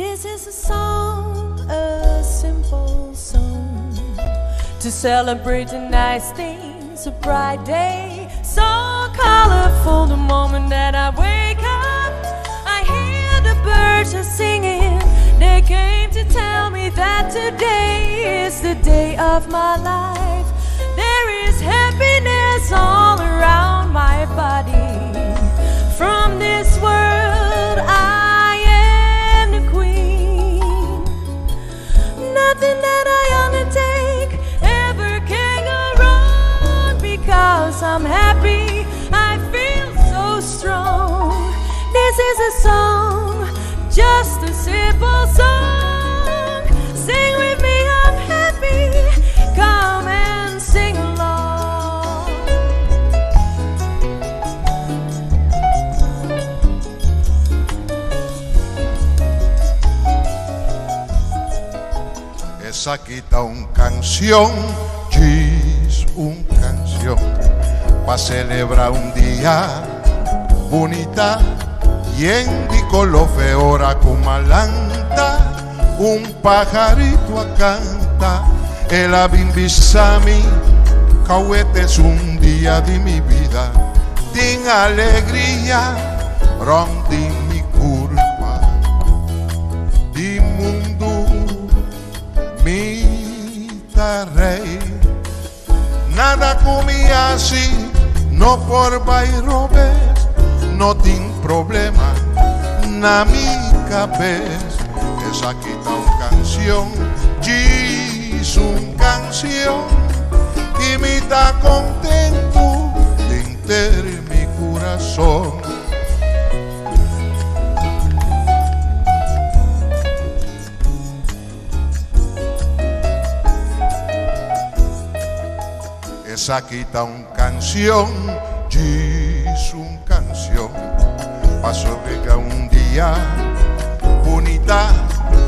This is a song, a simple song To celebrate the nice things, a bright day So colorful the moment that I wake up I hear the birds are singing They came to tell me that today is the day of my life There is happiness all around my body From this world I am the queen Nothing that I undertake ever can go wrong Because I'm happy, I feel so strong This is a song, just a simple song Sing with me, I'm happy, come and sing along Esaki ta un canción, djis un canción Pa celebra un dia bunita Yen di color fe ora cu malanta Un pajarito a canta El a bin bisa mi Cauete es un dia di mi bida Tin alegria rond di mi curpa Di mundu mi ta rey Nada cu mi haci no por bay robes No tin problema na mi cabes Esaki ta un cancion, djis un cancion Y mi ta contento denter mi curason. Esaki ta un cancion, djis un cancion, pa sobrega un dia bunita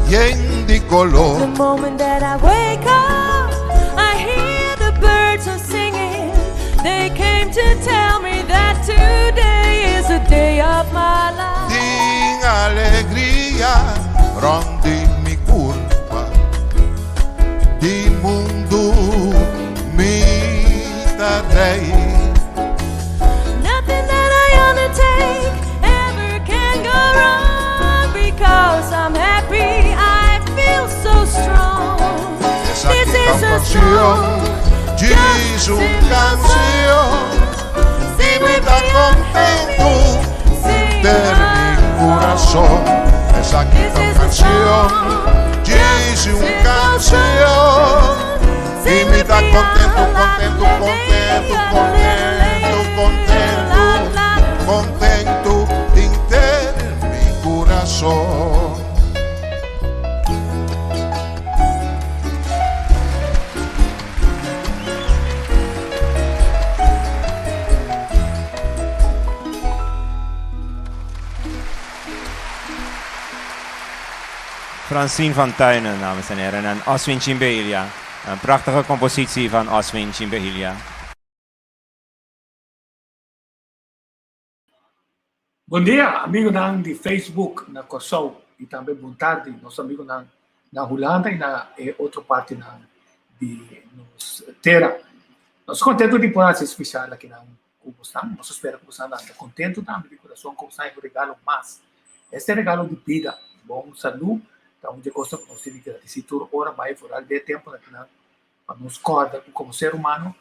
yen di color. The moment that I wake up, I hear the birds are singing. They came to tell me that today is the day of my life. Tin alegria rond di mi curpa, di mundu mi ta rey. Nothing that I undertake ever can go wrong because I'm happy, I feel so strong. Esaki This ta is un a cancion, song, djis just a un simple cancion. song. Y Sing mi with ta me, I'm contento happy. Sing denter mi along. curason. Esaki This ta un is a cancion, song, djis just a un simple cancion. song. Y Sing mi with ta me, contento, ah, la contento, la contento, la contento, la contento, la la. contento denter mi curason. Francine van Tuinen, dames en heren, en Oswin Chimbelia. Een prachtige compositie van Oswin Chimbelia. Bon dia, amigonan di Facebook na Kòrsou i tambe bon tardi nos amigonan na Hulanda i na e otro partinan di nos tera. Nos kontentu di por hasi spesial akinan ku bosnan. Nos ta spera ku bosnan ta kontentu tambe di kurason ku bosnan haña un regalo mas. Este regalo di bida, bon salú, ta un di e kosnan ku nos tin di gradisí tur ora bai foral den e tempunan akinan pa nos kòrda ku komo ser humano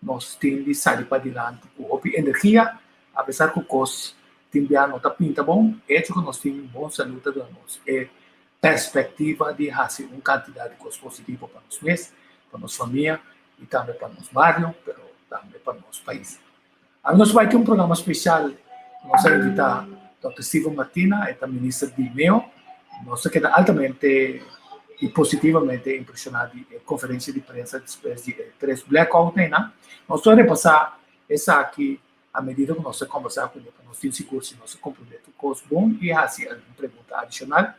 nos tin di sali padilanti ku hopi energia, apesar ku kos tin bia no ta pinta bon, e echo ku nos tin bon salú ta duna nos e perspektiva di hasi un kantidat di kos positivo pa nos mes, pa nos famia i tambe pa nos bario, pero tambe pa nos pais. Awe nos bai tin un programa spesial, nos a invitá Dòkter Steven Martina, e ta minister di meo. Nos ta keda altamente i positivamente impresioná di e konferensia di prensa despues di e tres blackout einan. Nos ta repasá esaki a medida ku nos ta kombersá kuné pa nos tin sigur si nos a komprendé tur kos bon i hasi algun pregunta adishonal.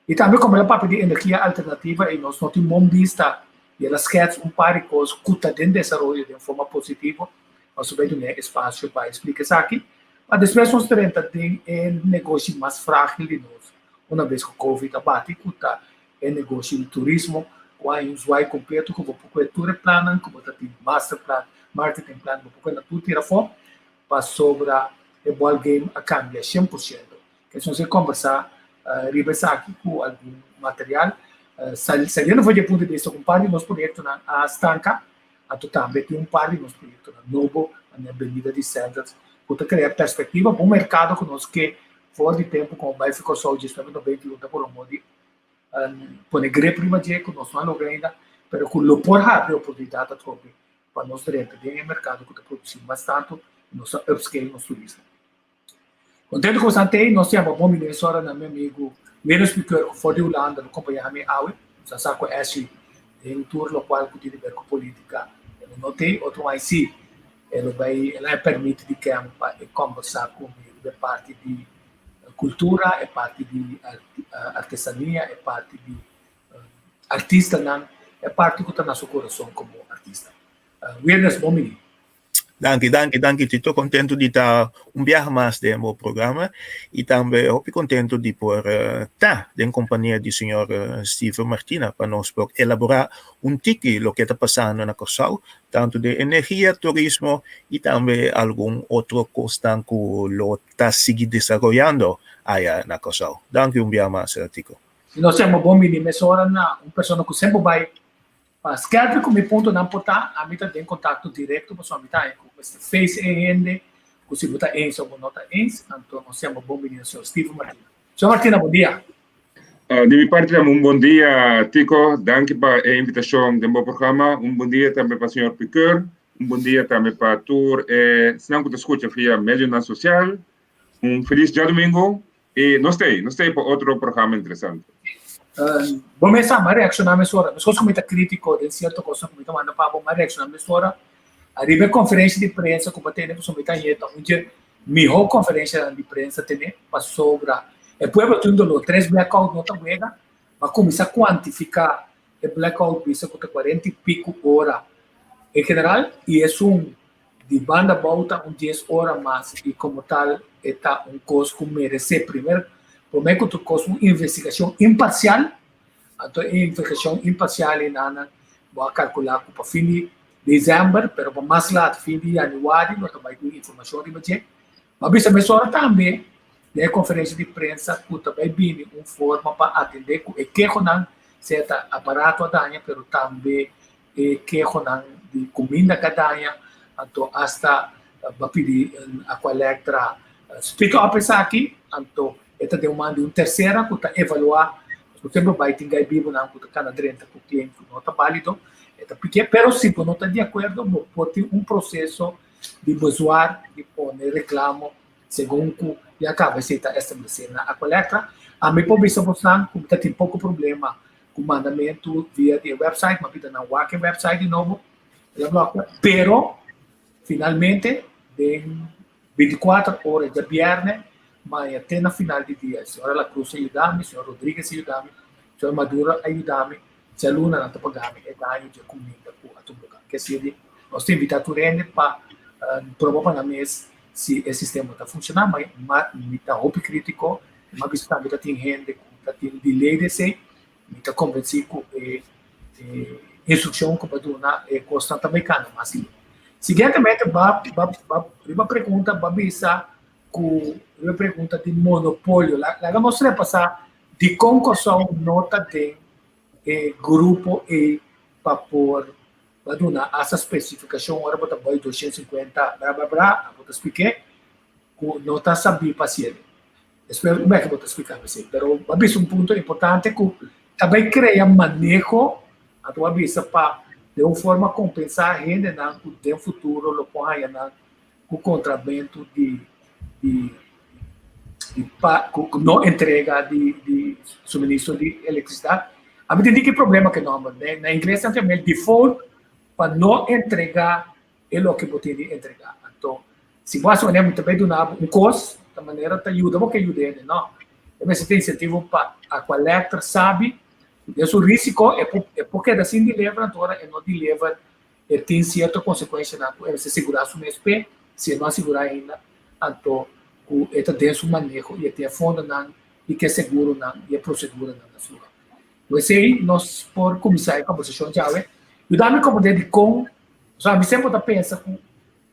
I tambe komo el a papia di energia alternativa i nos no tin bon bista i el a skèts un par di kos ku ta den desaroyo den forma positivo, nos ta bai dun'é espasio pa e splika esaki. Pa despues nos drenta den e negoshi mas frágil di nos. Una bes ku Covid a bati ku ta e negoshi di turismo ku a un zwaai kompleto ku bo por kue tur e plannan ku bo ta tin, master plan, marketing plan, bo por kue na tur tira afó pasobra e ball game a kambia 100%. Kes nos a kombersá riba esaki ku algun material. Saliendo for di e punto di bista ku un par di nos proyektonan a stanka, anto tambe tin un par di nos proyektonan nobo manera Benida di Sandals ku ta krea perspektiva pa un merkado ku nos ke for di tempu ku bai fi Kòrsou 1991 ta por un di pone grip riba dje ku nos no a logra ainda, pero ku lo por habri oportunidat atrobe pa nos drenta den e merkado ku ta produsí mas tantu i nos ta upscale nos turismo. Kontentu ku boso tei, nos yama bon bini mesora na mi amigu Venus Piqueur ku for di Hulanda lo kompañá mi awe. Nos a sa ku Ashley den tur lokual ku tin di ber ku politika e lo no tei. Otro mai si e lo bai el a permiti di ken pa e kombersá ku mi riba e parti di kultura, e parti di artesania, e parti di artistanan, e parti ku ta na su kurason komo artista. Wiernes, bon bini. Danki, danki, danki Tito. Contento di ta un biaha mas den bo programa y tambe hopi contento di por ta den compania di señor Steven Martina pa nos por elabora un tiki loke ta pasando na Corsou, tanto den energia, turismo y tambe algun otro cosnan cu lo ta sigui desaroyando aya na Corsou. Danki un biaha mas, Tico. Nos yama bon bini mesora na un persona cu semper bay Pa skerpi ku mi puntonan por ta, ami ta den kontakto direkto pasobra mi ta haña ku mester face e hende ku si bo ta eens òf bo no ta eens, anto nos yama bon bini na señor Steven Martina. Señor Martina, bon dia. Di mi parti tambe un bon dia Tico, danki pa e invitashon den bo programa, un bon dia tambe pa señor Piqueur, un bon dia tambe pa tur esnan ku ta skucha via medionan sosial, un felis djadumingu I nos ta ei, nos ta ei pa otro programa interesante. Bo mester a reakshoná mesora. Meskos ku mi ta krítiko den sierto kosnan ku mi ta manda pa bo, mi a reakshoná mesora. Ariba e konferensha di prensa ku bo a tene, pasobra mi ta heta un dje mihó konferenshanan di prensa tene, pasobra e pueblo tin un doló. Tres blackout no ta wega. Bo a kuminsá kuantifiká e blackout bisa ku ta kuarenta i piku ora en general i esun Di banda abou ta un dies ora mas i komo tal e ta un kos ku meresé primer promé ku tur kos un investigashon imparsial. Anto e investigashon imparsial ei nan bo a kalkulá ku pa fin di desèmber pero pa mas lat fin di yanüari lo ta bai ku informashon riba dje. Bo a bisa mesora tambe den e konferensha di prensa ku ta bai bini un forma pa atendé ku e kehonan sea ta aparato a daña pero tambe e kehonan di kuminda ka daña, anto asta bo a pidi Aqualectra speak up esaki, anto e ta den man di un tersera ku ta evaluá, pasobra semper bai tin gai bibunan ku ta kana drenta ku claim ku no ta bálido, e ta pikié, pero si bo no ta di akuerdo bo por tin un proseso di bezwaar, di pone reklamo segun ku ya kaba esei ta establesé na Aqualectra. Ami por bisa bosnan ku mi ta tin poko problema ku mandamentu via di e website, m'a pida nan wak e website di nobo, el a blòkia, pero finalmente den 24 ora djabièrnè maña te na final di dia, señora La Cruz a yuda mi, señor Rodriguez a yuda mi, señor Maduro a yuda mi, djaluna nan ta paga mi e daño dje kuminda ku a tuma lugá. Ke sier di nos ta invitá tur hende pa proba pa nan mes si e sistema ta funshoná, ma mi ta hopi krítiko, mi a bisa tambe ta tin hende ku ta tin delay di esei, mi ta konvensí ku e instrukshon ku bo a duna e kosnan ta bai kanda mas lihé. Siguientemente ba ba ba riba pregunta ba bisa ku riba pregunta di monopolio. Laga nos repasá dikon Kòrsou no ta den e grupo ei pa por ba duna asta spesifikashon ora bo ta bai 250 bra bra bra abo ta splik'é ku no ta sabí pa hasiel. Despues un bek bo ta splika mi esei. Pero bo a bisa un punto importante ku ta bai krea maneho, anto bo a bisa pa den un forma kompensá hendenan ku den futuro lo por haña nan ku kontramentu di di di pa ku no entrega di di suministro di elektrisidat. Ami ta di ki problema ku e nòmber. Na ingles nan ta yama el default pa no entregá e loke bo tin di entregá. Anto, si bo hasi manera mi ta bai duna bo un kos, ta manera ta yuda bo ke yuda hende. No. E mester tin insentivo pa Aqualectra sabi ku den su risiko e por e por keda sin deliver, anto ora e no deliver e tin sierto konsekuenshanan ku e mester sigurá su mes p'e, si e no a sigurá ainda, anto ku e ta den su maneho i e tin e fondonan. I ku e seguronan i e proseduranan na su lugá. Ku esei nos por kuminsá e kombersashon djawe. Yuda mi komprendé dikon, pasobra mi semper ta pensa ku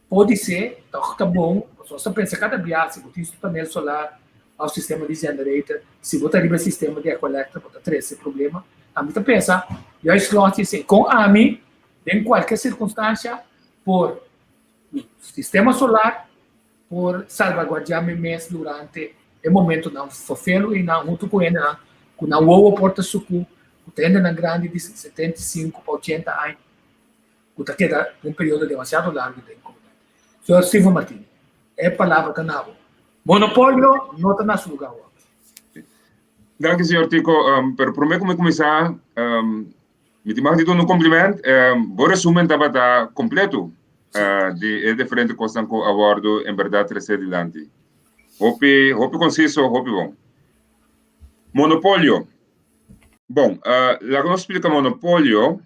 podisé tòg ta bon, pasobra nos ta pensa kada biaha si bo tin su panel solar òf sistema di generator, si bo ta riba e sistema di Aqualectra bo ta trese problema. Ami ta pensa juist lòs di esei, kon ami den kualke sirkunstansia por sistema solar por salvaguardiá mi mes durante e momentonan ferfelu einan huntu ku hendenan ku nan wowo por ta sukú, ku ta hendenan grandi di 75 pa 80 aña ku ta keda un periodo demasiado largu den komunidat. Señor Steven Martini, e palabra ta na bo. Monopolio no ta na su lugá awor. Danki, señor Tico. Pero promé ku mi kuminsá, mi tin mag di duna un kompliment. Bo resumen tabata kompleto di e diferente kosnan ku a wòrdu en bèrdat tresé dilanti. Hopi, hopi konsiso, hopi bon. Monopolio. Bon, laga nos splika monopolio.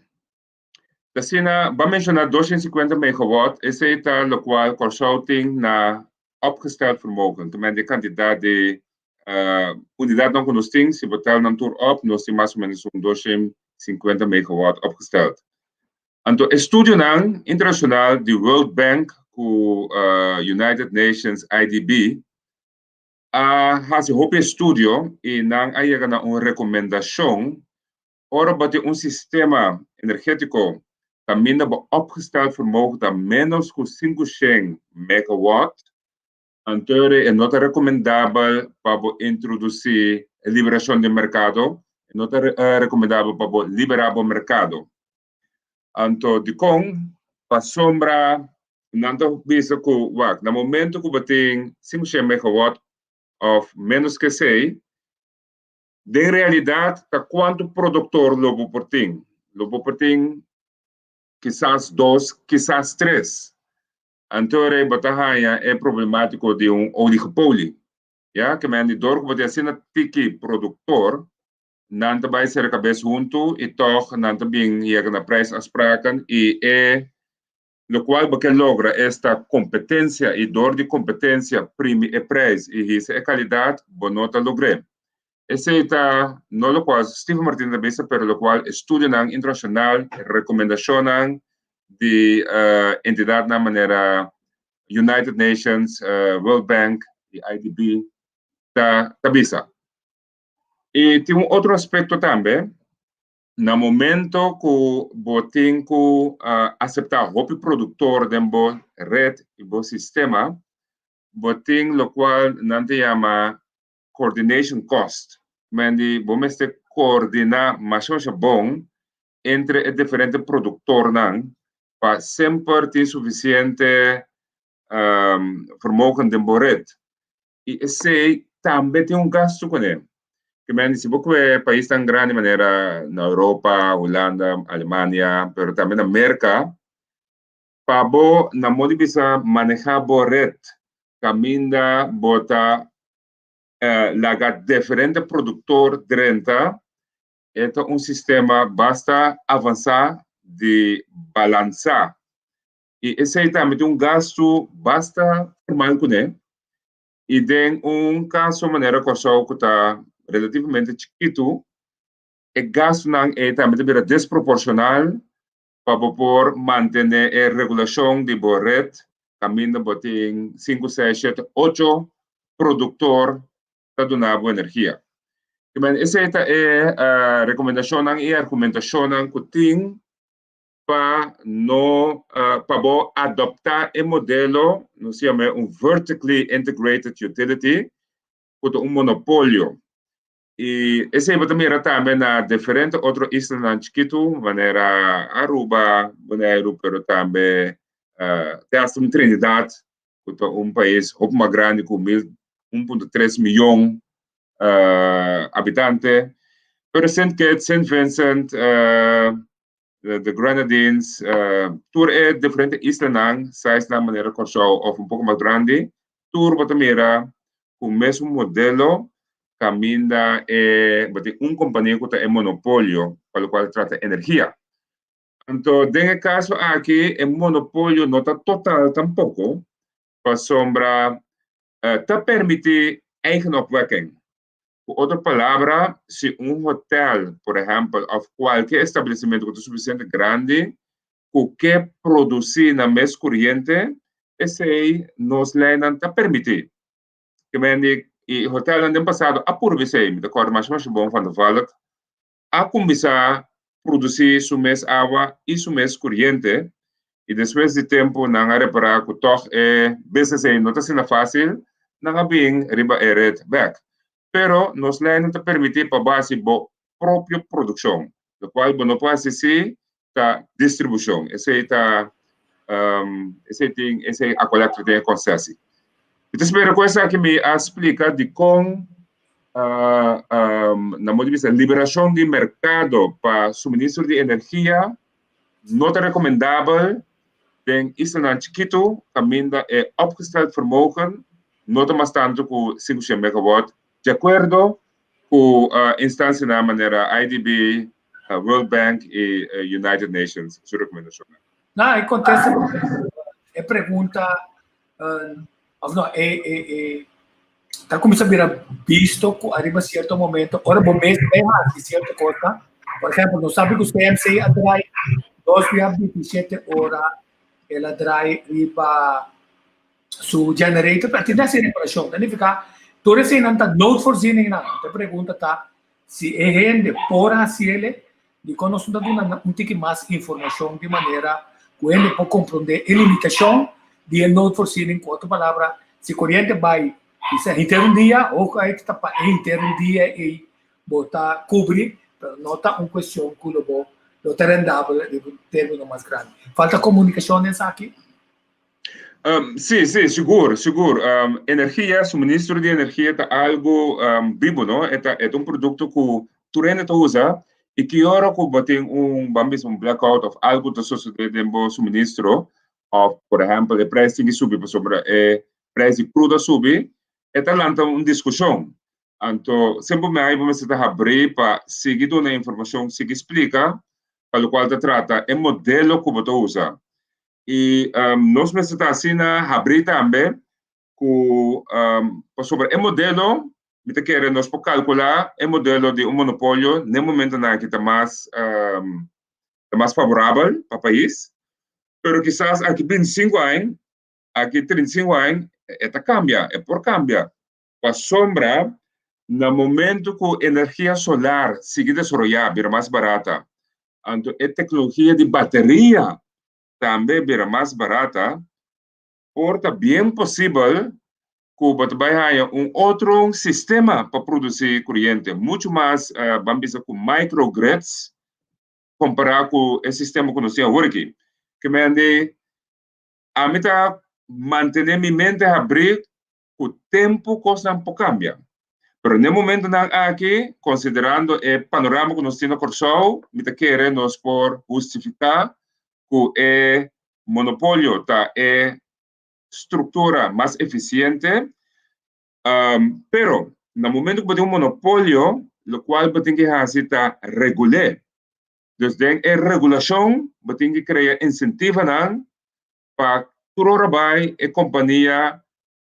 Asina, bo a menshoná 250 megawatt, esei ta lokual Kòrsou tin na opgesteld vermogen, te men di kantidat di unidatnan ku nos tin, si bo tel nan tur op, nos tin mas o ménos un 250 megawatt opgesteld. Anto e studionan internashonal di World Bank ku United Nations IDB a hasi hopi estudio i nan a yega na un rekomendashon. Ora bo tin un sistema energétiko kaminda bo opgesteld vermogen ta ménos ku 500 megawatt, anto e no ta rekomendabel pa bo introdusí liberashon di merkado, e no ta rekomendabel pa bo liberá bo merkado. Anto dikon? Pasobra nan ta bisa ku wak, na momento ku bo tin 500 megawatt òf ménos ku esei, Den realidat ta kuantu produktor lo bo por tin? Lo bo por tin kisas dos, kisas tres. Anto rei bo ta haña e problemátiko di un oligopolie. Ya, ke men di dor ku bo tin asina tiki produktor, nan ta bai sera kabes huntu i tòg nan ta bin yega na prijsafspraken i e lokual bo ke logra esta kompetensia i dor di kompetensia primi e prijs i hisa e kalidat, bo no ta logr'é. Esei ta no lokual Steven Martina ta bisa pero lokual estudionan internashonal, rekomendashonnan di entidatnan manera United Nations, World Bank i IDB ta bisa. I tin un otro aspekto tambe. Na momento ku bo tin ku aseptá hopi produktor den bo ret i bo sistema, bo tin lokual nan ta yama coordination cost. Mendi bo mester koordiná masha masha bon entre e diferente produktornan pa semper tin sufisiente vermogen den bo ret. I esei tambe tin un gastu kuné. Ke men si bo kue paisnan grandi manera na Europa, Hulanda, Alemania, pero tambe na Merka, pa bo na modo di bisa manehá bo ret kaminda bo ta laga diferente produktor drenta, e ta un sistema basta avansá di balansá. I esei tambe tin un gastu basta formal kuné. I den un kaso manera Kòrsou ku ta relativamente chikitu, e gastunan ei tambe ta bira desproporshonal pa bo por mantené e regulashon di bo ret kaminda bo tin sinku, seis, shete, ocho produktor ta duna bo energia. Esei ta e rekomendashonnan i argumentashonnan ku tin pa no pa bo adopta e modelo nos yama e un vertically integrated utility ku ta un monopolio i esei bo ta mira tambe na diferente otro islanan chikitu manera Aruba, Boneiru pero tambe te hasta un Trinidad ku ta un pais hopi mas grandi ku mil 1.3 miyon habitante pero Sint Kitts, Sint Vincent the Grenadines, tur e diferente islanan, sizenan manera Kòrsou òf un poko mas grandi, tur bo ta mira ku mesun modelo kaminda e bo tin un kompania ku ta e monopolio pa lokual ta trata energia. Anto den e kaso aki e monopolio no ta total tampoko pasobra ta permití eigen opwekking. Ku otro palabra, si un hotèl, por ehèmpel, òf kualke establesimentu ku ta sufisiente grandi ku ke produsí nan mes kuriente, esei nos leinan ta permití. Ke men di i hotèlnan den pasado a purba esei, mi ta kòrda masha masha bon Van der Valk a kuminsá produsí su mes awa i su mes kuriente i despues di tempu nan a repará ku tòg e business ei no ta asina fásil, nan a bin riba e ret bèk. Pero nos leinan ta permití pa bo hasi bo propio produkshon, lokual bo no por hasi si ta distribushon. Esei ta esei tin esei Aqualectra tin e konsesi. Mi ta spera ku esaki mi a splika dikon na modo di bisa liberashon di merkado pa suministro di energia no ta rekomendabel den islanan chikitu kaminda e opgesteld vermogen no ta mas tantu ku 500 megawatt di akuerdo ku instansianan manera IDB, World Bank i United Nations su rekomendashonnan. Na e kontesta e pregunta of no e e e ta kuminsá bira bisto ku ariba sierto momento ora bo mes bai hasi sierto kosnan, por ehèmpel nos sabi ku CMC a drai dos bia 27 ora el a drai riba su generator pero tin hasi reparashon ta nifiká tur eseinan ta noodvoorzieningnan. E pregunta ta si e hende por hasiele Dikon nos no ta duna nan un tiki mas informashon di manera ku hende por komprondé e limitashon di e noodvoorziening? Ku otro palabra, si koriente bai bisa henter un dia, hooguit ta pa e henter un dia ei bo ta kubri, pero no ta un kuestion ku lo bo lo ta rendabel riba un término mas grandi. Falta komunikashon den esaki? Sí, sí, sigur, sigur. Energia, suministro di energia ta algu bibu, no? E ta, e ta un produkto ku tur hende ta usa i ki ora ku bo tin un, ban bisa un blackout òf algu ta sosodé den bo suministro òf por ehèmpel e preis tin ki subi pasobra e preis di krudo a subi, e ta lanta un diskushon. Anto semper mi ai bo mester ta habrí pa sigui duna informashon, sigui splika pa lokual ta trata e modelo ku bo ta usa. I nos mester ta asina habrí tambe ku pasobra e modelo, mi ta kere nos por kalkulá e modelo di un monopolio n'e momentonan aki ta mas ta mas favorabel pa pais, pero kisas aki 25 aña, aki 35 aña e ta kambia, e por kambia. Pasobra na momento ku energia solar sigui desaroyá bira mas barata, anto e teknologia di bateria tambe bira mas barata, por ta bien posibel ku bo ta bai haña un otro sistema pa produsí kuriente, muchu mas, ban bisa ku microgrids, kompará ku e sistema ku nos tin awor aki. Ke mende, ami ta mantené mi mente habrí ku tempu kosnan por kambia. Pero n'e momentunan aki, konsiderando e panorama ku nos tin na Kòrsou, mi ta kere nos por hustifiká ku e monopolio ta e struktura mas efisiente. Pero na momentu ku bo tin un monopolio, lokual bo tin ke hasi ta regul'é. Dus den e regulashon bo tin ke krea insentivanan pa tur ora bai e kompania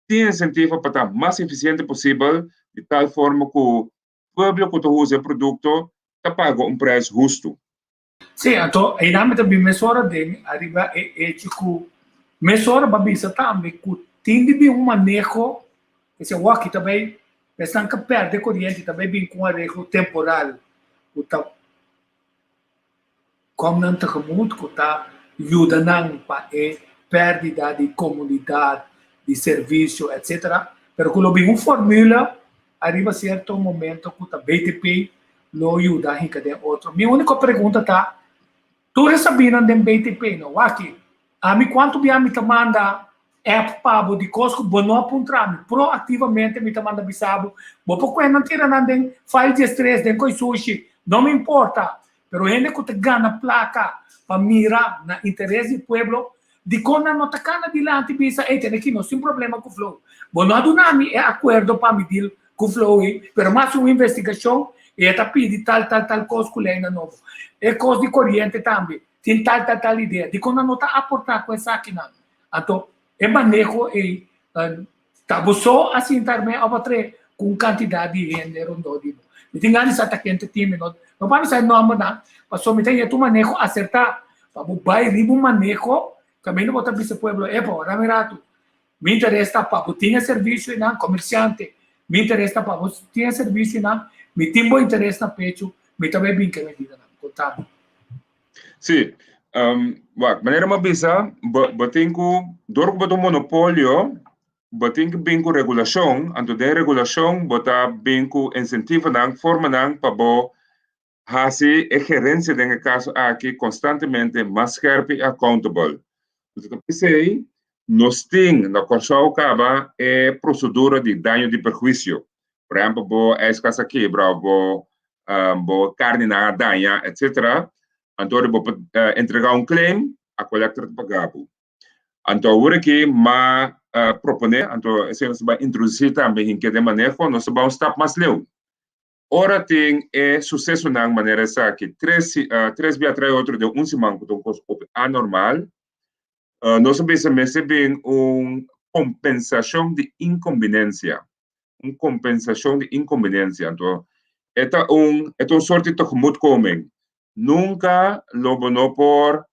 tin insentivo pa ta mas efisiente posibel di tal forma ku pueblo ku ta usa e produkto ta paga un preis hustu. Sí, anto einan mi ta bin mesora den ariba e hecho ku mesora bo a bisa tambe ku tin di bin un maneho, esei awor ta bai esnan ku pèrdè koriente ta bai bin ku un areglo temporal ku ta Kom nan tegemoet ku ta yuda nan pa e pèrdida di komunidat, di servisio, etc. Pero ku lo bin un formula ariba sierto momento ku ta BTP lo yuda hinka den otro. Mi úniko pregunta ta, tur e sabinan den BTP no? Wak-ki, ami kuantu bia mi ta manda app pa bo di kos ku bo no a puntra mi. Proaktivamente mi ta manda bisa bo, bo por kue nan tira nan den file di estres, den koi sushi, no mi importa. Pero hende ku ta gana plaka pa mira na interes di pueblo, dikon nan no ta kana dilanti bisa, ey tene aki nos tin problema ku Flow. Bo no a duna mi e akuerdo pa mi deal ku Flow ey, pero mas un investigashon y e ta pidi tal tal tal kos ku leynan nobo. E kos di koriente tambe, tin tal tal tal idea. Dikon nan no ta aporta ku esakinan? Anto e maneho ey ta bo so a sinta armé of a trae? ku un kantidat di hende rondó di bo. Mi tin gana di sa ta ken ta tin, mi no no pa mi sa e nòmbernan, pasobra mi ta yega un maneho asertá pa bo bai riba un maneho kaminda bo ta bisa pueblo, epa, ora mi ratu, mi interes ta pa bo tin e servisio einan, komersiante, mi interes ta pa bo tin e servisio einan, mi tin bo interes na pechu, mi ta bai bin ku e medidanan. Konta mi. Sí, wak, manera mi a bisa, bo bo tin ku, dor ku bo ta un monopolio, bo tin ku bin ku regulashon, anto den regulashon bo ta bin ku insentivonan, formanan pa bo hasi e gerensia den e kaso aki konstantemente mas skerp i accountable. Anto ta p'esei nos tin na Kòrsou kaba e prosedura di daño di perhuisio. Por ehèmpel bo ijskas a kebra òf bo bo karninan a daña etsetera, anto ora bo por entregá un claim, Aqualectra ta paga bo. Anto awor aki m'a proponé, anto esei nos ta bai introdusí tambe hinke den maneho, nos ta bai un stap mas leu. Ora tin e susesonan manera esaki tres tres bia tras otro den un siman ku ta un kos hopi anormal, nos a bisa mester bin un kompensashon di inkombinensia, un kompensashon di inkombinensia. Anto e ta un e ta un sorti tegemoetkoming. Nunka lo bo no por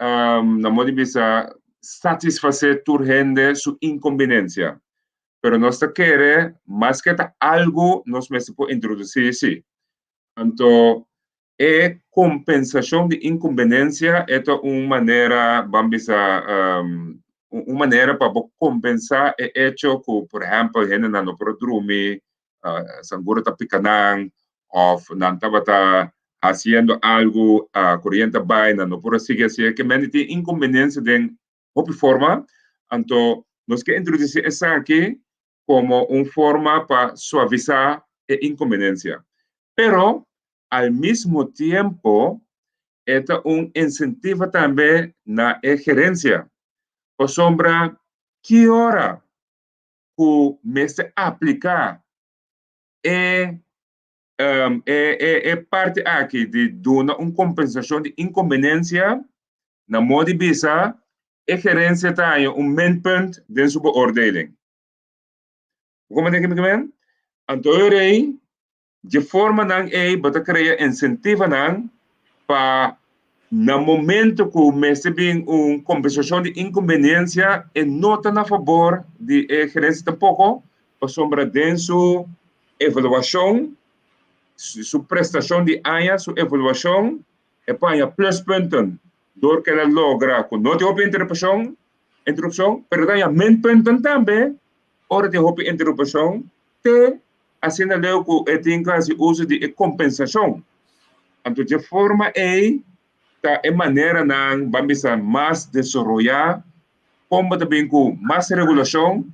na modo di bisa, satisfasé tur hende su inkombinensia. Pero nos ta kere maske ta algu nos mester por introdusí sí. Anto e kompensashon di inkombinensia e ta un manera, ban bisa, un manera pa bo kompensá e echo ku, por ehèmpel, hendenan no por a drumi, sangura ta pika nan of nan tabata haciendo algo corriente a bay nan no por a sigui hacié ke men di tin inconveniencia den hopi forma anto nos ke introduci esaki como un forma pa suavisa e inconveniencia pero al mismo tiempo e ta un incentiva tambe na e gerencia pasobra ki ora ku mester apliká e e parti aki di duna un kompensashon di inkonbenensia, na modo di bisa e gerensia ta haña un minpunt den su beoordeling. Bo komprende ke mi ke men? Anto e ora ei Dje formanan ei bo ta krea insentivanan pa na momento ku mester bin un kompensashon di inkonbeniensia e no ta na fabor di e gerensia tampoko pasobra den su evaluashon, su prestashon di aña, su evaluashon e por haña pluspunten dor ku el a logra ku no tin hopi interupshon, pero e ta haña minpunten tambe ora tin hopi interupshon te Asina leu ku e tin ku hasi uso di e kompensashon. Anto dje forma ei ta e maneranan ban bisa mas desaroyá, kon bo ta bin ku mas regulashon,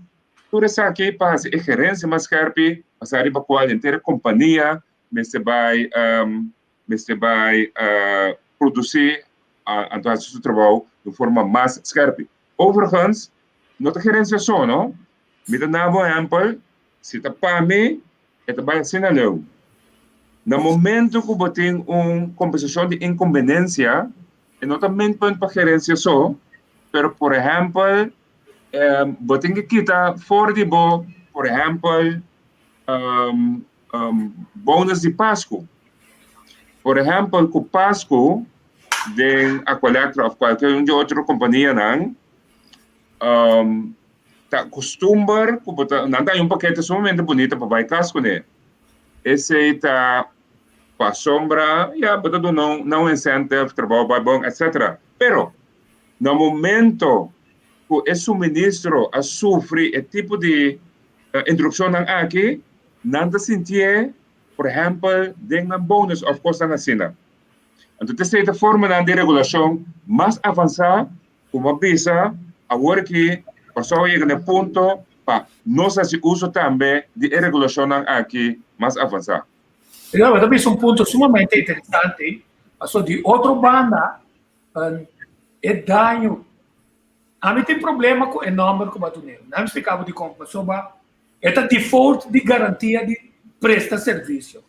tur esaki pa hasi e gerensia mas skèrpi, basá riba kual henter e kompania mester bai mester bai produsí anto hasi su trabou di un forma mas skèrpi. Overigens, no ta gerensia so no, mi ta na bo ehèmpel, Si ta pa mi, e ta bai asina leu. Na momento ku bo tin un kompensashon di inkonbenensia, e no ta minpunt pa gerensia so, pero por ehèmpel bo tin ke kita for di bo, por ehèmpel, bonus di Pasku. Por ehèmpel, ku Pasku den Aqualectra òf kualke un di otro kompanianan, Ta kustumber ku bo ta, nan ta haña un pakete sumamente bunita pa bai kas kuné. Esei ta pasobra, ya, bo ta duna nan un incentive, trabou bai bon, etcetera. Pero, na momento ku e suministro a sufri e tipo di interupshonnan aki, nan ta sintié, por ehèmpel, den nan bonus òf kosnan asina. Anto, esei ta formanan di regulashon mas avansá Como a bisa, awor aki Kòrsou a yega na e punto pa nos hasi uso tambe di e regulacionnan aki mas avansa. Señor, bo ta bisa un punto sumamente interesante, pasobra di otro banda e daño, ami tin problema ku e nòmber ku bo a dun'é, nan mi splika bo dikon, pasobra e ta default di garantia di presta servisio.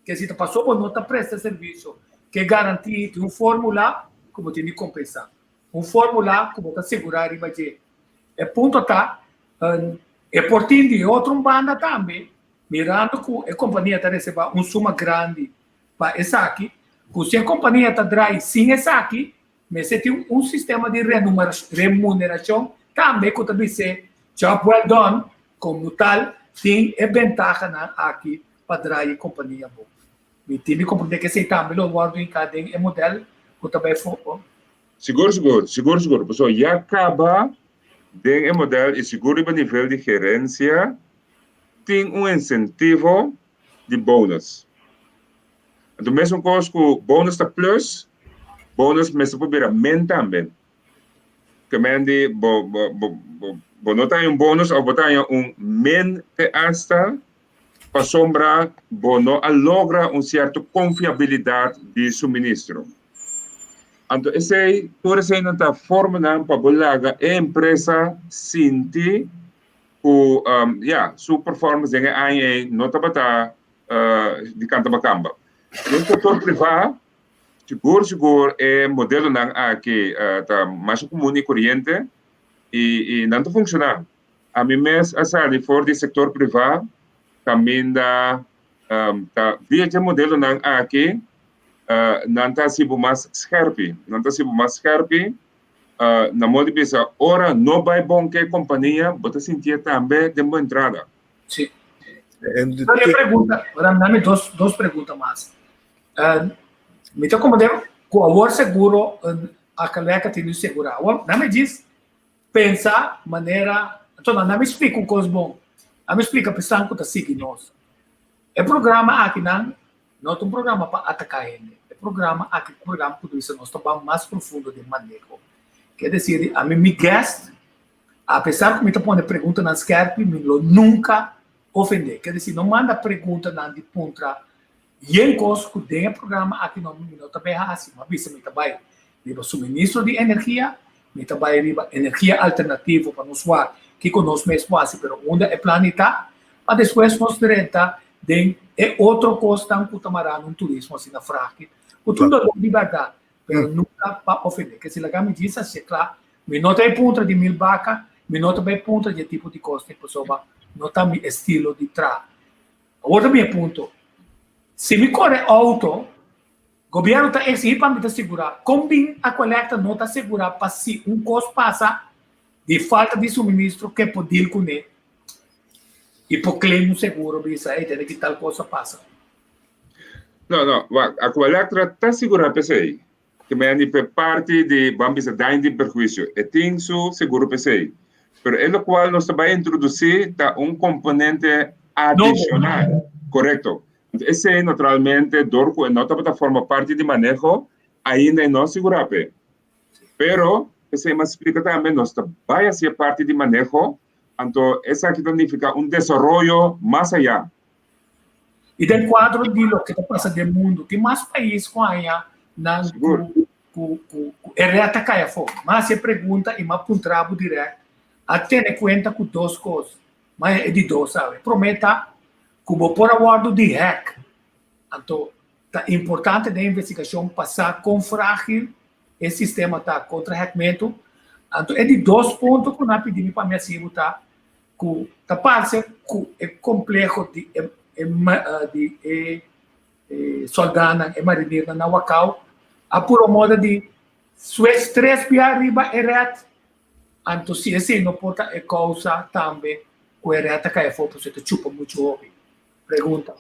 Ke si ta pasobra bo no ta presta servisio, ke garantia tin un formula ku bo tin di kompensá. Un formula ku bo ta segurá riba dje. E punto ta, e por tin di e otro un banda tambe. Mirando ku e kompania ta resebá un suma grandi pa esaki, ku si e kompania ta drai sin esaki, mester tin un sistema di remunerashon tambe ku ta bis'é job well done, komo tal tin e bentahanan aki pa drai e kompania bon. Mi tin di komprendé ku esei tambe lo wòrdu hinká den e modèl ku ta bai for. Sigur sigur, sigur sigur. Pasobra ya kaba den e modèl i sigur riba nivel di gerensia tin un insentivo di bonus. Anto mesun kos ku bonus ta plus, bonus mester por bira min tambe. Ke men di bo bo bo bo bo no ta haña un bonus òf bo ta haña un min te asta pasobra bo no a logra un sierto konfiabilidat di suministro. Anto esei, tur eseinan ta formanan pa bo laga e empresa sinti ku ya, su performance den e aña ei no tabata di kanta bakamba. Den sektor privá, sigur sigur e modelonan aki ta masha komun i koriente i nan ta funshoná. Ami mes a sali for di sektor privá kaminda ta via dje modelonan aki nan ta hasi bo mas skerpi. Nan ta hasi bo mas skerpi na modo di bisa ora no bai bon ku e kompania bo ta sintié tambe den bo entrada. Sí. Dame pregunta, dame dos pregunta mas. Mi ta komprendé ku awor seguro Akaleka tin di segurá. Awor, dame djis Pensa manera, anto nan mi splika un kos bon, nan mi splika pa esnan ku ta sigui nos. E programa akinan no ta un programa pa ataká hende, e programa aki ta un programa ku ta bisa nos ta ban mas profundo den maneho. Ke desir di ami mi guest, apesar ku mi ta pone preguntanan skèrpi, mi lo nunka ofendé. Ke desir no manda preguntanan di puntra yen kos ku den e programa aki no mi no ta bai hasi. Mi a bisa mi ta bai riba suministro di energia, mi ta bai riba energia alternativo pa nos wak kiko nos mes por hasi, pero unda e plan ei ta, pa despues nos drenta den e otro kosnan ku ta mará na un turismo asina frágil, ku ta un dolor di bèrdat, pero nunka pa ofendé. Ke si laga mi djis hasié kla, mi no ta e puntra di mil baka, mi no ta bai puntra di e tipo di kosnan pasobra no ta mi estilo di traha. Awor ta mi e punto, si mi kore outo, Gobierno ta exigi pa mi ta sigura. Con bin Aqualectra no ta sigura pa si un cos pasa di falta di suministro ke por deal cune y por claim un seguro bisa ey tene ki tal cos a pasa. No, no, wak, Aqualectra ta sigura p'esey. Ke meni p'e parti di, ban bisa daño di perhuicio. E tin su seguro p'esey. Pero e locual nos ta bay introduci ta un componente adicional. Corecto. Anto esei naturalmente dor ku e no tabata forma parti di maneho, ainda e no a sigurá p'e. Pero, esei mas splika tambe, nos ta bai hasi e parti di maneho, anto esaki ta nifiká un desaroyo mas ayá. I den kuadro di loke ta pasa den mundu, tin mas pais ku haña nan ku ku e ret ta kai afó. M'a hasi e pregunta i m'a puntra bo dirèkt, a tene kuenta ku dos kos, Ma e di dos sabe. Promé ta ku bo por a wòrdu di hack. Anto ta importante den investigashon pa sa kon frágil e sistema ta kontra hackmentu. Anto e di dos punto ku nan a pidi mi pa mi hasi bo ta ku ta parse ku e kompleho di e di e sòldánan, e marinirnan na Wakao a puro moda di switch tres bia riba e ret. Anto si esei no por ta e kousa tambe ku e ret ta kai afó pasobra e ta chupa muchu hopi? Pregunta.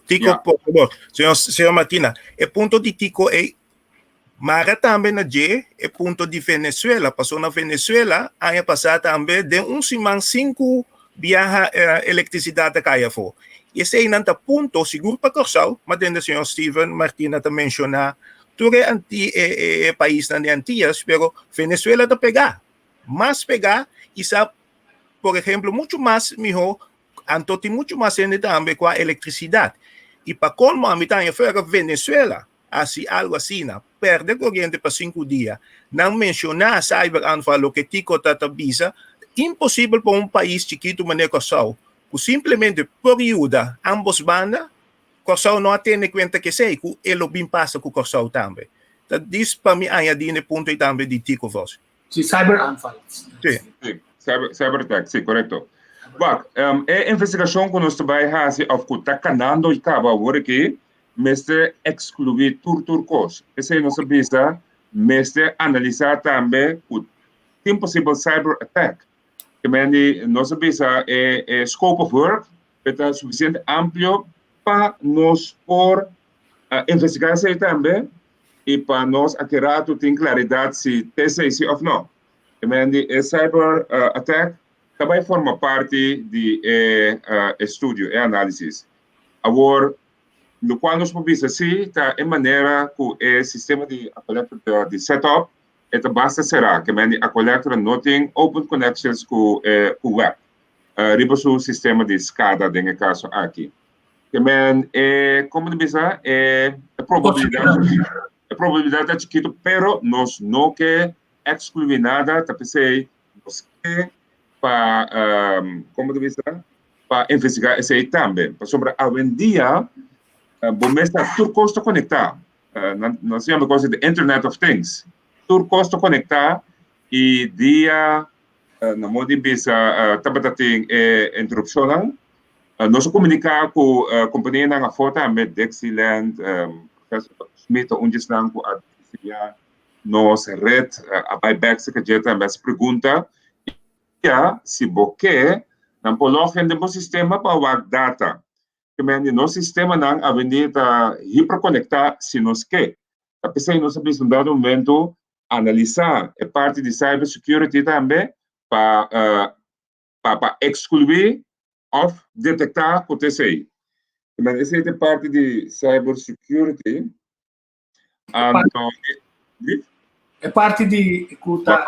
Tico, yeah. Por favor. Señor, señor Martina, e punto di Tico e mara tambe na dje e punto di Venezuela. Pasó na Venezuela, aña pasá tambe, den un siman sinku biaha eh, elektrisidat a kai afó. I eseinan ta punto, sigur pa Kòrsou, ma tende señor Steven Martina ta menshoná tur e anti e e e paisnan di Antillas, pero Venezuela ta pegá, mas pegá i sa, por ehemplo, muchu mas mihó, anto tin muchu mas hende tambe ku a elektrisidat. I pa kolmo ami ta haña fuera Venezuela hasi algu asina, pèrdè koriente pa sinku dia, nan menshoná cyberaanval, loke Tico ta ta bisa, imposibel pa un pais chikitu manera Kòrsou, ku simplemente por yuda ambos banda, Kòrsou no a tene kuenta ku esei, ku e lo bin pasa ku Kòrsou tambe. Ta dis pa mi añadí na e punto ei tambe di Tico Vos. Sí, cyberaanval. Sí. Sí, cyber, cyberattack, sí, korekto. Wak, e investigashon ku nos ta bai hasi òf ku ta kanando i kaba awor aki, mester ekskluí tur tur kos. P'esei nos a bisa mester analisá tambe ku tin posibel cyber attack. Ke men di nos a bisa e e scope of work ta sufisiente amplio pa nos por investigá esei tambe i pa nos aki ratu tin klaridat si t'esei si òf no. Ke men di e cyber attack ta bai forma parti di e estudio, e análisis. Awor, lokual nos por bisa si ta e manera ku e sistema di Aqualectra di set up e ta basta será, ke men di Aqualectra no tin open connections ku ku web riba su sistema di SCADA den e kaso aki. Ke men e, komo ta bisa, e probabilidat e probabilidat ta chikitu, pero nos no ke ekskluí nada, ta p'esei nos ke pa, komo ta bisa, pa investigá esei tambe. Pasobra awendia bo mes ta tur kos ta konektá. Nos yama kos di Internet of Things. Tur kos ta konektá i dia na modo di bisa tabata tin e interupshonnan. Nos a komuniká ku kompanianan afó tambe, Dixieland, Professor Smith ta un di esnan ku a diseñá nos red, a bai bèk serka dje tambe a hasi pregunta. Ya, si bo ke, nan por log in den bo sistema pa wak data. Ke men di nos sistemanan awendia ta hiperkonektá si nos ke. Ta p'esei nos a bisa un dado momento analisá e parti di cyber security tambe pa pa pa ekskluí òf detektá ku ta esei. Ke men esei ta e parti di cyber security. Anto, E parti di ku ta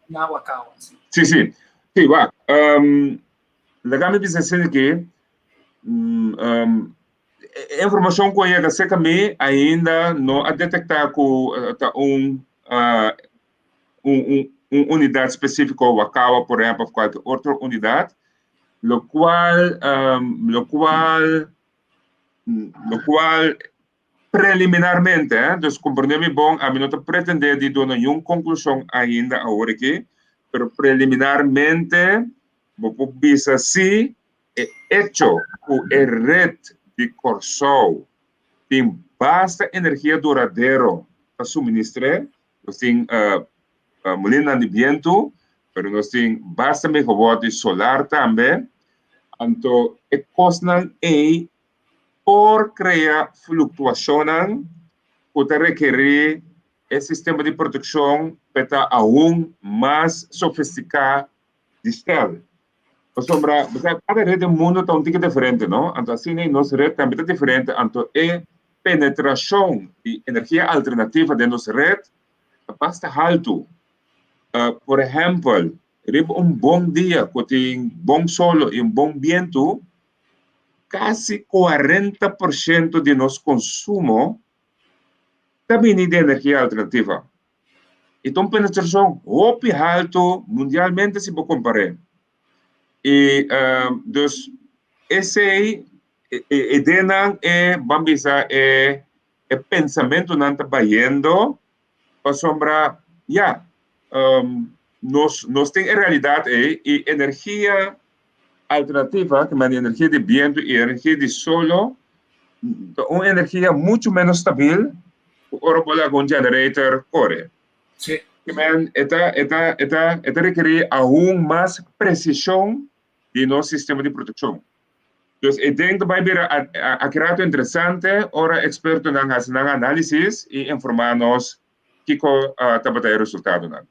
na Wakawa. Si, si. Si, si wak. Laga mi bisa asina ki, e informashon ku a yega serka mi ainda no a detektá ku ta un un un unidat spesífiko, Wakawa por ehèmpel òf kualke otro unidat, lokual lokual lokual Preliminarmente, eh, dus comprende mi bon, ami no ta pretende di duna niun conclusion ainda awor aki, pero preliminarmente bo por bisa si e hecho cu e red di Corsou tin basta energia duradero pa suministr'e, nos tin molinanan di bientu, pero nos tin basta megawatt di solar tambe, anto e cosnan ey por krea fluktuashonnan ku ta rekerí e sistema di protekshon pa e ta aun mas sofistiká di stel. Pasobra bo sa kada ret den mundu ta un tiki diferente, no? Anto asina ei nos ret tambe ta diferente, anto e penetrashon di energia alternativa den nos ret ta basta haltu. Por ehèmpel, riba un bon dia ku tin bon solo i un bon bientu, Kasi 40% di nos konsumo ta bini di energia alternativa. I ta un penetrashon hopi haltu mundialmente si bo kompar'é. I dus esei e ideanan e ban bisa e pensamentunan ta bayendo pasobra ya nos nos tin e realidat ei i energia alternativa ke men energia di bientu i energia di solo ta un energia muchu menos stabil ku ora bo laga un generator kore. Sí. Ke men e ta e ta e ta e ta rekerí aun mas presishon di nos sistema di protekshon. Dus e den ta bai bira aki rato interesante ora ekspertonan hasi nan análisis i informá nos kiko tabata e resultadonan.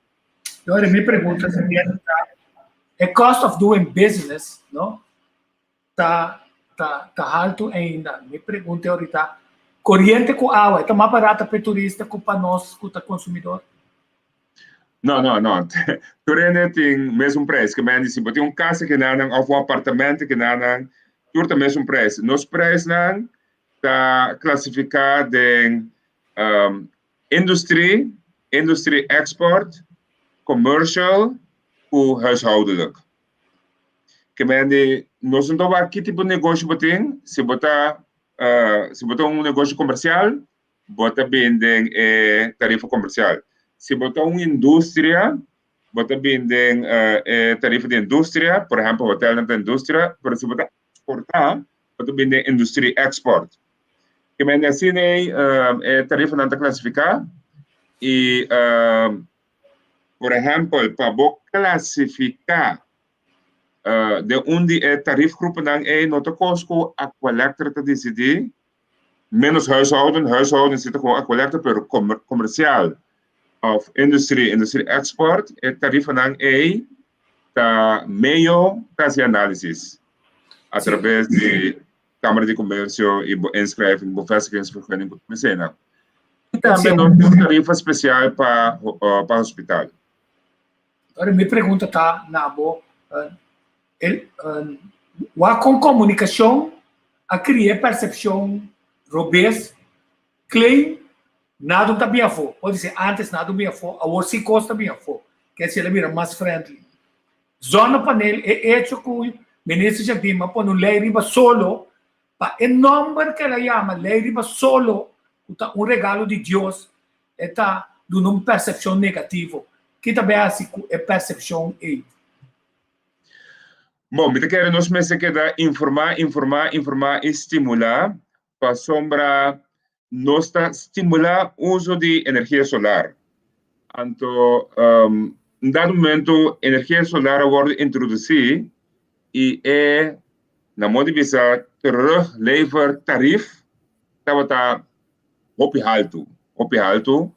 Ahora mi pregunta ta, e cost of doing business, no? Ta ta ta haltu ainda. Mi pregunta ahorita, koriente ku awa, e ta mas barata pa e turista ku pa nos ku ta konsumidor? No, no, no. Tur hende tin mesun prijs. Ke men di si bo tin un kas akinan òf un apartamento akinan, tur ta mesun prijs. Nos prijsnan ta klasifiká den industrie, industrie export, commercial ku huishoudelijk. Ke men di nos no ta wak ki tipo negoshi bo tin, si bo ta si bo ta un negoshi komersial, bo ta bin den e tarifa komersial. Si bo ta un industria, bo ta bin den e tarifa di industria, por ehempel hotelnan ta industria, pero si bo ta eksportá, bo ta bin den industrie export. Ke men asina ei e tarifanan ta klasifiká i por ehempel pa bo klasifiká den un di e tariefgroepennan ei no ta kos ku Aqualectra ta disidí, menos huishouden, huishouden si ta gewoon Aqualectra, pero comercial of industrie, industrie export, e tarifanan ei ta medio ta hasi análisis a traves di Cámara di Comercio y bo inschrijving, bo vestigingsvergunning ku tur eseinan. Y tambe nos tin un tarifa special pa pa hospital. Ora mi pregunta ta na bo, el wak kon komunikashon a kria e persepshon robes, claim nada no ta bin afó. Por disi antes nada no bin afó, awor si kos ta bin afó. Ke si el a bira mas friendly. Zonnepaneel, e echo ku Minister Jardim a pone un lei riba solo, pa e nomber ku el a yama lei riba solo, ku ta un regalo di Dios, e ta duna un persepshon negativo. Ki ta bay hasi ku e persepshon ei? Bon, mi ta kere nos mester keda informá, informá, informá i stimulá pasobra nos ta stimulá uso di energia solar. Anto, un dado momento energia solar a wòrdu introdusí i e, na modo di bisa, teruglevertarief tabata hopi haltu, hopi haltu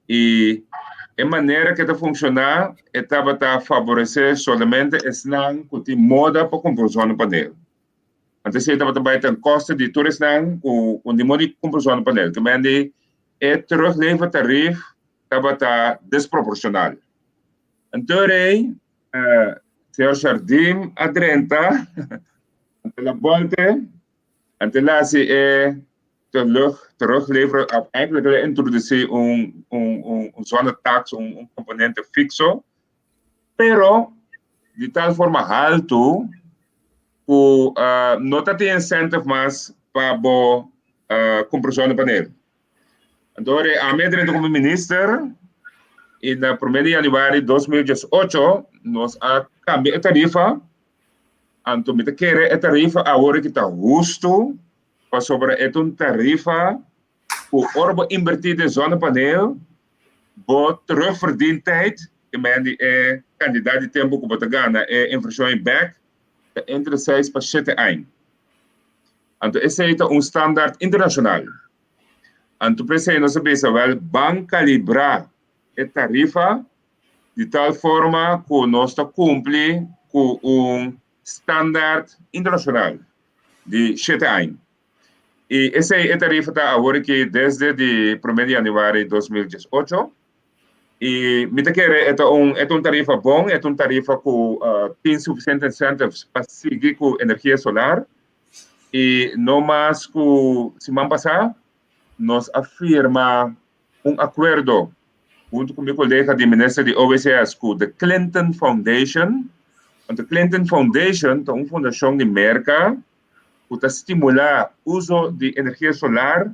i e manera ku e ta funshoná e tabata faboresé solamente esnan ku tin moda pa kumpra un zonnepaneel. Anto esei tabata bai ten koste di tur esnan ku ku tin moda di kumpra un zonnepaneel. Te mende e teruglevertarief tabata desproporshonal. Anto rei señor Jardim a drenta, anto el a bolte, anto el a hasi e terug terugleveren of eigenlijk el a introduci un un un un zonnetax, un un componente fixo, pero di tal forma haltu ku no ta tin incentive mas pa bo kumpra zonnepaneel. Anto ami a drenta komo minister i na prome di januari 2018 nos a kambia e tarifa, anto mi ta kere e tarifa awor ki ta hustu pasobra e ta un tarifa ku ora bo inbertí den zonnepaneel, bo terugverdientijd, ke men di e kantidat di tempu ku bo ta gana e invershon ei bèk, ta entre seis pa shete aña. Anto esei ta un standaard internashonal. Anto p'esei nos a bisa, wèl, ban kalibrá e tarifa di tal forma ku nos ta kumpli ku un standaard internashonal di shete aña. I esei e tarifa ta awor aki desde di prome di januari 2018. I mi ta kere e ta un e ta un tarifa bon, e ta un tarifa ku tin sufisiente incentives pa sigui ku energia solar. I no mas ku siman pasá nos a firma un akuerdo huntu ku mi kolega di minister di OWCS ku The Clinton Foundation. The Clinton Foundation ta un fundashon di Merka ku ta stimulá uso di energia solar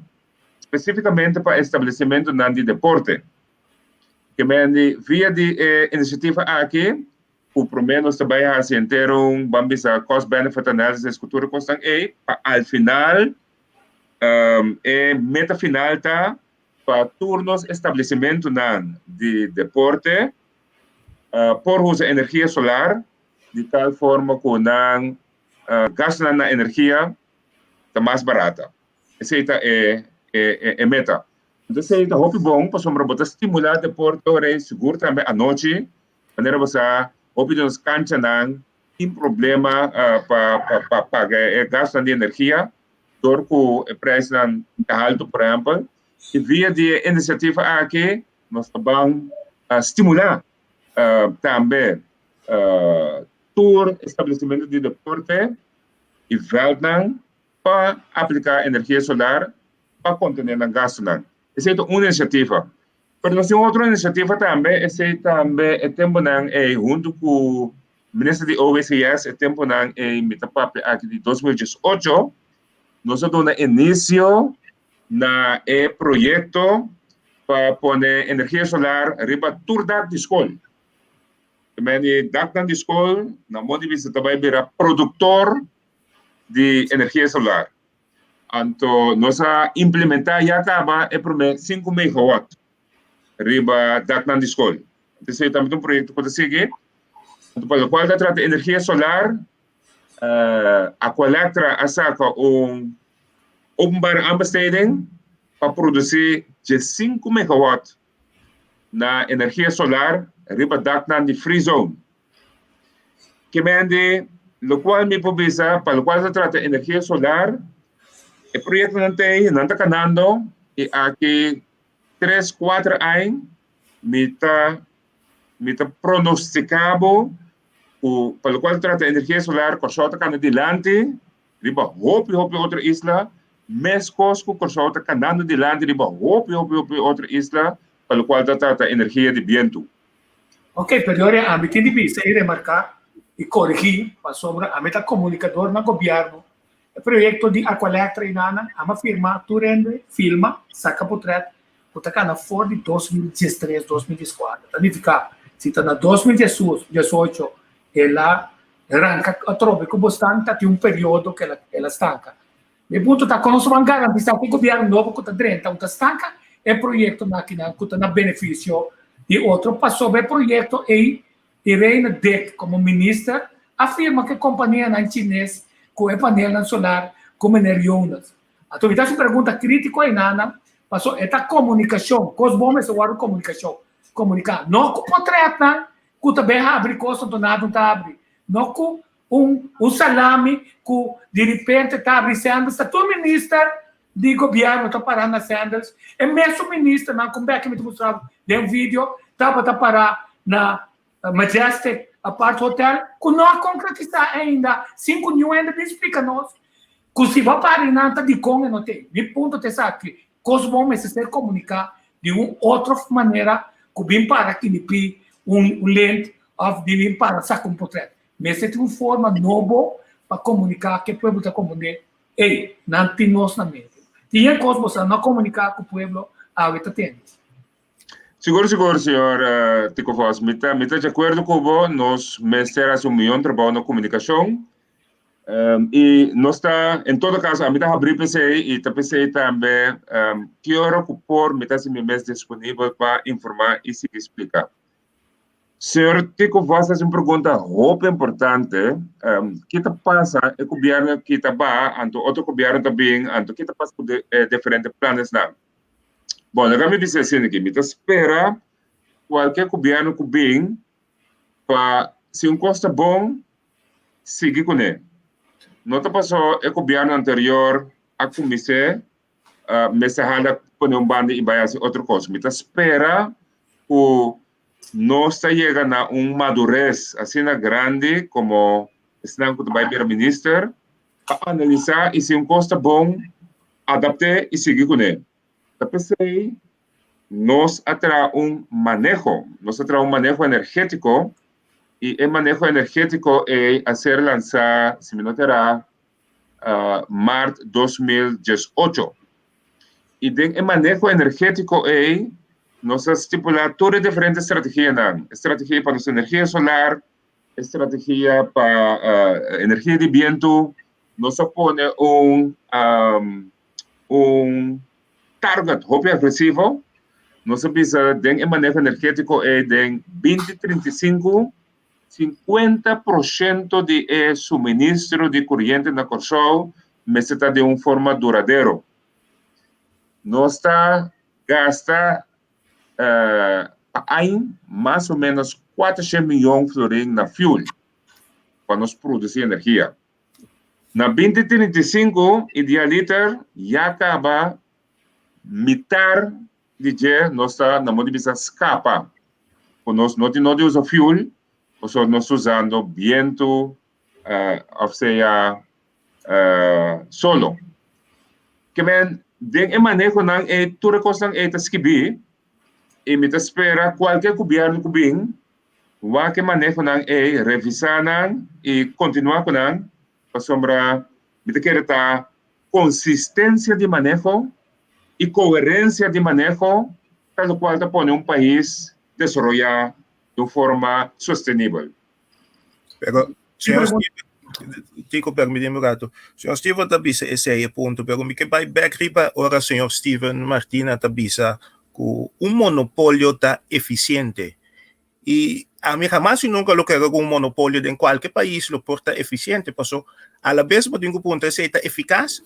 spesífikamente pa establesimentunan di deporte. Ke men via di e inisiativa aki ku promé nos ta bai hasi henter un ban bisa cost benefit analysis ku tur e kosnan ei pa al final E meta final ta pa tur nos establesimentunan di deporte por usa energia solar di tal forma ku nan gastunan na energia ta mas barata. Esei ta e e meta. Entonces esei ta hopi bon pasobra bo ta stimulá deporte ora ei sigur tambe anochi manera bo sa hopi di nos kanchanan tin problema pa pa paga e gastunan di energia dor ku e prijsnan ta haltu por ehempel i via di e inisiativa aki nos ta ban stimulá tambe tur establesimentu di deporte i vèldnan pa apliká energia solar pa kontené nan gastunan. Esei ta un inisiativa. Pero nos tin otro inisiativa tambe, esei tambe e tempunan ei huntu ku minister di OWCS, e tempunan ei mi ta papia aki di 2018, nos a duna inisio na e proyekto pa pone energia solar riba tur dak di skol. Meni daknan di skol, na modo di bista ta bai bira produktor di energia solar. Anto nos a implementá ya kaba e promé 5 megawatt riba daknan di skol. Entonces tambe ta un proyekto ku ta sigui. Anto pa lokual ta trata energia solar, Aqualectra a saka un openbare aanbesteding pa produsí 15 megawatt na energia solar riba daknan di Free Zone. Ke mende lokual mi por bisa pa lokual ta trata energia solar, e proyektonan ta ei, nan ta kanando i aki tres, kuater aña mi ta mi ta pronostika bo ku pa lokual ta trata energia solar Kòrsou ta kana dilanti riba hopi hopi otro isla, meskos ku Kòrsou ta kanando dilanti riba hopi hopi hopi otro isla pa lokual ta trata energia di bientu. Ok, pero yori ami tin di bisa i remarká i korigí pasobra ami ta komunikador na gobièrnu. E proyekto di Aqualectra i nana ami a firma tur hende filma, saka potrèt ku ta kana for di 2013, 2014. Ta nifiká si ta na 2018 el a Ranka atrobe ku bo stanka tin un periodo ku el a stanka. Mi punto ta kon nos ban garantisá ku e gobièrnu nobo ku ta drenta un ta stanka e proyektonan akinan ku ta na benefisio di otro pasobra e proyekto ei Irene Dick komo minister a firma ku e kompanianan chines ku e panelnan solar ku meneer Jonas. Anto mi ta hasi un pregunta krítiko einanan pasobra e ta komunikashon, kos bon mester wòrdu komunikashon, komuniká no ku potrètnan ku ta bin habri kos anto nada no ta habri. No ku un un salami ku diripente ta habri Sandals, ta tur minister di gobièrnu ta pará na Sandals. E mesun ministernan ku bèki mi ta mustra bo den video tabata pará na Majestic Apart Hotel ku no a konkretisá ainda sin ku niun hende bin splika nos ku si bo a para einan ta dikon e no tin. Mi punto ta esaki, Kos bon mester ser komuniká di un otro manera ku bin para kinipi un lent òf di bin para saka un potrèt. Mester tin un forma nobo pa komuniká ke pueblo ta komprendé, ey, nan tin nos na mente. Tin e kos bo sa no komuniká ku pueblo awe ta tende. Sigur sigur señor Tico Vos, mi ta mi ta di akuerdo ku bo, nos mester hasi un mion trabou na komunikashon. I nos ta, en todo kaso, ami ta habrí p'esei i ta p'esei tambe ki ora ku por mi ta hasi mi mes disponibel pa informá i sigui splika. Señor Tico Vos a hasi un pregunta hopi importante, ki ta pasa e gobièrnu aki ta baha anto otro gobièrnu ta bin, anto ki ta pasa ku e diferente planesnan? Bon, laga mi bisa asina aki, mi ta spera kualke gobièrnu ku bin pa si un kos ta bon, sigui kuné. No ta pasó e gobièrnu anterior a kumins'é, mester hala pone un banda i bai hasi otro kos. Mi ta spera ku nos ta yega na un madures asina grandi komo esnan ku ta bai bira minister pa analisá i si un kos ta bon, adapt'é i sigui kuné. Ta p'esei nos a traha un maneho, nos a traha un maneho energétiko i e maneho energétiko ei a ser lansá, si mi no ta erá, mart 2018. I den e maneho energétiko ei nos a stipulá tur e diferente strategianan, e strategia pa nos energia solar, e strategia pa energia di bientu, nos a pone un un target hopi agresivo. Nos a bisa den e maneho energétiko ei den 2035, 50% di e suministro di koriente na Kòrsou mester ta den un forma duradero. Nos ta gasta pa aña mas o ménos 400 mion florin na fuel pa nos produsí energia. Na 2035 idealiter ya kaba mitar di dje nos ta na modo di bisa skapa ku nos no tin no di usa fuel pasobra nos ta usando bientu òf sea solo. Ke men den e manehonan ei tur e kosnan ei ta skibí i mi ta spera kualke gobièrnu ku bin wak e manehonan ei, revisá nan i kontinuá ku nan pasobra mi ta kere ta konsistensia di maneho i koherensia di maneho ta lokual ta pone un pais desaroyá. di un forma sostenibel. Pero, señor Steven, Tico, permiti un rato. Señor Steven ta bisa esei e punto, pero mi ke bai bek riba ora señor Steven Martina ta bisa ku un monopolio ta efisiente. I ami hamas i nunka lo kere ku un monopolio den kualke pais lo por ta efisiente, paso alabes bo tin ku puntra esei ta efikas.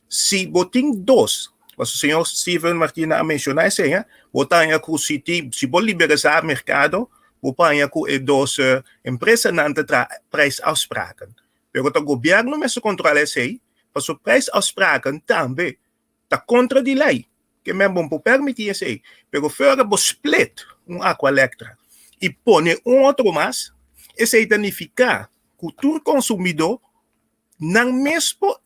Si bo tin dos, paso señor Steven Martina a menshoná esei, bo ta haña ku si tin, si bo liberalisá merkado, bo por haña ku e dos empresanan ta traha prijsafspraken. Pero ta gobièrnu mester kontrolá esei, paso prijsafspraken tambe ta kontra di lei. Ke men bo por permití esei. Pero fuera bo split un Aqualectra i pone un otro mas, esei ta nifiká ku tur konsumidó nan mes por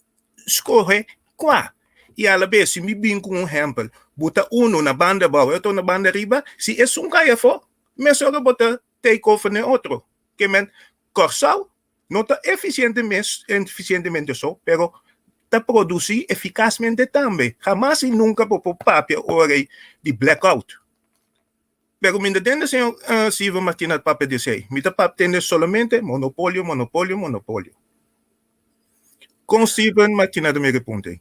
skohe kua. I alabes si mi bin ku un ehèmpel, bo ta unu na banda abou e otro na banda ariba, si esun kai afó, mesora bo ta take over na e otro. Ke men Kòrsou no ta efisiente mes, efisientemente so, pero ta produsí efikasmente tambe. Hamas i nunka bo por papia ora ei di blackout. Pero mi no tende señor Steven Martina papia di esei. Mi ta tende solamente monopolio, monopolio, monopolio. Kon Steven Martina ta mira e punto ei?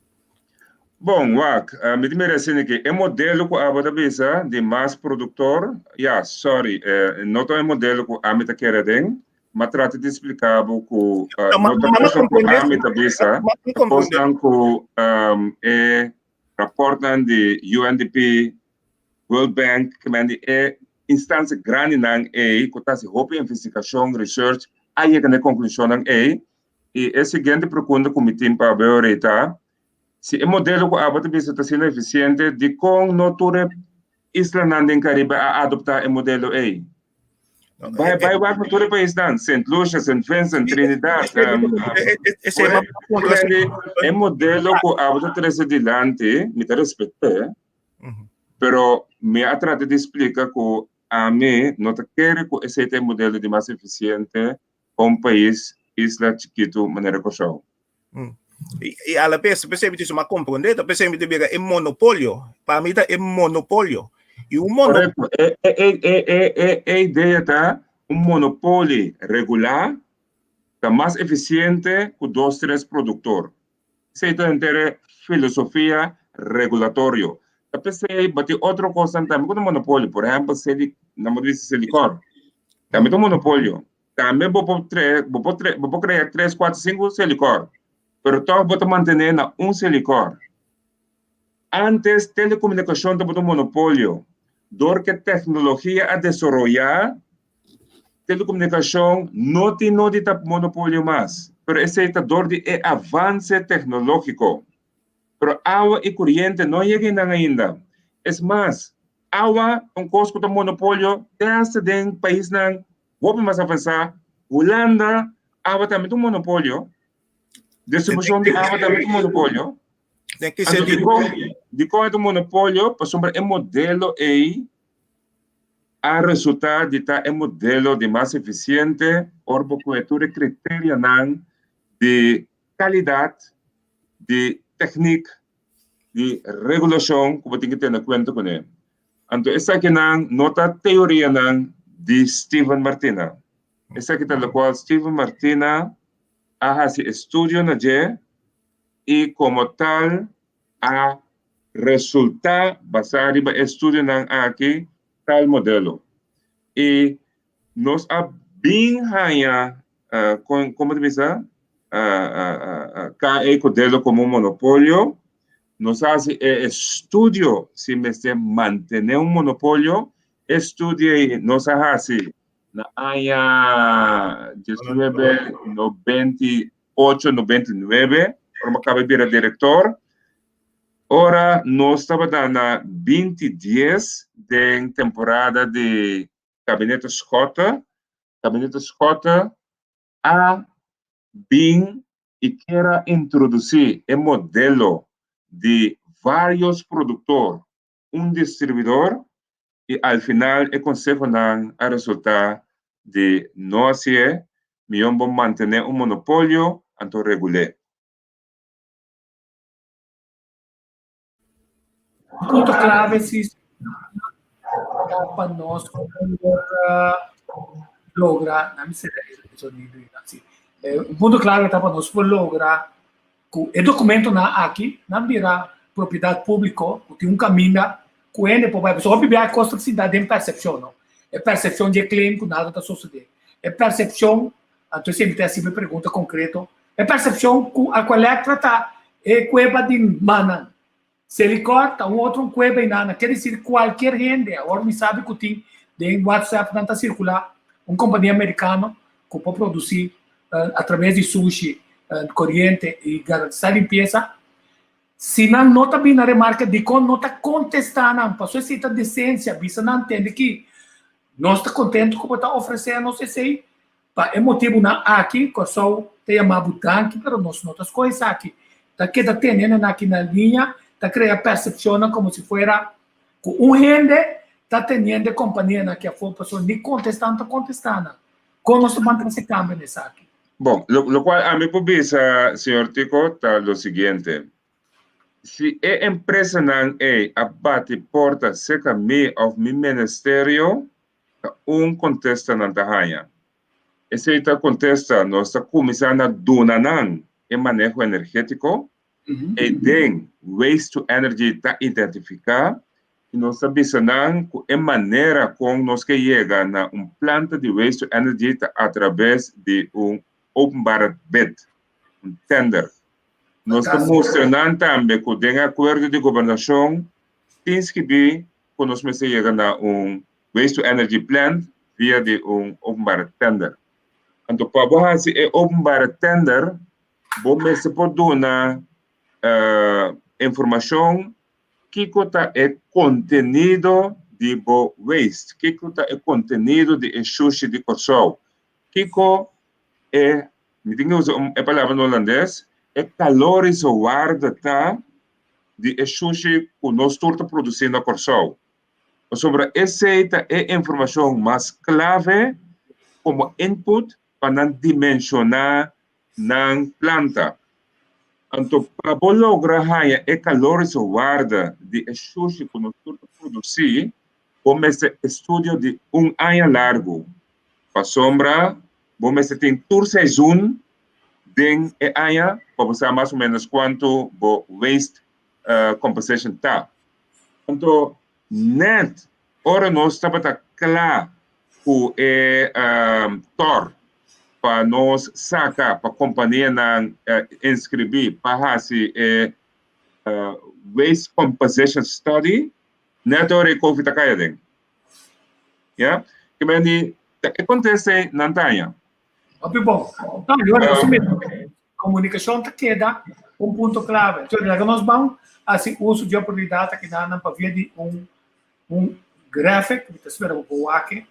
Bon, wak, mi ta mira asina ke e modelo ku abo ta bisa di mas produktor, ya, sorry, no ta e modelo ku ami ta kere aden, m'a trata di splika bo ku no ta kosnan ku ami ta bisa, ta kosnan ku e raportnan di UNDP, World Bank, ke men di e instansia grandinan ei ku ta hasi hopi investigashon, research, a yega na e konklushonnan ei. I e siguiente pregunta ku mi tin pa bo rei ta, si e modelo ku abo ta bisa ta asina efisiente, dikon no tur e islanan den Karibe a adoptá e modelo ei? Bai bai wak na tur e paisnan, Sint Lucia, Sint Vincent, Trinidad. E modelo ku abo ta trese dilanti, mi ta respet'é, pero mi a trata di splika ku ami no ta kere ku esei ta e modelo di mas efisiente pa un pais isla chikitu manera Kòrsou. I a la bes, p'esei mi ta dici, m'a komprondé, ta p'esei mi ta bira e monopolio. Pa mi ta e monopolio. I un mono. Korekto. E, e, e, e, e, e, e idea ta un monopoli regulá ta mas efisiente ku dos, tres produktor. Esei ta henter e filosofia regulatorio. Ta p'esei bo tin otro kosnan tambe ku ta monopolio. Por ehèmpel, seli, nan bo ta bisa Selikor. Tambe ta un monopolio. Tambe bo por tre, bo por tre, bo por krea tres, kuater, sinku Selikor. Pero tòg bo ta mantené na un Selikor. Ántes telekomunikashon tabata un monopolio. Dor ku e teknologia a desaroyá, telekomunikashon no tin nodi ta monopolio mas, pero esei ta dor di e avanse teknológiko. Pero awa i kuriente no a yega einan ainda. Es mas, awa ta un kos ku ta monopolio te asta den paisnan hopi mas avansá, Hulanda, awa tambe ta un monopolio. Distribushon di awa tambe ta un monopolio. Anto dikon, dikon e ta un monopolio? Pasobra e modelo ei a resultá di ta e modelo di mas efisiente ora bo kohe tur e kriterianan di kalidat, di teknik, di regulashon ku bo tin ku tene kuenta kuné. Anto esakinan no ta teorianan di Steven Martina. Esaki ta lokual Steven Martina a hasi estudio na dje i komo tal a resultá basá riba e estudionan aki tal modelo. I nos a bin haña, kon kon bo ta bisa, KE Codelo komo un monopolio. Nos a hasi e estudio si mester mantené un monopolio. E estudio ei nos a hasi na aña diesnuebe 98, 99, ora mi a kaba di bira direktor. Ora nos tabata na 20 dies den temporada di Gabinete Schotte, Gabinete Schotte a bin i kier a introdusí e modelo di vários produktor, un distribuidor i al final e konsehonan a resultá di no hasié, mihó bo mantené un monopolio anto regul'é. Punto clave si ta pa nos por logra, na mi sera e sonido así. Un punto clave ta pa nos por logra ku e dokumentonan aki nan bira propiedat públiko, ku tin un kaminda ku hende por bai. Pasobra hopi biaha e kos ta sinta den persepshon, no? E persepshon di e claim ku nada ta sosodé. E persepshon, anto esei mi ta hasi mi pregunta konkreto, e persepshon ku Aqualectra ta e kueba di mannan. Selikor ta un otro un kueba einan, kier desir kualkier hende, awor mi sabi ku tin den WhatsApp nan ta sirkulá un kompania merikano ku por produsí atraves di sushi, koriente i garantisá limpiesa. Si nan no ta bini na remarke dikon no ta kontestá nan, pasobra esei ta desensia, bisa nan tende ki nos ta kontentu ku bo ta ofresé nos esei, Pa e motibunan aki Kòrsou ta yama bo danki pero nos no ta skohe esaki. Ta keda tene nan aki na liña, ta krea persepshonnan komo si fuera ku un hende ta teniendo e kompanianan aki afó pasobra ni kontestá no ta kontestá nan. Kon nos ta ban trese kambio na esaki? Bon, lokual ami por bisa, señor Tico, ta lo siguiente. Si e empresanan ei a bati porta serka mi òf mi ministerio, Ta un kontesta nan ta haña. Esei ta kontesta, nos ta kuminsá na duna nan e maneho energétiko, ei den Waste to Energy ta identifiká i nos ta bisa nan ku e manera kon nos ke yega na un planta di Waste to Energy ta atraves di un openbare bid, un tender. Nos ta mustra nan tambe ku den e akuerdo di gobernashon tin skibí ku nos mester yega na un waste to energy plant via di un openbare tender. Anto pa bo hasi e openbare tender bo mester por duna informashon kiko ta e kontenido di bo waste, kiko ta e kontenido di e shushi di Kòrsou, kiko e, mi tin ke usa e palabra na holandes, e kalorische waarde ta di e shushi ku nos tur ta produsí na Kòrsou. Pasobra esei ta e informashon mas klave komo input pa nan dimenshoná nan planta. Anto pa bo logra haña e kalorische waarde di e shushi ku nos tur ta produsí, bo mester estudio di un aña largu. Pasobra bo mester tin tur seizoen den e aña pa bo sa mas o menos kuantu bo waste composition ta. Anto net ora nos tabata kla ku e tor pa nos saka pa kompanianan inskribí pa hasi e waste composition study, net ora e covid ta kai aden. Ya, ke men di ta e kontesta ei nan ta haña. Hopi bon. No, yo no um, komunikashon ta keda un punto klave. Entonces, laga nos ban hasi uso di oportunidat aki nan pa via di un un graphic, mi ta spera bo por wak.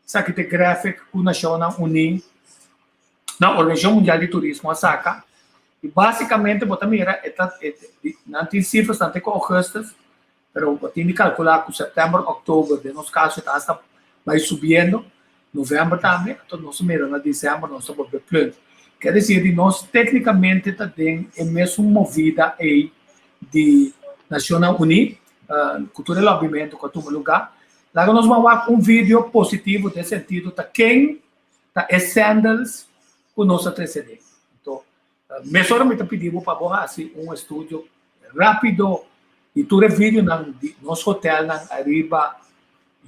Esaki ta e graphic ku Nashonnan Uní na Organisashon Mundial di Turismo a saka. I básikamente bo ta mira e ta e nan tin sifras te ku ougùstùs. Pero bo tin di kalkulá ku sèptèmber, òktober, den nos kaso e ta asta bai subiendo, novèmber tambe, anto nos a mira na desèmber nos ta bolbe plùnt. Kier desir di nos téknikamente ta den e mesun movida ei di Nashonnan Uní, ku tur e lòbimentu ku a tuma lugá. Laga nos ban wak un video positivo den sentido ta ken ta e sandals ku nos a trese den. Anto, Mesora mi ta pidi bo pa bo hasi un estudio rapido di tur e videonan di nos hotelnan ariba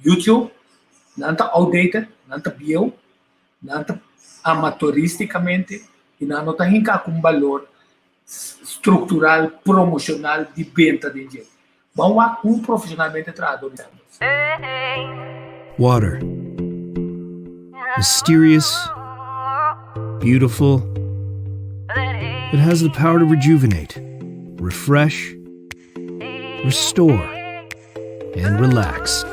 YouTube. Nan ta outdated, nan ta bieu, nan ta amatoristicamente y nan no ta hinca cu un balor structural, promocional di benta den dje. Ban wak un profesionalmente trahador di sandals. Water. Mysterious, beautiful. It has the power to rejuvenate, refresh, restore, and relax.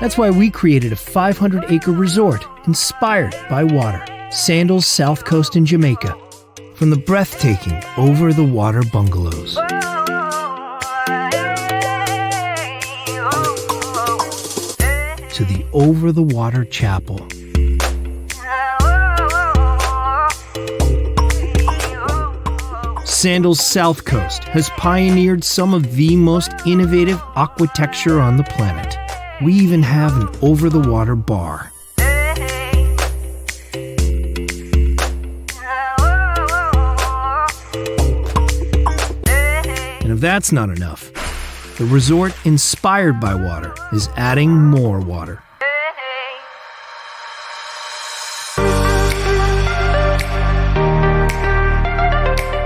That's why we created a 500 acre resort inspired by water, Sandals South Coast in Jamaica, from the breathtaking over the water bungalows. To the over the water chapel. Sandals South Coast has pioneered some of the most innovative aquatecture on the planet. We even have an over the water bar. And if that's not enough, the resort inspired by water is adding more water.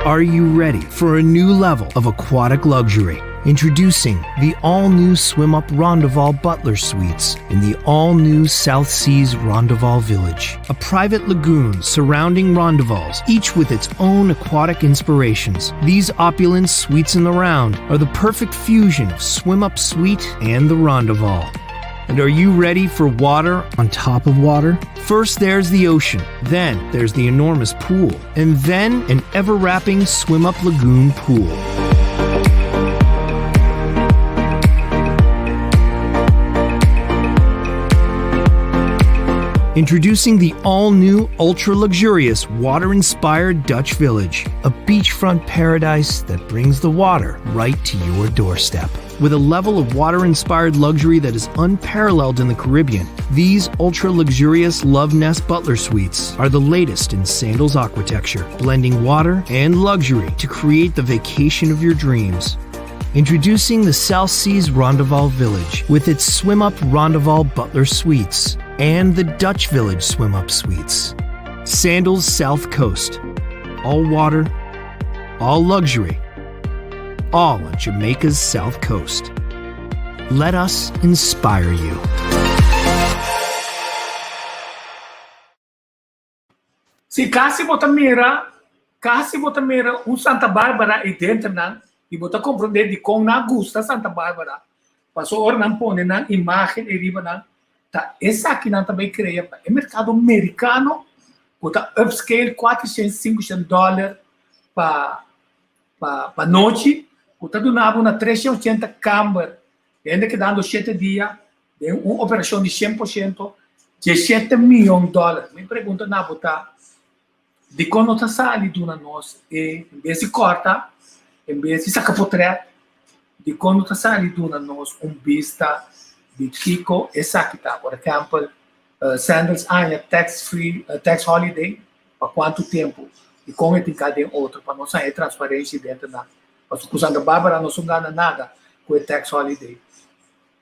Are you ready for a new level of aquatic luxury? Introducing the all new Swim Up Rondoval Butler Suites in the all new South Seas Rondoval Village. A private lagoon surrounding rondovals, each with its own aquatic inspirations. These opulent suites in the round are the perfect fusion of Swim Up Suite and the Rondoval. And are you ready for water on top of water? First, there's the ocean, then, there's the enormous pool, and then an ever wrapping swim up lagoon pool. Introducing the all new, ultra luxurious, water inspired Dutch Village, a beachfront paradise that brings the water right to your doorstep. With a level of water inspired luxury that is unparalleled in the Caribbean, these ultra luxurious Love Nest Butler Suites are the latest in Sandals aquatecture, blending water and luxury to create the vacation of your dreams. Introducing the South Seas Rondoval Village with its Swim Up Rondoval Butler Suites and the Dutch Village Swim Up Suites. Sandals South Coast. All water, all luxury, all on Jamaica's South Coast. Let us inspire you. Si kasi bo ta mira, kasi bo ta mira un Santa Barbara ei denter nan i bo ta komprondé dikon nan a gusta Santa Barbara. Paso ora nan pone nan imágen ei riba nan, ta esaki nan ta bai krea pa e merkado merikano ku ta upscale kuatershen, sinkushen dòler pa pa pa nochi ku ta duna bo na treshen ochenta kamber hende kedando shete dia den un operashon di 100% 17 miyon dòler. Mi pregunta na bo ta dikon no ta sali duna nos e en bes di kòrta, en bes di saka potrèt, dikon no ta sali duna nos un bista di kiko esaki ta. Por ehèmpel, Sandals aña tax free, tax holiday pa kuantu tempu i kon e tin ka den otro pa nos haña e transparensia denter nan. Pasobra ku Santa Barbara nos no gana nada ku e tax holiday.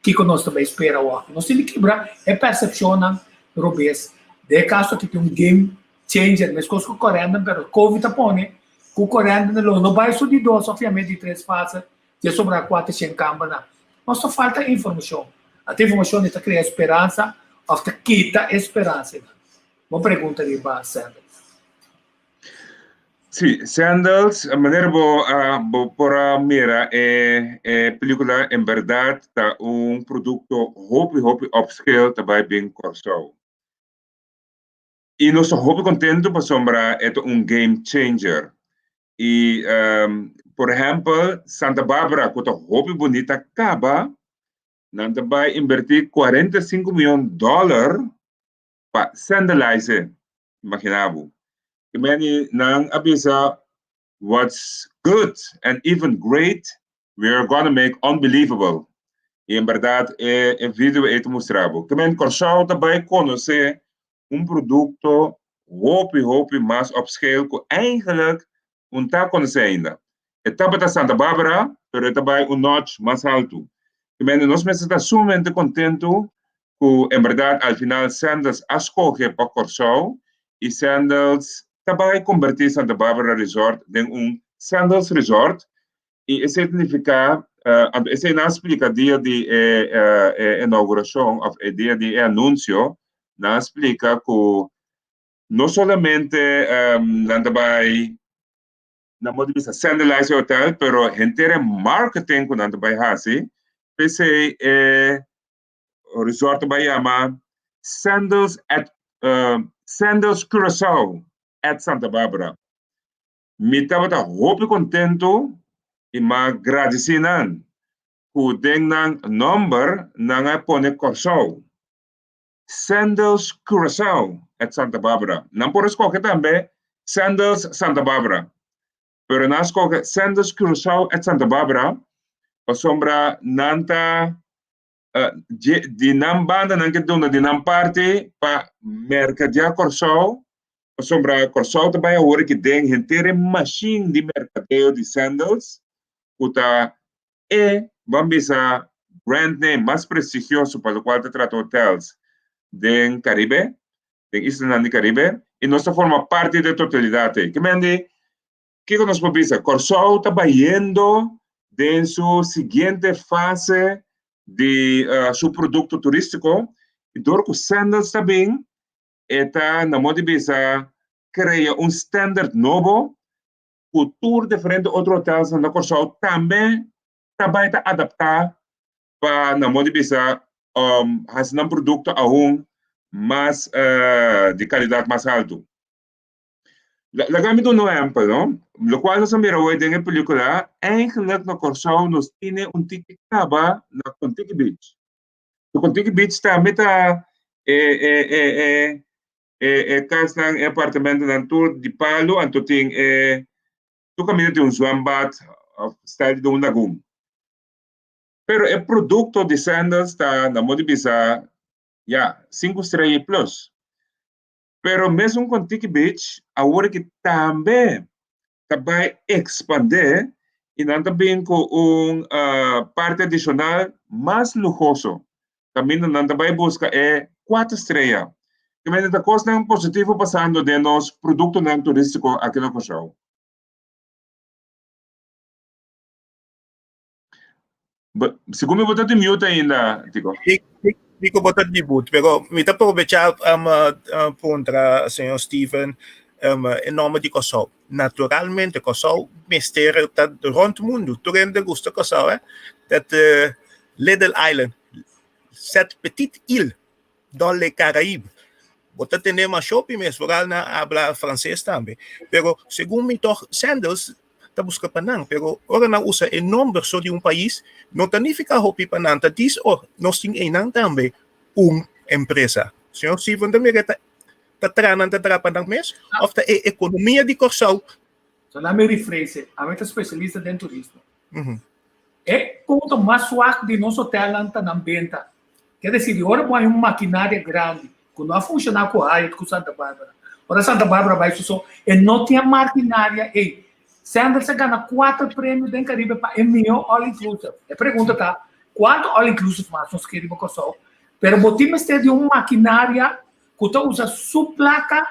Kiko nos ta bai spera awor? Nos tin di kibra e persepshonnan robes. Den e kaso aki tin un game changer meskos ku Corendon pero Covid a pone ku Corendon lo no bai su di dos of yam'é di tres fase dje sobra 400 kambernan. Nos ta falta informashon. Ata informashon e ta krea speransa of ta kita e speransanan? Bo pregunta riba Sandals. Sí, Sandals, manera bo a bo por a mira e e película en berdad ta un producto hopi hopi upscale ta bai bin Kòrsou. I nos ta hopi kontentu pasobra e ta un game changer. I por ehèmpel Santa Barbara ku ta hopi bunita kaba, nan ta bai inbertí 45 mion dòler pa sandalize, imagina bo. I meni nan a bisa what's good and even great we are gonna make unbelievable. I en bèrdat e e video ei ta mustra bo. Ke men Kòrsou ta bai konosé un produkto hopi hopi mas upscale ku eigenlijk un ta konosé ainda. E tabata Santa Barbara, pero e ta bai un notch mas haltu. Ke men nos mester ta sumamente kontentu ku en bèrdat al final Sandals a skohe pa Kòrsou i Sandals ta bai kombertí Santa Barbara Resort den un Sandals Resort i esei ta nifiká anto esei nan a splika dia di e e inaugurashon òf e dia di e anunsio nan a splika ku no solamente nan ta bai nan por bisa sandalize e hotel pero henter e marketing ku nan ta bai hasi p'esei e resort ta bai yama Sandals at Sandals Curaçao at Santa Barbara. Mi tabata hopi kontentu i m'a gradisí nan ku den nan nòmber nan a pone Kòrsou. Sandals Curaçao at Santa Barbara. Nan por a skohe tambe Sandals Santa Barbara. Pero nan a skohe Sandals Curaçao at Santa Barbara pasobra nan ta di nan banda nan ke duna di nan parti pa merkadeá Kòrsou, pasobra Kòrsou ta bai awor aki den henter e mashin di merkadeo di sandals. ku ta e, ban bisa, brand name mas prestigioso pa lokual ta trata hotels den Karibe, den islanan di Karibe, i nos ta forma parti di e totalidat ei. Ke men di, kiko nos por bisa? Kòrsou ta bayendo den su siguiente fase di su produkto turístiko i dor ku Sandals ta bin, e ta, na modo di bisa, krea un standard nobo ku tur diferente otro hotelsnan na Kòrsou tambe ta bai ta adaptá pa na modo di bisa hasi nan produkto aun mas di kalidat mas haltu. Laga mi duna un ehèmpel, no? Lokual nos a mira awe den e pelíkula, eigenlijk na Kòrsou nos tine un tiki kaba na Kontiki Beach. Na Kontiki Beach tambe ta e e e e e e kasnan, e apartamentonan tur di palu, anto tin e tur kaminda tin un zwembad of stijl di un lagun. Pero e produkto di Sandals ta na modo di bisa ya sinku strea i plus. Pero mesun Kontiki Beach awor ki tambe ta bai ekspandé i nan ta bin ku un parti adishonal mas luhoso kaminda nan ta bai buska e kuater strea. Kaminda ta kosnan positivo pasando den nos produktonan turístiko aki na Kòrsou. Segun mi bo ta di mute ainda, Tico. Tico bo ta di mute, pero mi ta aprovecha um, uh, puntra señor Steven um, en nomber di Kòrsou. Naturalmente Kòrsou mester ta rond mundu. Tur hende gusta Kòrsou, eh? Dat uh, little island, cette petite île dans les Caraïbes. Bo ta tende mas hopi mes, vooral na habla frances tambe. Pero segun mi toch Sandals ta buska pa nan, pero ora nan usa e nomber so di un pais, no ta nifica hopi pa nan, ta dis oh, nos tin einan tambe un empresa. Señor Steven ta mira ta ta traha nan ta traha pa nan mes of ta e economia di Corsou? So laat me rephrase, ami ta specialista den turismo. E punto mas swak di nos hotelnan ta nan benta. Ker desi di ora bo hay un makinaria grandi ku no a funshoná ku Hyatt ku Santa Barbara, ora Santa Barbara bai su so e no tin e makinaria ei. Sandals a gana kuater premio den Karibe pa e mihó all inclusive. E pregunta ta, kuantu all inclusive mas nos ke riba Kòrsou? Pero bo tin mester di un makinaria ku ta usa su plaka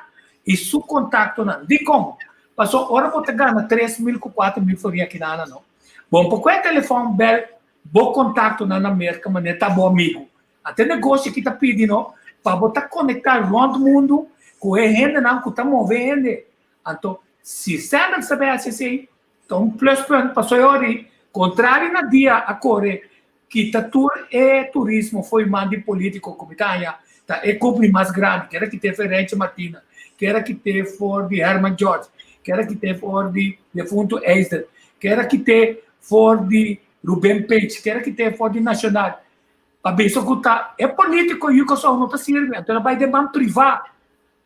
i su kontaktonan. Dikon? Pasobra ora bo ta gana 3000 ku 4000 florin akinana no, bo no por kohe telefòn bèl bo kontaktonan na Merka manera ta bo amigu. Ate negoshi ki ta pidi no pa bo ta konektá rònt mundu ku e hendenan ku ta move hende. Anto si Sandals ta bai hasi esei ta un pluspunt pasobra e ora ei kontrari na dia a kore kita tur e turismo fo'i man di politico ku mi ta haña ta e company mas grandi kera kite for Renchi Martina kera kite for di Herman George kera kite for di defunto Eisden kera kite for di Ruben Page kera kite for di Nacional pa bisa ku ta e politico yu Kòrsou no ta sirbi anto el a bai den man priva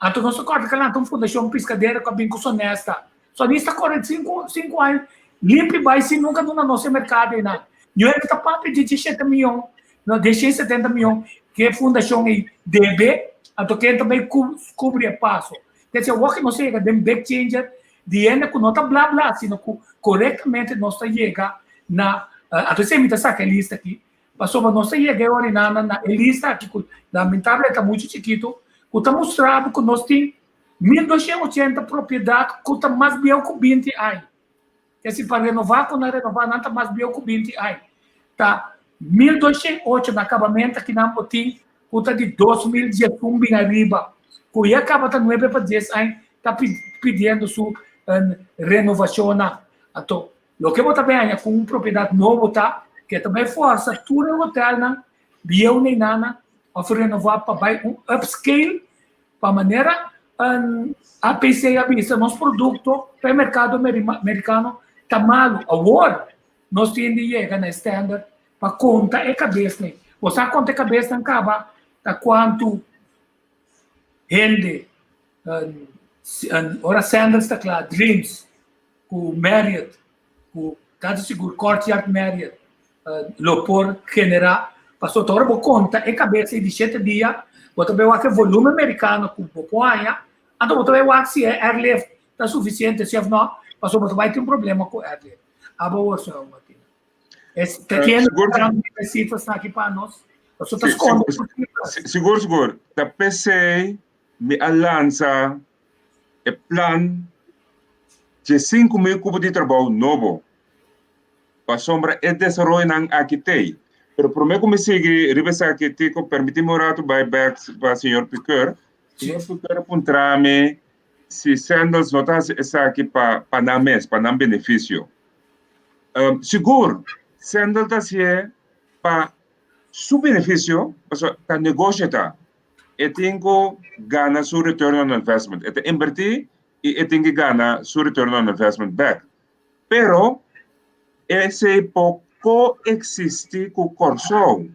anto nos ta kòrda ke lanta un fundashon Piscadera ku a bin ku Sonesta Sonista kore sinku aña limpi bai sin nunka duna nos e merkado einan Ñu hende ta papia di diesshete mion no diesshei setenta mion ke e fundashon ei debe anto ken ta bai kubri e paso Kese awor ke nos a yega den big changer di hende ku no ta bla bla sino ku korektamente nos ta yega na anto esei mi ta saka e lista aki pasobra nos ta yega e orinana na e lista aki ku lamentable ta muchu chikitu ku ta mustra bo ku nos tin 1280 propiedat ku ta mas bieu ku 20 aña. Kesi pa renova ku nan renova nan ta mas bieu ku 20 aña. Ta 1208 na kabamento aki nan bo tin ku ta di 2011 bin ariba ku ya kaba ta nuebe pa dies aña ta pidiendo su renovashonnan. Anto loke bo ta bin haña ku un propiedat nobo ta ke ta bai forsa tur e hotelnan bieu neinana òf renova pa bai un upscale pa manera APC a bisa nos produkto pa e merkado merikano ta malu. Awor nos tin di yega na e standard pa konta e kabesnan. Bo sa konta e kabesnan kaba ta kuantu hende ora Sandals ta kla, Dreams ku Marriott ku tantu sigur Courtyard Marriott lo por generá. Pasobra ora bo konta e kabes ei di shete dia, bo ta bai wak e volumen merikano ku bo por haña, anto bo ta bai wak si e airlift ta sufisiente si òf nò, pasobra bo ta bai tin un problema ku airlift. Abo awor, señor Martina. Es, te kende e cifras aki pa nos? Paso ta skonde ku cifras. Sigur, sigur. Ta p'esei mi a lansa e plan dje 5.000 kupo di trabou nobo. Pasobra e desaroyonan aki t'ei. Pero promé ku mi sigui riba esaki, Tico, permití mi un ratu bai bèk pa señor Pikeur. Señor Pikeur a puntra mi si Sandals no ta hasi esaki pa pa nan mes, pa nan benefisio. Sigur, Sandals ta hasié pa su benefisio, pasobra ta negoshi e ta. E tin ku gana su return on investment. E ta inbertí i e tin ku gana su return on investment bèk. Pero esei por koeksistí ku Kòrsou.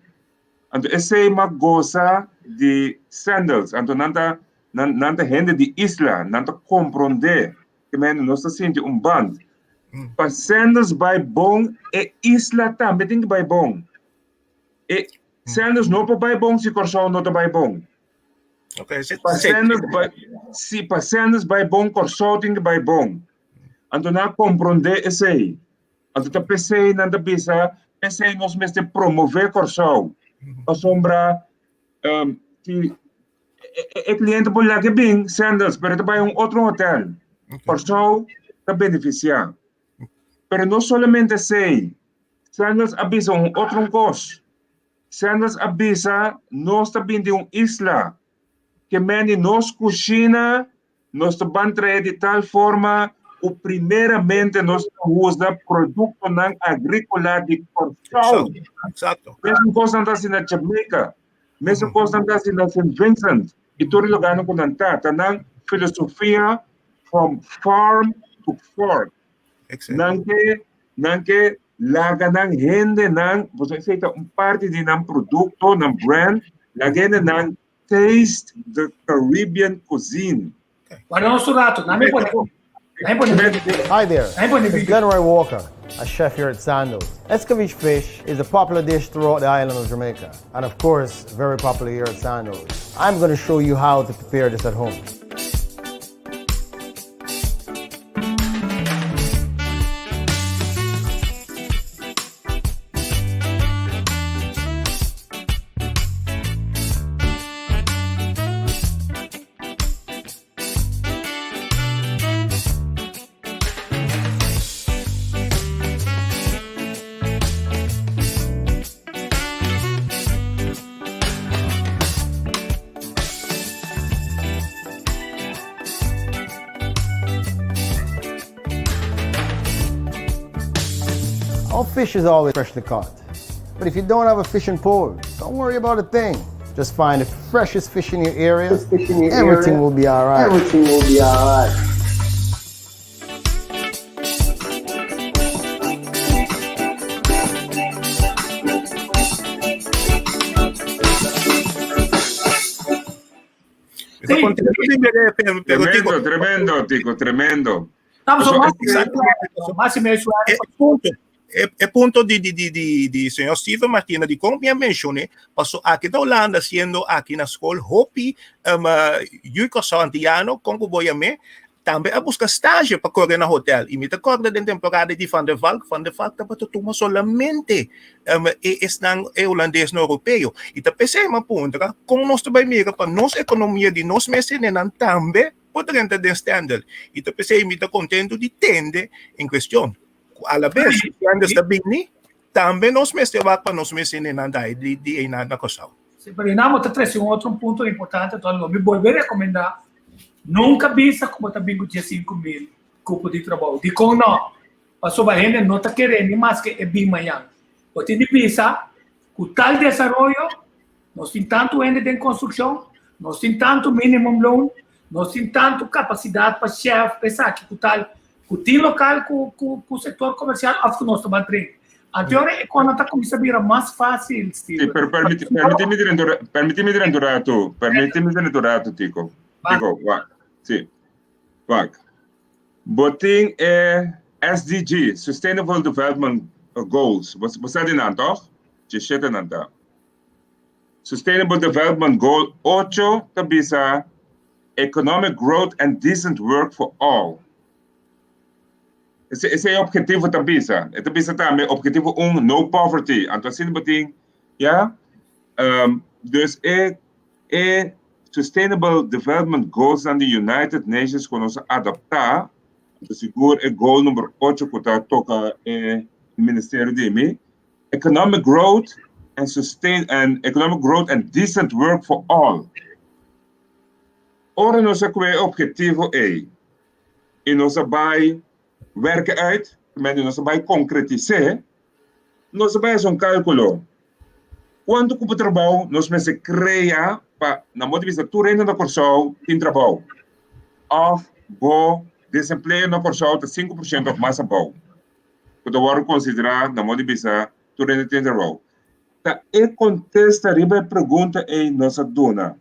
Anto esei m'a gosa di Sandals. Anto nan ta nan ta hende di isla, nan ta komprondé. Ke men nos ta sinti un band. Pa Sandals bai bon, e isla tambe tin ku bai bon. E Sandals no por bai bon si Kòrsou no ta bai bon. Okay, Pa Sandals bai, si pa Sandals bai bon, Kòrsou tin ku bai bon. Anto nan a komprondé esei. Anto ta p'esei nan ta bisa, p'esei nos mester promové Kòrsou. Pasobra si e kliente por laga e bin Sandals, pero e ta bai un otro hotèl. Kòrsou ta benefisiá. Pero no solamente esei, Sandals a bisa un otro kos. Sandals a bisa nos ta bin di un isla, ke men di nos kushina Nos ta ban trae di tal forma ku primeramente nos ta usa produktonan agríkola di Kòrsou. Eksakto. Mesun kos nan ta hasi na Jamaica, mesun kos nan ta hasi na Sint Vincent i tur e lugarnan ku nan ta. Ta nan filosofia from farm to fork. Nan ke nan ke laga nan hendenan, pasobra esei ta un parti di nan produkto, nan brand, laga hendenan Taste the Caribbean cuisine. Guarda nos un rato, nami pone, nami pone video. Hi there, Nami pone it's video. Glenroy Walker, a chef here at Sandals. Escovitch fish is a popular dish throughout the island of Jamaica, and of course, very popular here at Sandals. I'm going to show you how to prepare this at home. Our fish is always freshly caught. But if you don't have a fishing pole, don't worry about a thing. Just find the freshest fish in your area. Fish in your Everything area. will be all right. Everything will be all right. Tremendo, tremendo, Tico, tremendo. E punto di di di di di señor Steven Martina di kon mi a menshoné paso aki ta Hulanda siendo aki na skol hopi um, yu Kòrsou antiano kon ku bo yam'é tambe a buska stage pa kore na hotel i mi ta kòrda den temporada di Van der Valk Van der Valk tabata tuma solamente um, e esnan e hulandesnan europeo i ta p'esei mi a puntra kon nos ta bai mira pa nos ekonomia di nos mes hendenan tambe por drenta den Stendal i ta p'esei mi ta kontentu di tende en kuestion Ku alabes ku Flanders ta bini, tambe nos mester wak pa nos mes hendenan dai di di einan na Kòrsou. Sí, pero einan bo ta trese un otro punto importante, entonces lo mi bolbe rekomendá, nunka bisa ku bo ta bin ku diesinku mil kupo di trabou. Dikon no? Pasobra hende no ta kere ni maske e bin mañan. Bo tin di bisa ku tal desaroyo, nos tin tantu hende den konstrukshon, nos tin tantu minimum loon, nos tin tantu kapasidat pa chef, pa esaki ku tal, ku tin lokal ku ku ku sektor komersial òf ku nos ta ban train. Anto ora e kosnan ta kuminsá bira mas fásil, Sí, Steven. pero permiti, permiti mi drenta, permiti mi drenta un rato, permiti mi drenta un rato, Tico. Tico, wak. Sí. Wak. Bo tin e SDG, Sustainable Development Goals. Bo, bo sa di nan, toch? Djeshete nan ta. Sustainable Development Goal ocho ta bisa Economic growth and decent work for all. Esei e objetivo ta bisa. E ta bisa tambe objetivo un, no poverty. Anto asina bo tin, ya. Dus e e Sustainable Development Goals nan di United Nations ku nos a adaptá, anto sigur e goal number ocho ku ta toka e ministerio di mi, economic growth and sustain and economic growth and decent work for all. Ora nos a kue e objetivo ei i nos a bai werken uit, men nos a bai konkretis'é, nos a bai hasi un kálkulo. Kuantu kupo trabou nos mester krea pa na modo di bista tur hende na Kòrsou tin trabou? Òf bo desempleo na Kòrsou ta 5% òf mas abou, ku ta wòrdu konsiderá na modo di bisa tur hende tin trabou? Ta e kontesta riba e pregunta ei nos a duna.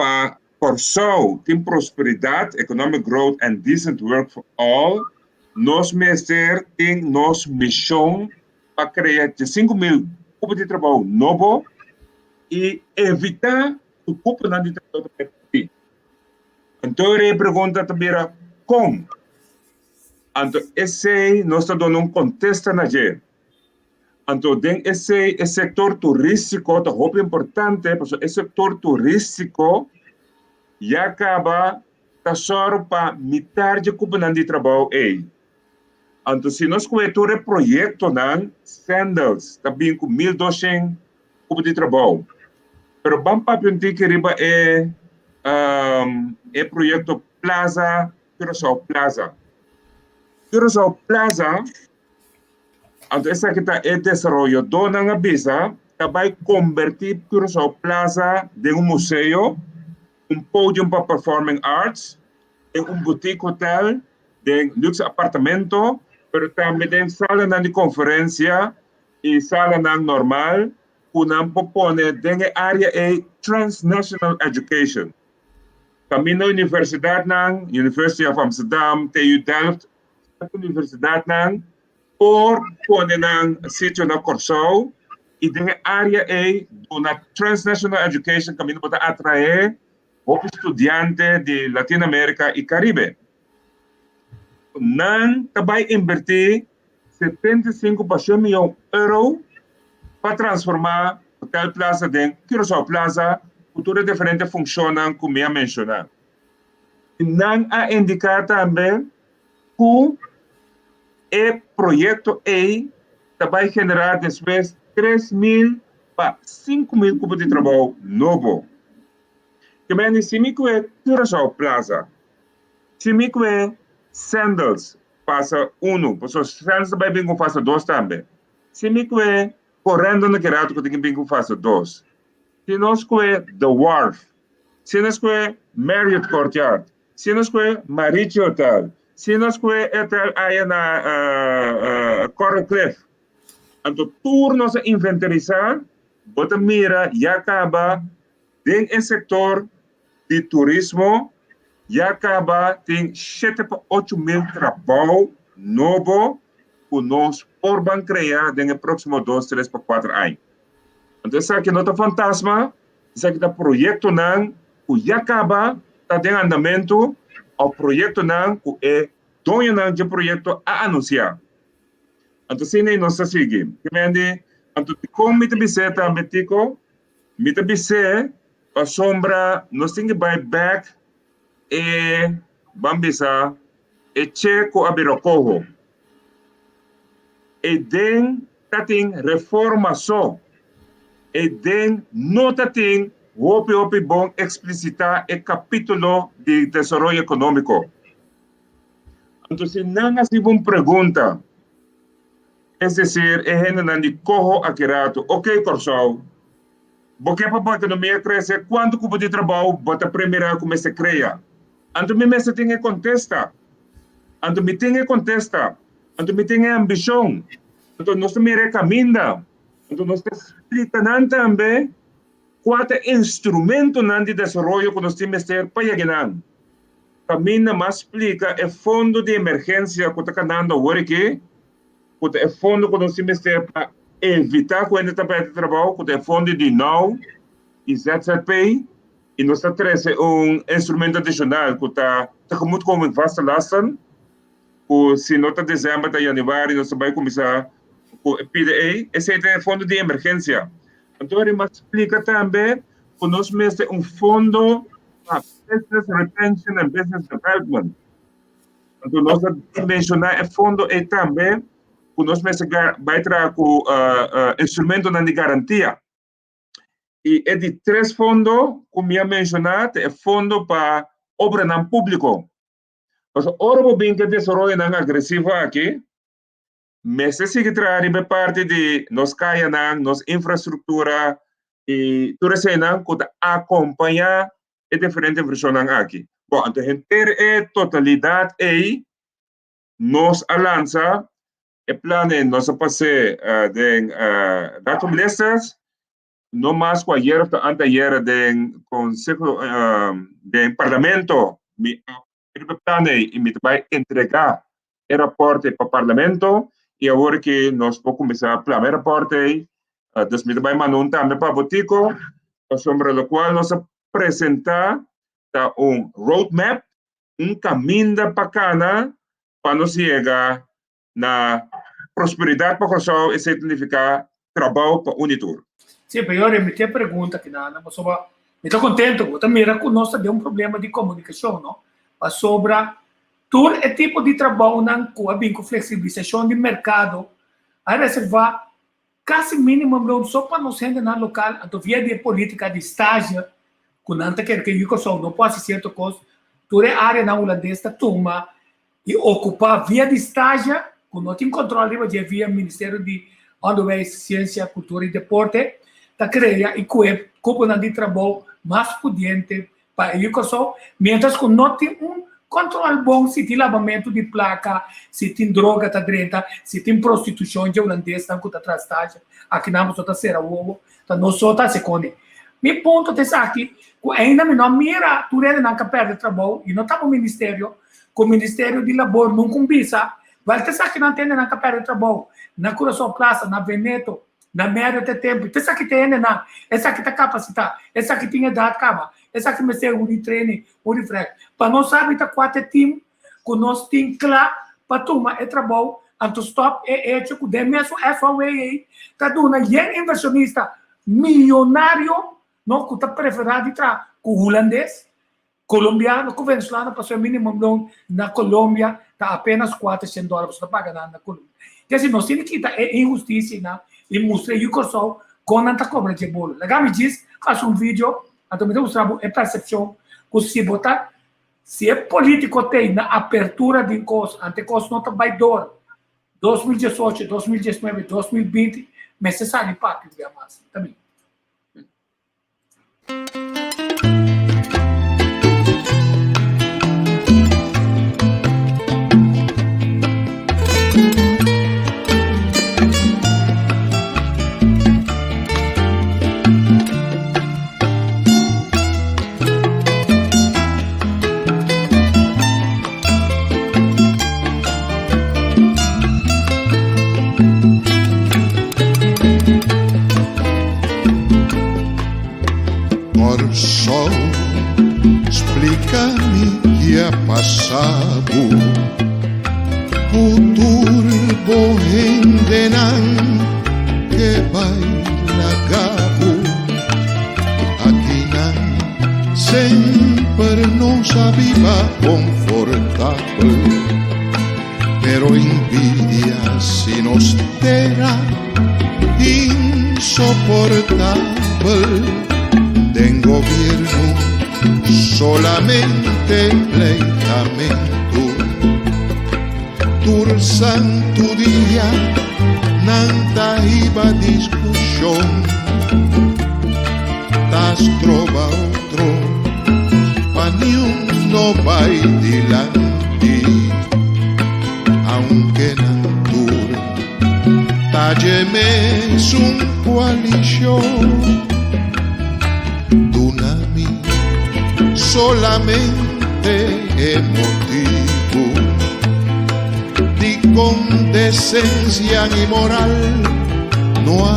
Pa Kòrsou tin prosperidat, economic growth and decent work for all, nos mester tin nos mishon pa krea 15,000 kupo di trabou nobo i evitá ku kuponan di trabou ta bai pèrdí. Anto e pregunta ta bira kon? Anto esei nos ta duna un kontesta na dje. Anto den esei e sektor turístiko ta hopi importante pasobra e sektor turístiko ya kaba ta sòru pa mitar dje kuponan di trabou ei. Anto si nos kohe tur e proyektonan, Sandals ta bin ku 1200 kupo di trabou. Pero ban papia un tiki riba e e proyekto Plaza Curaçao Plaza. Curaçao Plaza Anto esaki ta e desaroyadónan a bisa ta bai kombertí Curaçao Plaza den un museo, un podium pa performing arts, den un boutique hotel, den luxe apartamento, pero tambe den salanan di konferensia i salanan normal ku nan por pone den e área ei transnational education. Kaminda universidatnan, University of Amsterdam, TU Delft, Universidatnan por pone nan sitio na Kòrsou i den e área ei duna transnational education kaminda bo ta atraé hopi studiante di Latino Amerika i Karibe. Nan ta bai inbertí 75 mion euro pa transformá Hotel Plaza den Curaçao Plaza ku tur e diferente funshonnan ku mi a menshoná. I nan a indiká tambe ku e proyekto ei ta bai generá despues 3000 pa 5000 kupo di trabou nobo. Ke mende si mi kue Curaçao Plaza, si mi kue Sandals pasa unu, pasobra Sandals ta bai bin ku fase dos tambe, si mi kue Corendon na ki ratu ku tin ki bin ku fase dos, si nos kue The Wharf, Si nos kue Marriott Courtyard, si nos kue Marichi Hotel, si nos kue e hotel aya na Coral Cliff. Anto tur nos a inventarisá, bo ta mira ya kaba den e sektor di turismo ya kaba tin shete pa 8000 trabou nobo ku nos por ban krea den e próksimo dos, tres pa kuater aña. Anto esaki no ta fantasma, Esaki ta proyektonan ku ya kaba ta den andamentu òf proyektonan ku e doñonan dje proyekto a anunsiá. Anto asina nos ta sigui. Kimendi, anto dikon mi ta bis'é tambe, Tico? Mi ta bis'é pasobra nos tin ki bai bèk e, ban bisa, e che ku a bira koho. E den ta tin reforma so. E den no ta tin hopi hopi bon explicita e capitulo di desaroyo economico. Anto si nan haci bo un pregunta, es decir e hendenan di coho aki rato, ok Corsou, bo ke pa bo economia crece, cuanto cupo di trabao bo ta premira cu mester crea? Anto mi mester tin e contesta. Anto mi tin e contesta. Anto mi tin e ambicion. Anto nos ta mira e caminda. Anto nos ta splica nan tambe cua ta e instrumentonan di desaroyo cu nos tin mester pa yega nan. Caminda mas splica e fondo di emergencia cu ta canando awor aki, cu ta e fondo cu nos tin mester pa evita cu hende ta perde trabou, cu ta e fondo di now y ZZP. I nos ta trese un instrumento adishonal ku ta tegemoetkoming vaste lasten. ku si no ta desèmber ta yanüari nos ta bai kuminsá ku e pida ei. Esei ta e fondo di emergensia. Anto riba splika tambe ku nos mester un fondo pa business retention and business development. Anto nos a menshoná e fondo ei tambe ku nos mester bai traha ku instrumentonan di garantia. I e di tres fondo ku mi a menshoná ta e fondo pa obranan públiko. Pasobra ora bo bin ku e desaroyonan agresivo aki, mester sigui traha riba e parti di nos kayanan, nos infrastruktura i tur eseinan ku ta akompañá e diferente invershonnan aki. Bon, anto henter e totalidat ei nos a lansa e plan ei, nos a pas'é den Raad van Ministers, no mas ku ayer of ta anteayer den Conseho, den Parlamento mi a riba e plan ei i mi ta bai entregá e rapòrt ei pa Parlamento i awor ki nos por kuminsá plama e rapòrt ei, dus mi ta bai manda un tambe pa Botico, pasobra lokual nos a presentá ta un roadmap, un kaminda pa kana pa nos yega na prosperidat pa Kòrsou, esei ta nifiká trabou pa un i tur. Sí, pero yo mi tin pregunta aki nan, pasobra mi ta contento, bo ta mira cu nos ta den un problema di comunicacion, no? Pasobra tur e tipo di trabounan cu a bin cu flexibilisacion di mercado a reserva casi minimum loon so pa nos hendenan local, anto via di e politica di stage cu nan ta kere cu e Kòrsou no por haci cierto cos, tur e areanan hulandes ta tuma i okupá via di stazje ku no tin kòntròl riba dje via Ministerio di Onderwijs, Siensia, Kultura i Deporte ta krea i kue kuponan di trabou mas pudiente pa e yu Kòrsou, miéntras ku no tin un kòntròl bon si tin labamentu di plaka, si tin droga ta drenta, si tin prostitushon dje hulandesnan ku ta traha stazje akinan boso ta sera wowo, ta nos so ta hasi kone. Mi punto ta esaki ku ainda mi no a mira tur hendenan ka pèrdè trabou i no ta bo ministerio Ku Ministerio di Labor nunca un bisa, Wèl te esaki nan tende nan ta pèrdè trabou, na Curaçao Plaza, na Veneto, na Marriott e tempu, te esaki te hendenan, esaki ta kapasitá, esaki tin edat kaba, esaki mester un retraining, un refresh. Pa nos sabi ta kua ta e team ku nos tin kla pa tuma e trabou, anto stòp e echo ku den mesun FAW ei ta duna yen invershonista miyonario no ku ta preferá di traha ku hulandes. Colombiano cu Venezolano pasobra e minimum loan na Colombia ta apenas 400 dólar pasobra ta paga nan na Colombia. Kesi nos tin di kita e inhusticia nan y mustra e yu Corsou con nan ta cobra dje bolo. Laga mi djis haci un video anto mi ta mustra bo e percepcion cu si bo ta si e politico tey na apertura di cos anto e cos no ta bay door 2018, 2019, 2020 mester sali papia un bia mas. Ta bin. Kòrsou, splika mi ki a pasa bo Ku tur bo hendenan ke bai laga bo Akinan semper nos a biba konfortabel Pero envidia si nos tera insoportabel Den gobierno solamente pleitamento Tur santu dia nan ta hiba discusion Ta stroba otro pa niun no bai dilanti Aunke nan tur ta dje mesun koalishon Duna mi solamente e motibu Dikon desensia i moral no a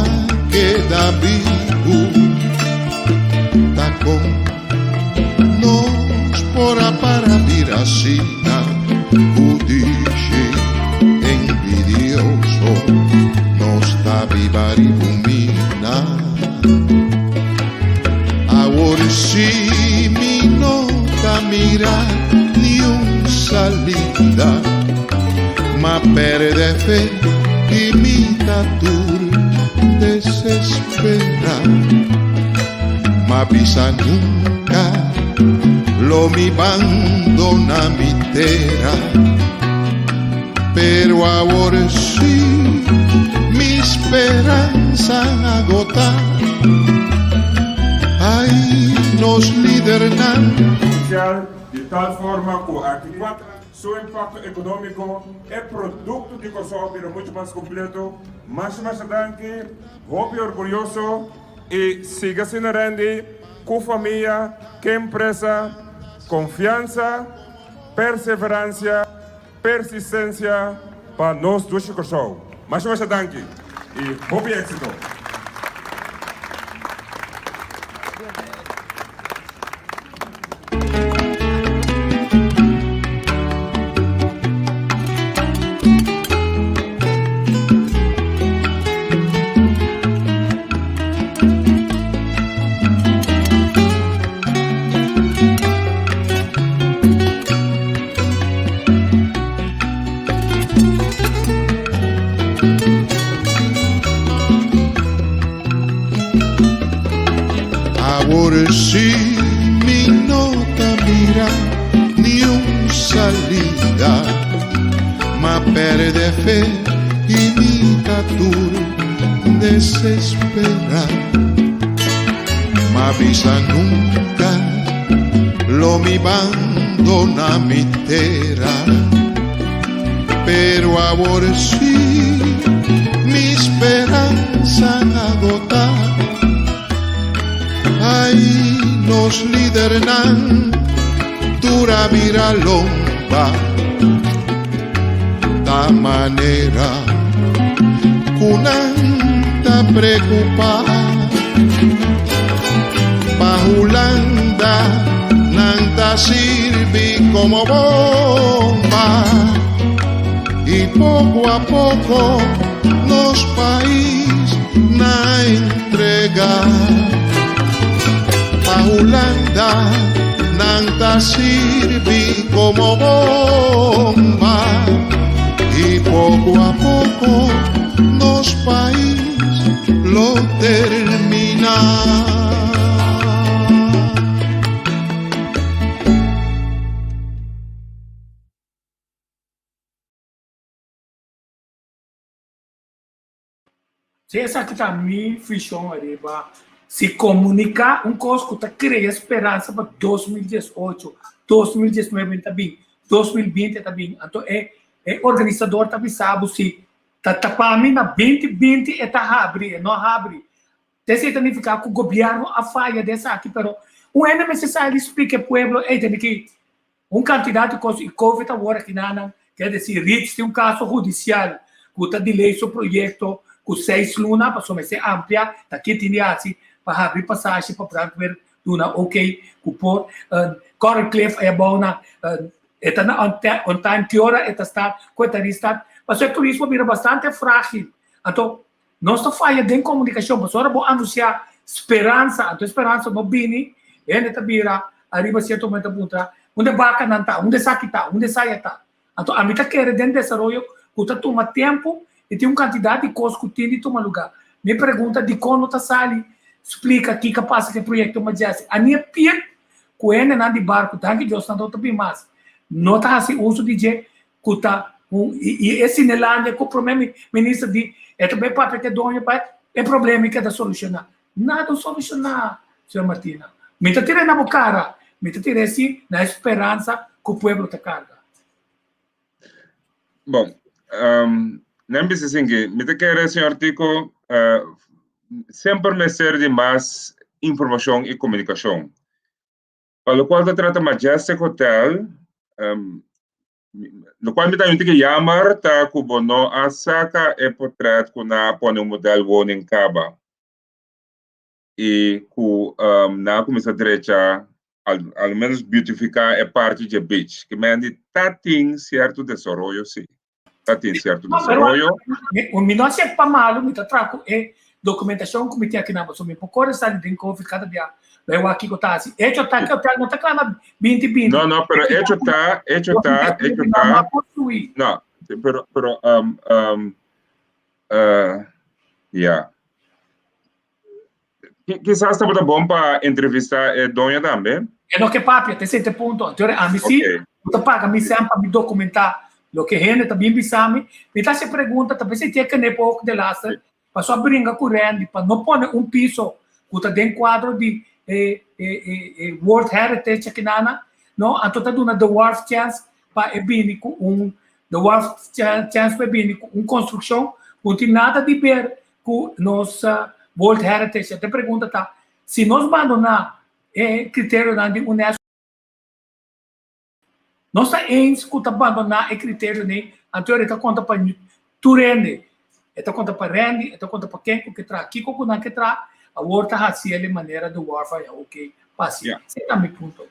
keda bibu Ta kon nos por a para bira asina ku dishi. biba riba un mina. Awor si mi no ta mira niun salida, m'a perde fe i mi ta tur desespera. M'a bisa nunca lo mi bandona mi tera. Pero awor sí mi speransa a agotá. Ai, nos lidernan. Social di tal forma ku aki kuater aña su impakto ekonómiko e produkto di Kòrsou bira muchu mas kompleto. Masha masha danki, hopi orguyoso i sigui asina Randy ku famia, ke empresa, konfiansa, perseveransia. Persistencia pa nos dushi Kòrsou. Masha masha danki i hopi éxito. Awor si mi no ta mira ni un salida, m'a perde fe i mi ta tur desespera. M'a bisa nunca lo mi bandona mi tera, pero awor si mi speransa a agota. Ai, nos lidernan tur a bira lomba, ta manera ku nan ta preocupa. Pa Hulanda nan ta sirbi como bomba y poco a poco nos pais na entrega. Pa Hulanda nan ta sirbi como bomba y poco a poco nos pais lo termina. Si esaki ta mi vision ariba si comunica un cos cu ta crea speransa pa 2018, 2019 ta bin, 2020 ta bin, anto e e organisador ta bisa bo si Ta tapa mi na binti binti e ta habri, e no habri. Esei ta nifiká ku gobièrnu a faya den esaki, pero un hende mester sa di splika e pueblo, ey tene ki un kantidat di kos i covid awor aki nan, ker desi Ritz tin un kaso hudisial ku ta delay su proyekto ku seis luna pasobra mester amplia, ta ki tin di hasi pa habri pasashi pa brandweer duna ok ku por Coral Cliff aya abou na E ta na on time ki ora e ta start, ku e ta restart. Pasobra e turismo a bira bastante frágil. Anto, nos ta faya den komunikashon. Pasobra ora bo anunsiá speransa, anto e speransa no bini, hende ta bira ariba sierto momento ta puntra, unda e bakanan ta? Unda esaki ta? Unda esaya ta? Anto, ami ta kere den desaroyo ku ta tuma tempu i tin un kantidat di kos ku tin di tuma lugá. Mi pregunta dikon no ta sali splika kiko a pasa ku e proyekto Majestic. A ni e piet Ku hendenan di barku, danki Dios nan no ta bin mas, no ta hasi uso di dje ku ta un i e Cinelandia ku prome minister di e ta bai papia ku e doño pa e problema keda solushoná. Nada no solushoná, señor Martina. Mi ta tira na bo kara, mi ta tira esi na e speransa ku pueblo ta karga. Bon, nan bisa asin ki, mi ta kere, señor Tico, semper mester di mas informashon i komunikashon. Pa lokual ta trata Majestic Hotel, lokual mi ta yunti ke yammer ta ku bo no a saka e portret ku nan a pone un model woning kaba i ku nan a kuminsá drecha al al menos beautifiká e parti dje beach. Ke men di ta tin sierto desaroyo si. Ta tin sierto desaroyo. Mi no a sek pa malu, mi ta traha ku e dokumentashon ku mi tin akinan, pasobra mi por kore sali den covid kada bia bai wak kiko ta hasi. Echo ta ku e hotel no ta kla na binti binti. No, no, pero echo ta, echo ta, echo ta. No, pero, pero, um, um, uh, ya. Kisas tabata bon pa entrevistá e doño tambe. E no ke papia, te sete punto. Anto ami si, bo ta paga mi sèn pa mi dokumentá loke hende ta bin bisa mi. Mi ta hasi pregunta, ta bisa e kende poko de laster, paso a bringa ku Randy pa no pone un piso ku ta den kuadro di e e World Heritage akinana, no? Anto ta duna The Wharf chèns pa e bini ku un The Wharf chèns pa e bini ku un konstrukshon ku no tin nada di ber ku nos World Heritage. E pregunta ta, si nos bandoná e kriterionan di UNESCO, nos ta eens ku ta bandoná e kriterionan, anto e ta konta pa tur hende. E ta konta pa Randy, e ta konta pa ken ku ke traha, kiko ku nan ke traha, awor ta hasi el e manera di wòrf a oke pa hasi. Esei ta mi punto.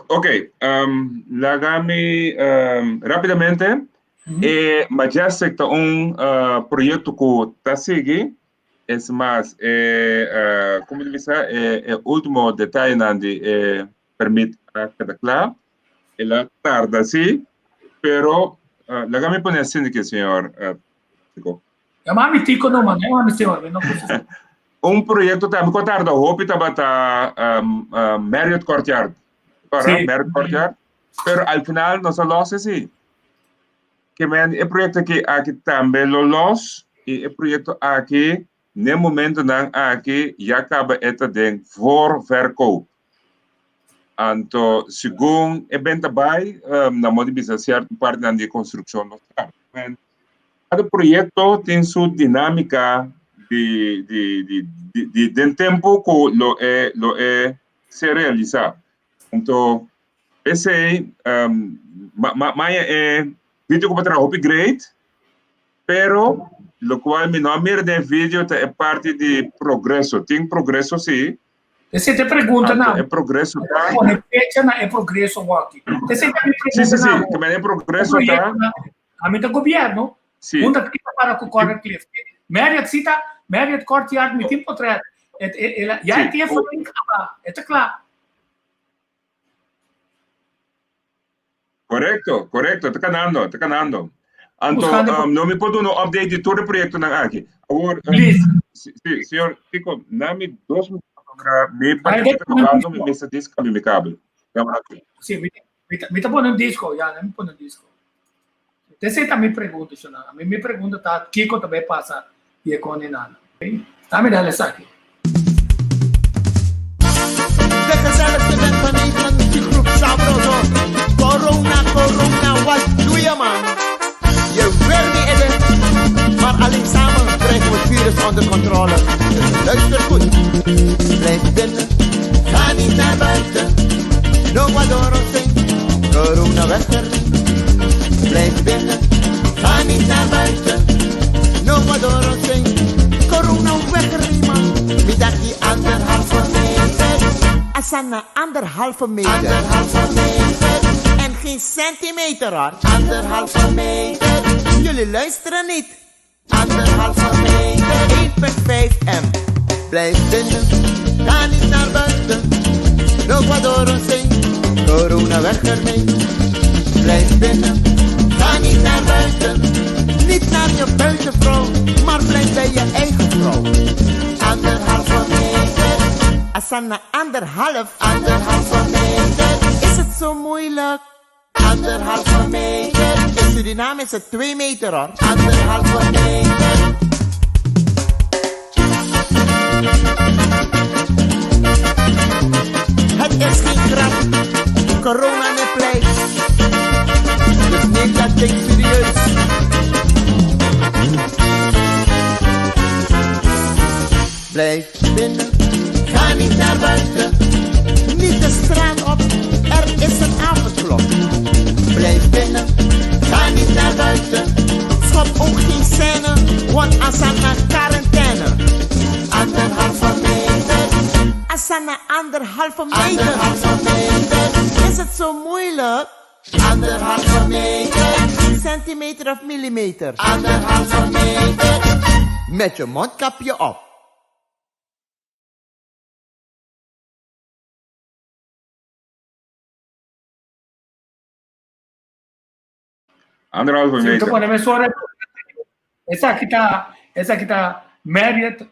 Ok, laga mi rapidamente E Majestic ta un proyecto cu ta sigui, es mas e como di bisa e ultimo detayenan di e permit a keda cla, el a tarda si, pero laga mi pone asina aki señor Tico. Yama mi Tico no man, yama mi señor, mi no por. Un proyecto tambe cu a tarda hopi tabata Marriott Courtyard, Marriott Courtyard. Pero al final nos a los esi. Ke men e proyecto aki aki tambe lo los y e proyecto aki n'e momentonan aki ya caba e ta den voorverkoop. Anto segun e benta bay na modo di bisa cierto partinan di e construccion no ta. Cada proyecto tin su dinamica di di di di den tempo cu lo e lo e ser realisa. Anto esei maya e video ku bo traha hopi great, pero lokual mi no a mira den e video ta e parti di progreso. Tin progreso si. Esei ta e pregunta na. E progreso ta. Pone fecha na e progreso wòki. Esei ta mi pregunta. Si, si, si. E progreso ta. Ami ta gobierno. Si. Unda kita para ku Corner Cliff. Marriott si ta, Marriott Courtyard mi tin potret. Et, et, et, ya e tin e funding kaba. E ta kla. Korekto, korekto, ta kanando, ta kanando. Anto, um, no mi por duna un update di tur e proyektonan aki. Awor, um, Please. si, si, señor Tico, na mi dos minuto pasobra mi pakete ta tokando, mi mester discambia mi kabel. Si, mi Mi ta pone un disco, ya, mi pone un disco. Esei ta mi pregunta, shona. Mi, mi pregunta ta kiko ta bai pasa di e kondenado. Dame dale esaki. De gezelligste band van Nederland, muziekgroep Sabroso. Corona, corona, wat doe je man? Je wil niet eten, maar alleen samen krijgen we het virus onder controle. Dus luister goed, blijf binnen, ga niet naar buiten. No adoro corona weg ermee. Blijf binnen, ga niet naar buiten. No adoro corona weg ermee man. Mi daki anderhalve meter. Asana anderhalve meter. Anderhalve meter. En geen centimeter hoor. Anderhalve meter. Jullie luisteren niet. Anderhalve meter. 1,5 m. Blijf binnen, ga niet naar buiten. No adoro corona weg ermee. Blijf binnen, ga niet naar buiten. Niet naar je buitenvrouw, maar blijf bij je eigen vrouw. Anderhalve meter. Asana anderhalf. Anderhalve meter. Is het zo moeilijk? Anderhalve meter. In Suriname is het 2 meter hoor. Anderhalve meter. Het is geen grap. Corona ne pleit. Dus neem dat ding serieus. Blijf binnen, ga niet naar buiten. Niet de straat op, er is een avondklok. Blijf binnen, ga niet naar buiten. Schop ook geen scène, want Asana quarantaine. Anderhalve meter. Asana anderhalve meter. Anderhalve meter. Is het zo moeilijk? Anderhalve meter. Centimeter of millimeter? Anderhalve meter. Met je mondkapje op. Anderhalve Sí, meter. pone mesora. Esaki ta, esaki ta Marriott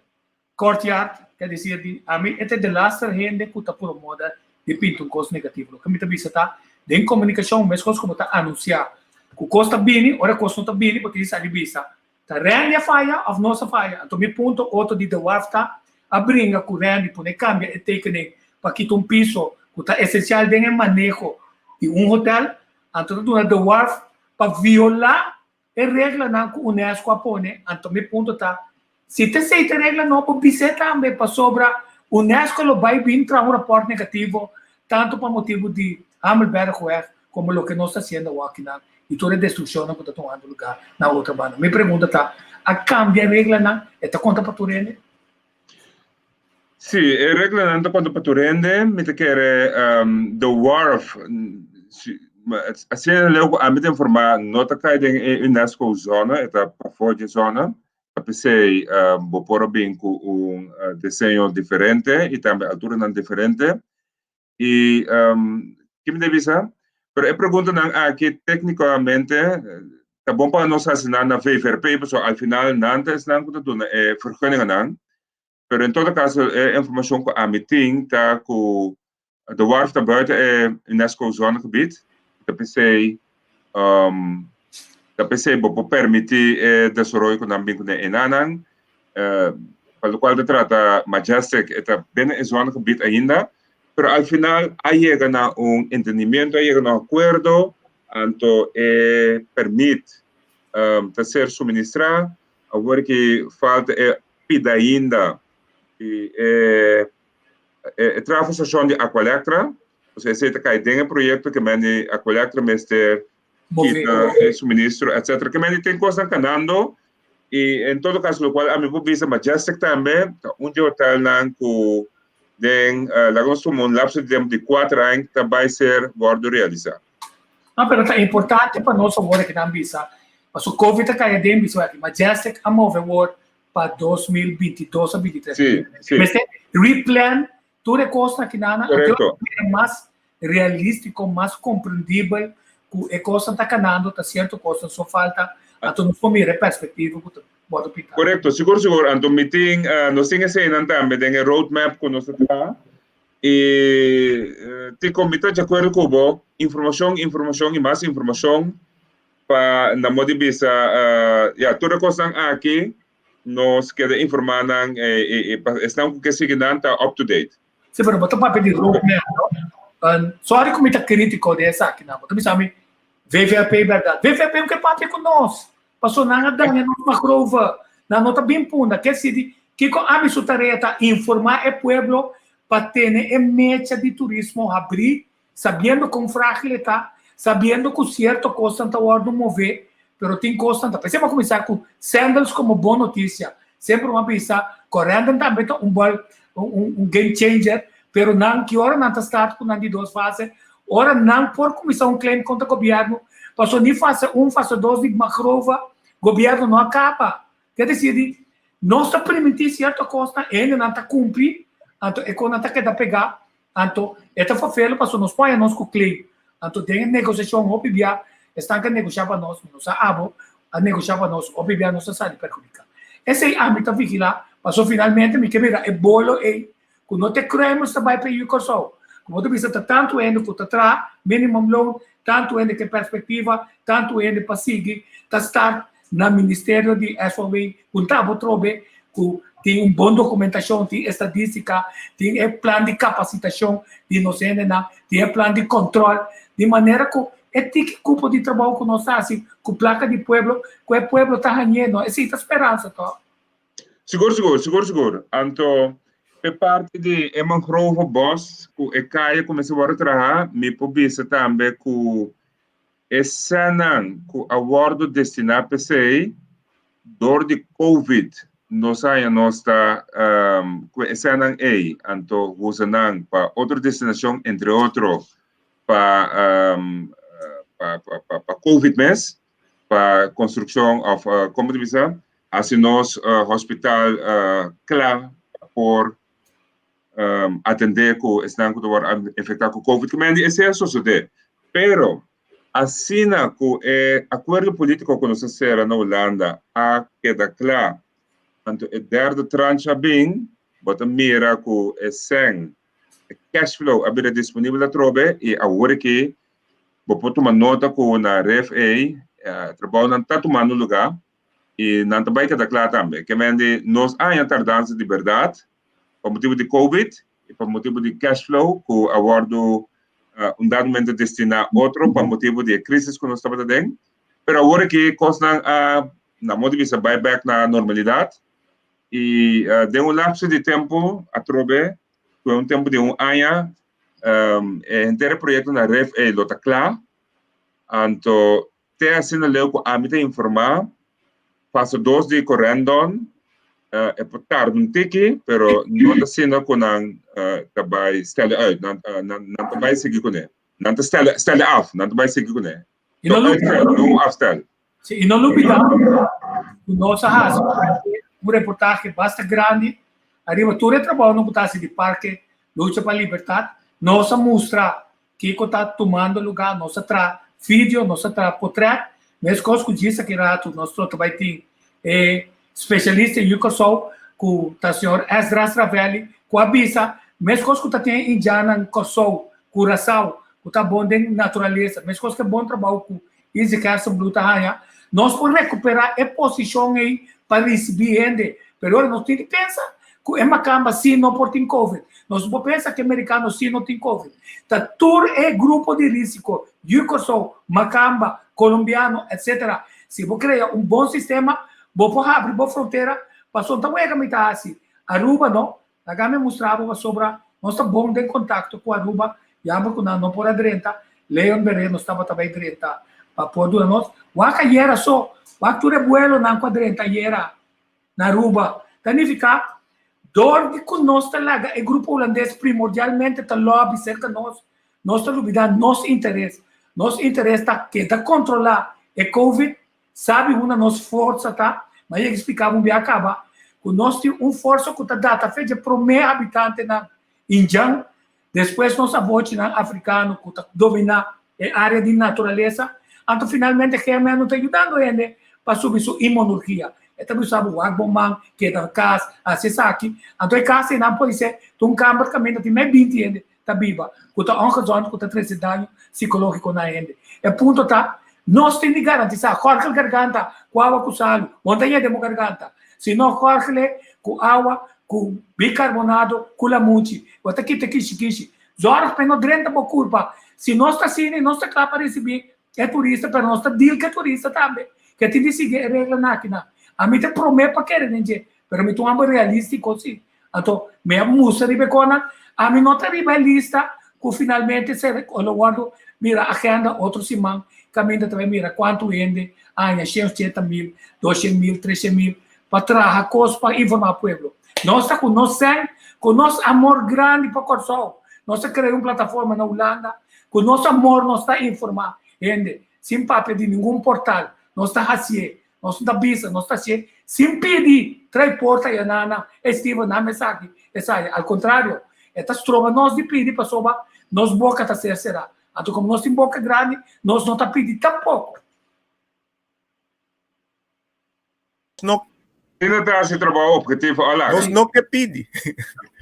Courtyard, ke decir di, ami e ta de laatste hende ku ta promoda di pinta un kos negativo. Loke mi ta bisa ta, den komunikashon meskos ku bo ta anunsiá ku kos ta bini, ora kos no ta bini bo tin di sali bisa ta Randy a faya òf nos a faya. Anto mi punto otro di De Waf ta a bringa ku Randy pone kambia e tekening pa kita un piso ku ta esensial den e maneho di un hotel. Anto ta duna De Waf pa violá E reglanan ku unesco a pone, anto mi punto ta, si ta esei ta e regla no por bis'é tambe pasobra unesco lo bai bin traha un rapòrt negativo tantu pa motibu di Hamelbergweg komo loke nos ta hasiendo awor akinan i tur e destrukshonnan ku ta tumando lugá na otro banda. Mi pregunta ta, a kambia e reglanan? E ta konta pa tur hende? Sí, e reglanan ta konta pa tur hende. Mi ta kere The Wharf, asina leu ku ami ta informá, no ta kai den e UNESCO zona, e ta pafó dje zona. Ta p'esei bo por a bin ku un diseño diferente i tambe alturanan diferente. I ki mi ta bisa? Pero e preguntanan aki téknikamente ta bon pa nos hasi nan na VVRP, pasobra al final nan ta esnan ku ta duna e vergunningennan. Pero en todo kaso e informashon ku ami tin ta ku De Wharf ta buiten e UNESCO zonnegebied. Ta p'esei ta p'esei bo por permití e desaroyo ku nan bin kuné enanan. Pa lokual ta trata Majestic e ta binnen e zonnegebied ainda, pero al final a yega na un entendimiento, a yega na un akuerdo, anto e permit ta ser suministrá. Awor ki falta e pida ainda di e e trafosashon di Aqualectra, pasobra esei ta kai den e proyekto ke men di Aqualectra mester kita e suministro etcetera. Ke men di tin kosnan kanando i en todo kaso lokual ami por bisa Majestic tambe ta un di e hotelnan ku den laga nos tuma un lapso di tempu di kuater aña ta bai ser wòrdu realisá. No, pero ta importante pa nos awor ke nan bisa, pasobra Covid a kai aden bisa aki, Majestic a move awor pa 2022 a 23. Sí, sí. Mester replan tur e kosnan aki nan, Correcto. anto mas realístico, mas comprendibel ku e kosnan ta kanando, ta cierto kosnan so falta, anto nos por mira e perspectiva ku ta wordo pintá. Correcto, sigur sigur. Anto mi tin, eh, nos tin eseinan tambe den e roadmap ku nos ta traha. I eh, Tico, mi ta di akuerdo ku bo, informashon, informashon i mas informashon. Pa na modo di bisa, ya, tur e kosnan aki nos keda informá nan i pa esnan ku ke sigui nan ta up to date. Sí, pero bo ta papia di roadmap, no? Sorry ku mi ta kritiko den esakinan. Bo ta bisa mi VVRP bèrdat. VVRP no ke papia ku nos. Pasobra nan a daña nos mangrove. Nan no ta bin punda. Ke si di kiko ami su tarea ta informá e pueblo pa tene e mecha di turismo habrí Sabiendo kon frágil e ta, sabiendo ku sierto kosnan ta wòrdu mové, pero tin kosnan ta. P'esei bo a kuminsá ku Sandals komo bon notisia. Semper bo a bisa, Corendon tambe ta un bòl, un game changer, pero nan ki ora nan ta start ku nan di dos fase? Ora nan por kuminsá un claim kontra gobièrnu, pasobra ni fase un, fase dos di Magrova, gobièrnu no a kaba. Ke desir di, nos ta primintí sierto kosnan, e hendenan ta kumpli, anto e kosnan ta keda pegá, Anto, e ta fafelo pasobra nos por haña nos ku claim. Anto den e negosiashon hopi bia esnan ke negoshá pa nos, mi no sa abo, a negoshá pa nos, hopi bia nos a sali perhudiká. Esei ami ta vigilá pasobra finalmente mi ke mira e bolo ei ku no ta e kruimels ta bai pa e yu Kòrsou. Ku bo ta bisa ta tantu hende ku ta traha minimum loan, tantu hende ke perspektiva, tantu hende pa sigui ta start na ministerio di SOW ku ta abo trobe ku tin un bon dokumentashon, tin estadístika, tin e plan di kapasitashon di nos hendenan, tin e plan di kòntròl, di manera ku e tiki kupo di trabou ku nos ta hasi ku plaka di pueblo, ku e pueblo ta hañ'é, no? Esei ta speransa tòg? Sigur, sigur, sigur, sigur. Anto, p'e parti di e mangrove bos ku e kaya ku mester wòrdu traha, mi por bisa tambe ku E sènnan ku a wòrdu destiná p'esei dor di Covid nos haña nos ta ku e sènnan ei, anto usa nan pa otro destinashon, entre otro pa. pa pa pa Covid mes, pa konstrukshon òf komo ta bisa, hasi nos hospital kla pa por atendé ku esnan ku ta wòrdu infektá ku Covid. Ku mende esei a sosodé. Pero asina ku e akuerdo polítiko ku nos a sera na Hulanda a keda kla, anto e derde tranche a bin, bo ta mira ku e sèn, e cash flow a bira disponibel atrobe i awor aki bo por tuma nota ku na Ref ei trabounan ta tumando lugá i nan ta bai keda kla tambe. Ke men di nos a haña tardansa di bèrdat pa motibu di Covid i pa motibu di cash flow ku a wòrdu un dado momento destiná otro pa motibu di e krísis ku nos tabata den. Pero awor aki kosnan a, na modo di bisa, bai bèk na normalidat i den un lapso di tempu atrobe ku e un tempu di un aña e henter e proyekto na Ref ei lo ta kla. Anto te asina leu ku ami ta informá, fase dos di Corendon e por tarda un tiki, pero no ta asina ku nan ta bai stèl'e uit, nan nan ta bai sigui kuné. Nan ta stèl'e stèl'e af, nan ta bai sigui kuné. I no uitstel, no un afstel. Sí, i no lubidá ku nos a hasi un reportahe basta grandi ariba tur e trabounan ku ta hasi di Parke Lucha pa Libertat. Nos a mustra kiko ta tumando lugá, nos a traha video, nos a traha potrèt. Meskos ku djis aki ratu nos lo ta bai tin e spesialista yu Kòrsou ku ta señor Esdras Ravelli ku a bisa meskos ku ta tin e indjannan Kòrsou, Kurasao ku ta bon den naturalesa, meskos ku e bon trabou ku Izzy Gerstenbluth ta haña, nos por rekuperá e posishon ei pa risibí hende. Pero ora nos tin di pensa ku e makamba sí no por tin covid. Nos no por pensa ku e merikano sí no tin covid. Ta tur e grupo di risiko, yu Kòrsou, makamba, kolombiano, etsetera. Si bo krea un bon sistema, bo por habri bo frontera pasobra ta wega mi ta hasi. Aruba no, Laga mi mustra bo pasobra nos ta bon den kontakto ku Aruba, jammer ku nan no por a drenta, Leon Beré nos tabata bai drenta pa por duna nos. Wak ayera so, wak tur e buelonan ku a drenta ayera na Aruba. Ta nifiká dor di ku nos ta laga e grupo hulandes primordialmente ta lobby serka nos, nos ta lubidá nos interes. Nos interes ta keda kontrolá e covid Sabi unda nos forsa ta? Ma yega splika bo un bia kaba ku nos tin un forsa ku ta data fe dje promé habitantenan indjan, despues nos abochinan afrikano ku ta dominá e área di naturalesa, anto finalmente GMN no ta yudando hende pa subi su inmonologia. E ta bisa bo wak bo man, keda kas, hasi esaki. Anto e kas einan podisé ta un kamber kaminda tin mei binti hende ta biba, ku ta ongezond, ku ta trese daño sikológiko na hende. E punto ta, nos tin di garantisá, gòrgel garganta ku awa ku salu, bo no ta yega den bo garganta, si no gòrgel'e ku awa ku bikarbonado ku lamunchi, bo ta kita kishi kishi. Zòrg pa e no drenta bo kurpa. Si nos ta asina, nos ta kla pa risibí e turista, pero nos ta deal ku e turista tambe, ke tin di sigui e reglanan akinan. Ami ta promé pa kere den dje, pero mi ta un homber realístiko si. Anto mi a mustra riba e konan, ami no ta riba e lista ku finalmente ser lo wòrdu mira agenda otro siman kaminda ta bai mira kuantu hende haña shen ochenta mil, doshen mil, treshen mil pa traha kos pa informá pueblo. Nos ta ku nos sèn, ku nos amor grandi pa Kòrsou, nos a krea un plataforma na Hulanda, ku nos amor nos ta informá hende sin papia di ningun portal, nos ta hasié. Nos no ta bisa, nos ta hacié sin pidi trae porta y anana, e Steven name esaki, esaya. Al contrario, e ta stroba nos di pidi pasobra nos boca ta ser cerá. Anto como nos tin boca grandi, nos no ta pidi tampoco. No. Asina ta haci trabao objetivo al laga. Nos no ke pidi.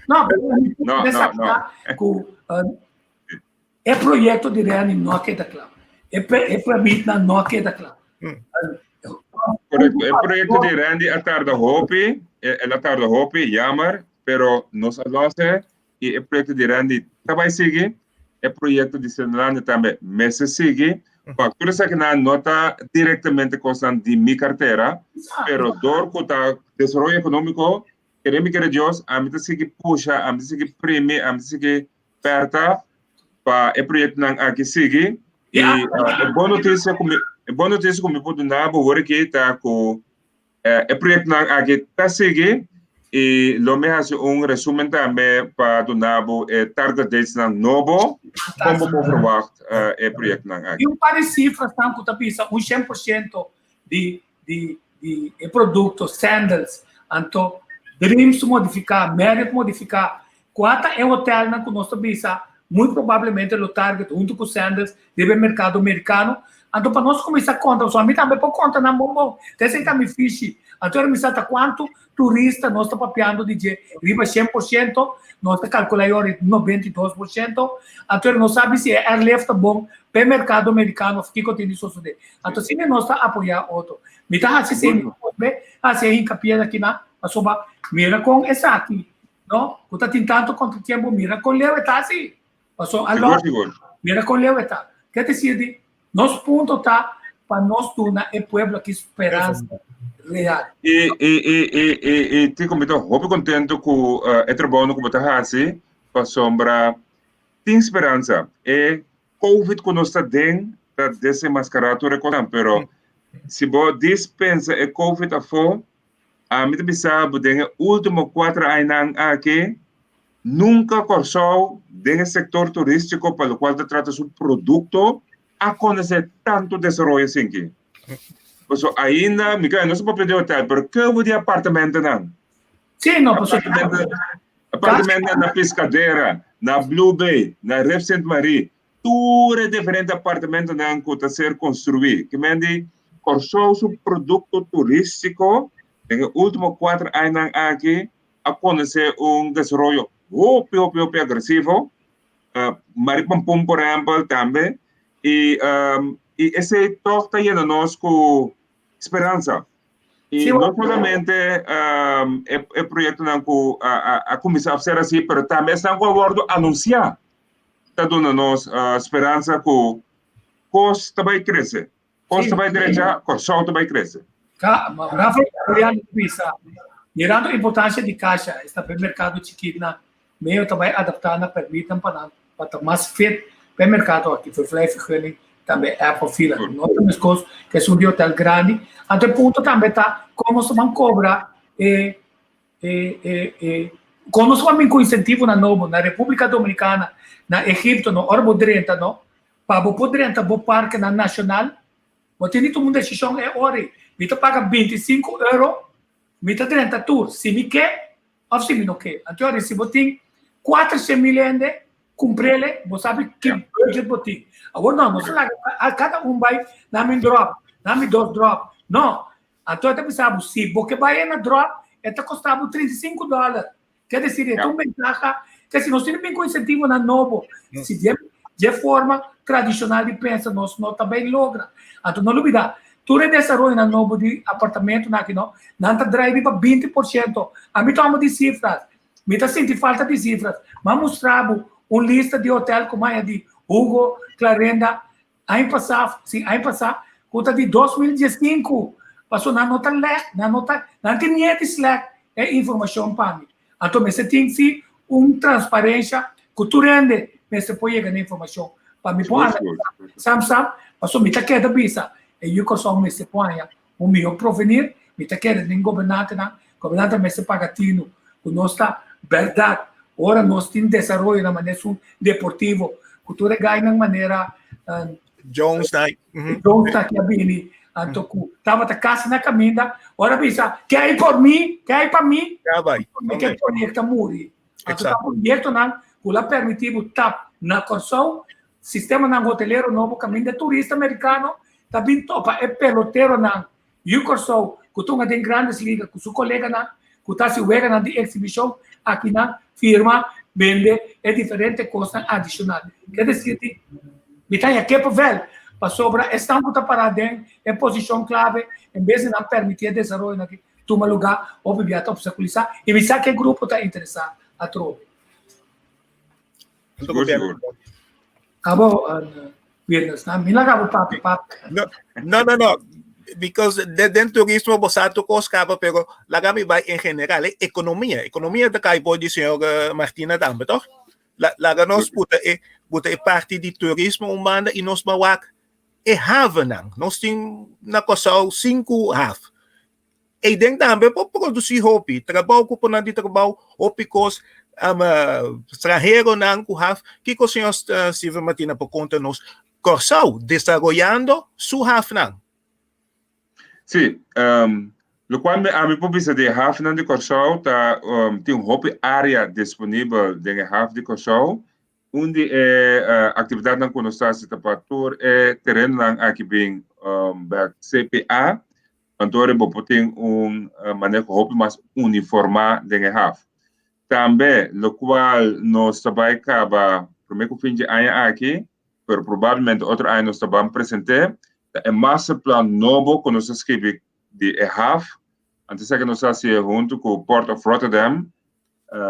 No, pero no, no, no. Cu e proyecto di Reni no a keda cla. E, e permitnan no a keda cla. Correcto. E proyecto di Randy a tarda hopi, el a tarda hopi, jammer, pero nos a lose y e proyecto di Randy ta bai sigui, e proyecto di Senelande tambe mester sigui. Pa tur esakinan no ta directamente cosnan di mi cartera, pero door cu ta desaroyo economico, kere mi kere Dios, ami ta sigui pusha, ami ta sigui primi, ami ta sigui Perta pa e proyectonan aki sigui y e bon noticia cu mi e bon noticia cu mi por duna bo awor aki ta cu e proyectonan aki ta sigui y lo mi haci un resumen tambe pa duna bo e target dates nan nobo. Kon bo por verwacht e proyektonan aki? Tin un par di sifrasnan ku ta bisa un 100% di di di e produkto Sandals, anto Dreams modifiká, Marriott modifiká, kua ta e hotelnan ku nos ta bisa muy probablemente lo target huntu ku Sandals riba e merkado merikano. Anto pa nos kuminsá konta, pasobra mi tambe por konta nan bon bon, ta esei ta mi fishi. Anto ora mi sa ta kuantu turista nos ta papiando di dje riba 100%, nos ta kalkulá e ora 92%, anto ora nos sabi si e airlift ta bon pa e merkado merikano òf kiko tin di sosodé. Anto asina nos ta apoyá otro. Mi ta hasi esei, mi ta bolbe hasi e hinkapié aki nan, pasobra mira kon esaki, no, ku ta tin tantu kontratiempo, mira kon leu e ta hasi. Pasobra alò, mira kon leu e ta. Ke ta desir di, nos punto ta pa nos duna e pueblo aki speransa real. I, i, i, i, i, i Tico, mi ta hopi kontentu ku e trabounan ku bo ta hasi, pasobra tin speransa. E Covid ku nos ta den ta desenmaskará tur e kosnan, pero si bo dispensa e Covid afó, ami ta bisa bo den e último kuater añanan aki, nunka Kòrsou den e sektor turístiko pa lokual ta trata su produkto a konosé tantu desaroyo asinki. Pasobra ainda, mi kere no sa papia di hotel, pero keubo di apartamentonan? Sí, no, pasobra. Apartamentonan na Piscadera, na Blue Bay, na Rif Sint Marie, tur e diferente apartamentonan ku ta ser konstruí. Ke men di Kòrsou su produkto turístiko den e último kuater añanan aki a konosé un desaroyo hopi, hopi, hopi agresivo. Marie Pampun por ehèmpel tambe. I i esei tòg ta yena nos ku speransa. I no solamente e proyektonan ku a kuminsá a ser así, pero tambe esnan ku a wòrdu anunsiá ta duna nos speransa ku kos ta bai krese, kos ta bai drecha, Kòrsou ta bai krese. Rafael Juliano ta bisa, Mirando importansia di kasha, esta pa e merkado chikit na meo ta bai adaptá na pèrmitnan pa nan pa ta mas fit pa e merkado aki, verblijfvergunning, tambe app of fila. No ta meskos ku esun di hotel grandi. Anto e punto tambe ta kon nos ta ban kobra e e e e kon nos ta ban bin ku insentivonan nobo na Repúblika Dominikana, na Egipto no, ora bo drenta no, pa bo por drenta bo parkenan nashonal bo tin di tuma un desishon e ora ei. Mi ta paga 25 euro, mi ta drenta tur si mi ke Of si mi no ke. Anto ora si bo tin 400 mil hende, kumprele, bo sabi ki budget bo tin. Awor no, nos laga kada un bai na mi drop, na mi dos drop. No. Anto e ta bisa bo, si bo ke bai na drop, e ta kosta bo 35 dollar. Ke desir, e ta un bentaha. Ke si nos tin bin ku insentivonan nobo, si dje forma tradishonal di pensa nos no ta bai logra. Anto no lubida, Tur e desaroyonan nobo di apartamentonan aki no, nan ta drai riba 20%. Ami ta homo di sifras. Mi ta sinti falta di sifras. M'a mustra bo un lista di hotel ku maya di Hugo Clarenda aña pasá, si aña pasá, ku ta di 2015. Paso nan no ta lek, nan no ta, nan tin miedu di slek e informashon pa mi. Anto mester tin si un transparensha ku tur hende mester por yega na informashon pa mi por analisá sam sam, pasobra mi ta keda bisa e yu Kòrsou mester por haña un mihó provenir, mi ta kere den gobernantenan, gobernantenan mester paga tinu ku nos ta bèrdat ora nos tin desaroyo na manera esun deportivo ku tur e gainan manera Jones ta Jones ta ki a bini anto ku tabata kasi na kaminda ora bisa ke hay por mi ke hay pa mi Ya bai. ke proyekto a muri anto ta proyektonan ku la permití bo tap na Kòrsou sistemanan hotelero nobo kaminda turista merikano ta bin topa e peloteronan Yu Kòrsou ku tunga den Grandes Liga ku su koleganan ku ta hasi weganan di eksibishon akinan firma bende e diferente kosnan adishonal. Ke desir di mi ta haña kepevel pasobra esnan ku ta pará den e posishon klave en bes di nan permití e desaroyonan aki tuma lugá hopi bia ta opstakulisá i mi sa ke grupo ta interesá atrobe. Sigur, sigur. Abo, Wirnes, na mi laga bo papia, papia. No, no, no, no. Because de, den turismo bo sa tur kos kaba, pero laga mi bai en general, eh, ekonomia. Ekonomia ta kai por di señor eh, Martina tambe, toch? La, laga nos puta e, puta e parti di turismo un banda i nos bawak e havennan. Nos tin na Kòrsou sinku haf. Ei den tambe por produsí hopi trabou ku por nan di trabou, hopi kos. Stranheronan ku haf, kiko señor Steven Martina por konta nos Kòrsou desaroyando su hafnan? Sí, lokual mi ami por bisa di e hafnan di Kòrsou ta tin hopi área disponibel den e haf di Kòrsou. Un di e aktividatnan ku nos ta hasi ta pa tur e terenonan aki bin bèk CPA, anto bo por tin un maneho hopi mas uniformá den e haf. Tambe lokual nos ta bai kaba promé ku fin dje aña aki, pero probablemente otro aña nos ta ban present'é, ta e masterplan nobo ku nos a skibi di e haf. Antes esaki nos a hasié huntu ku Port of Rotterdam.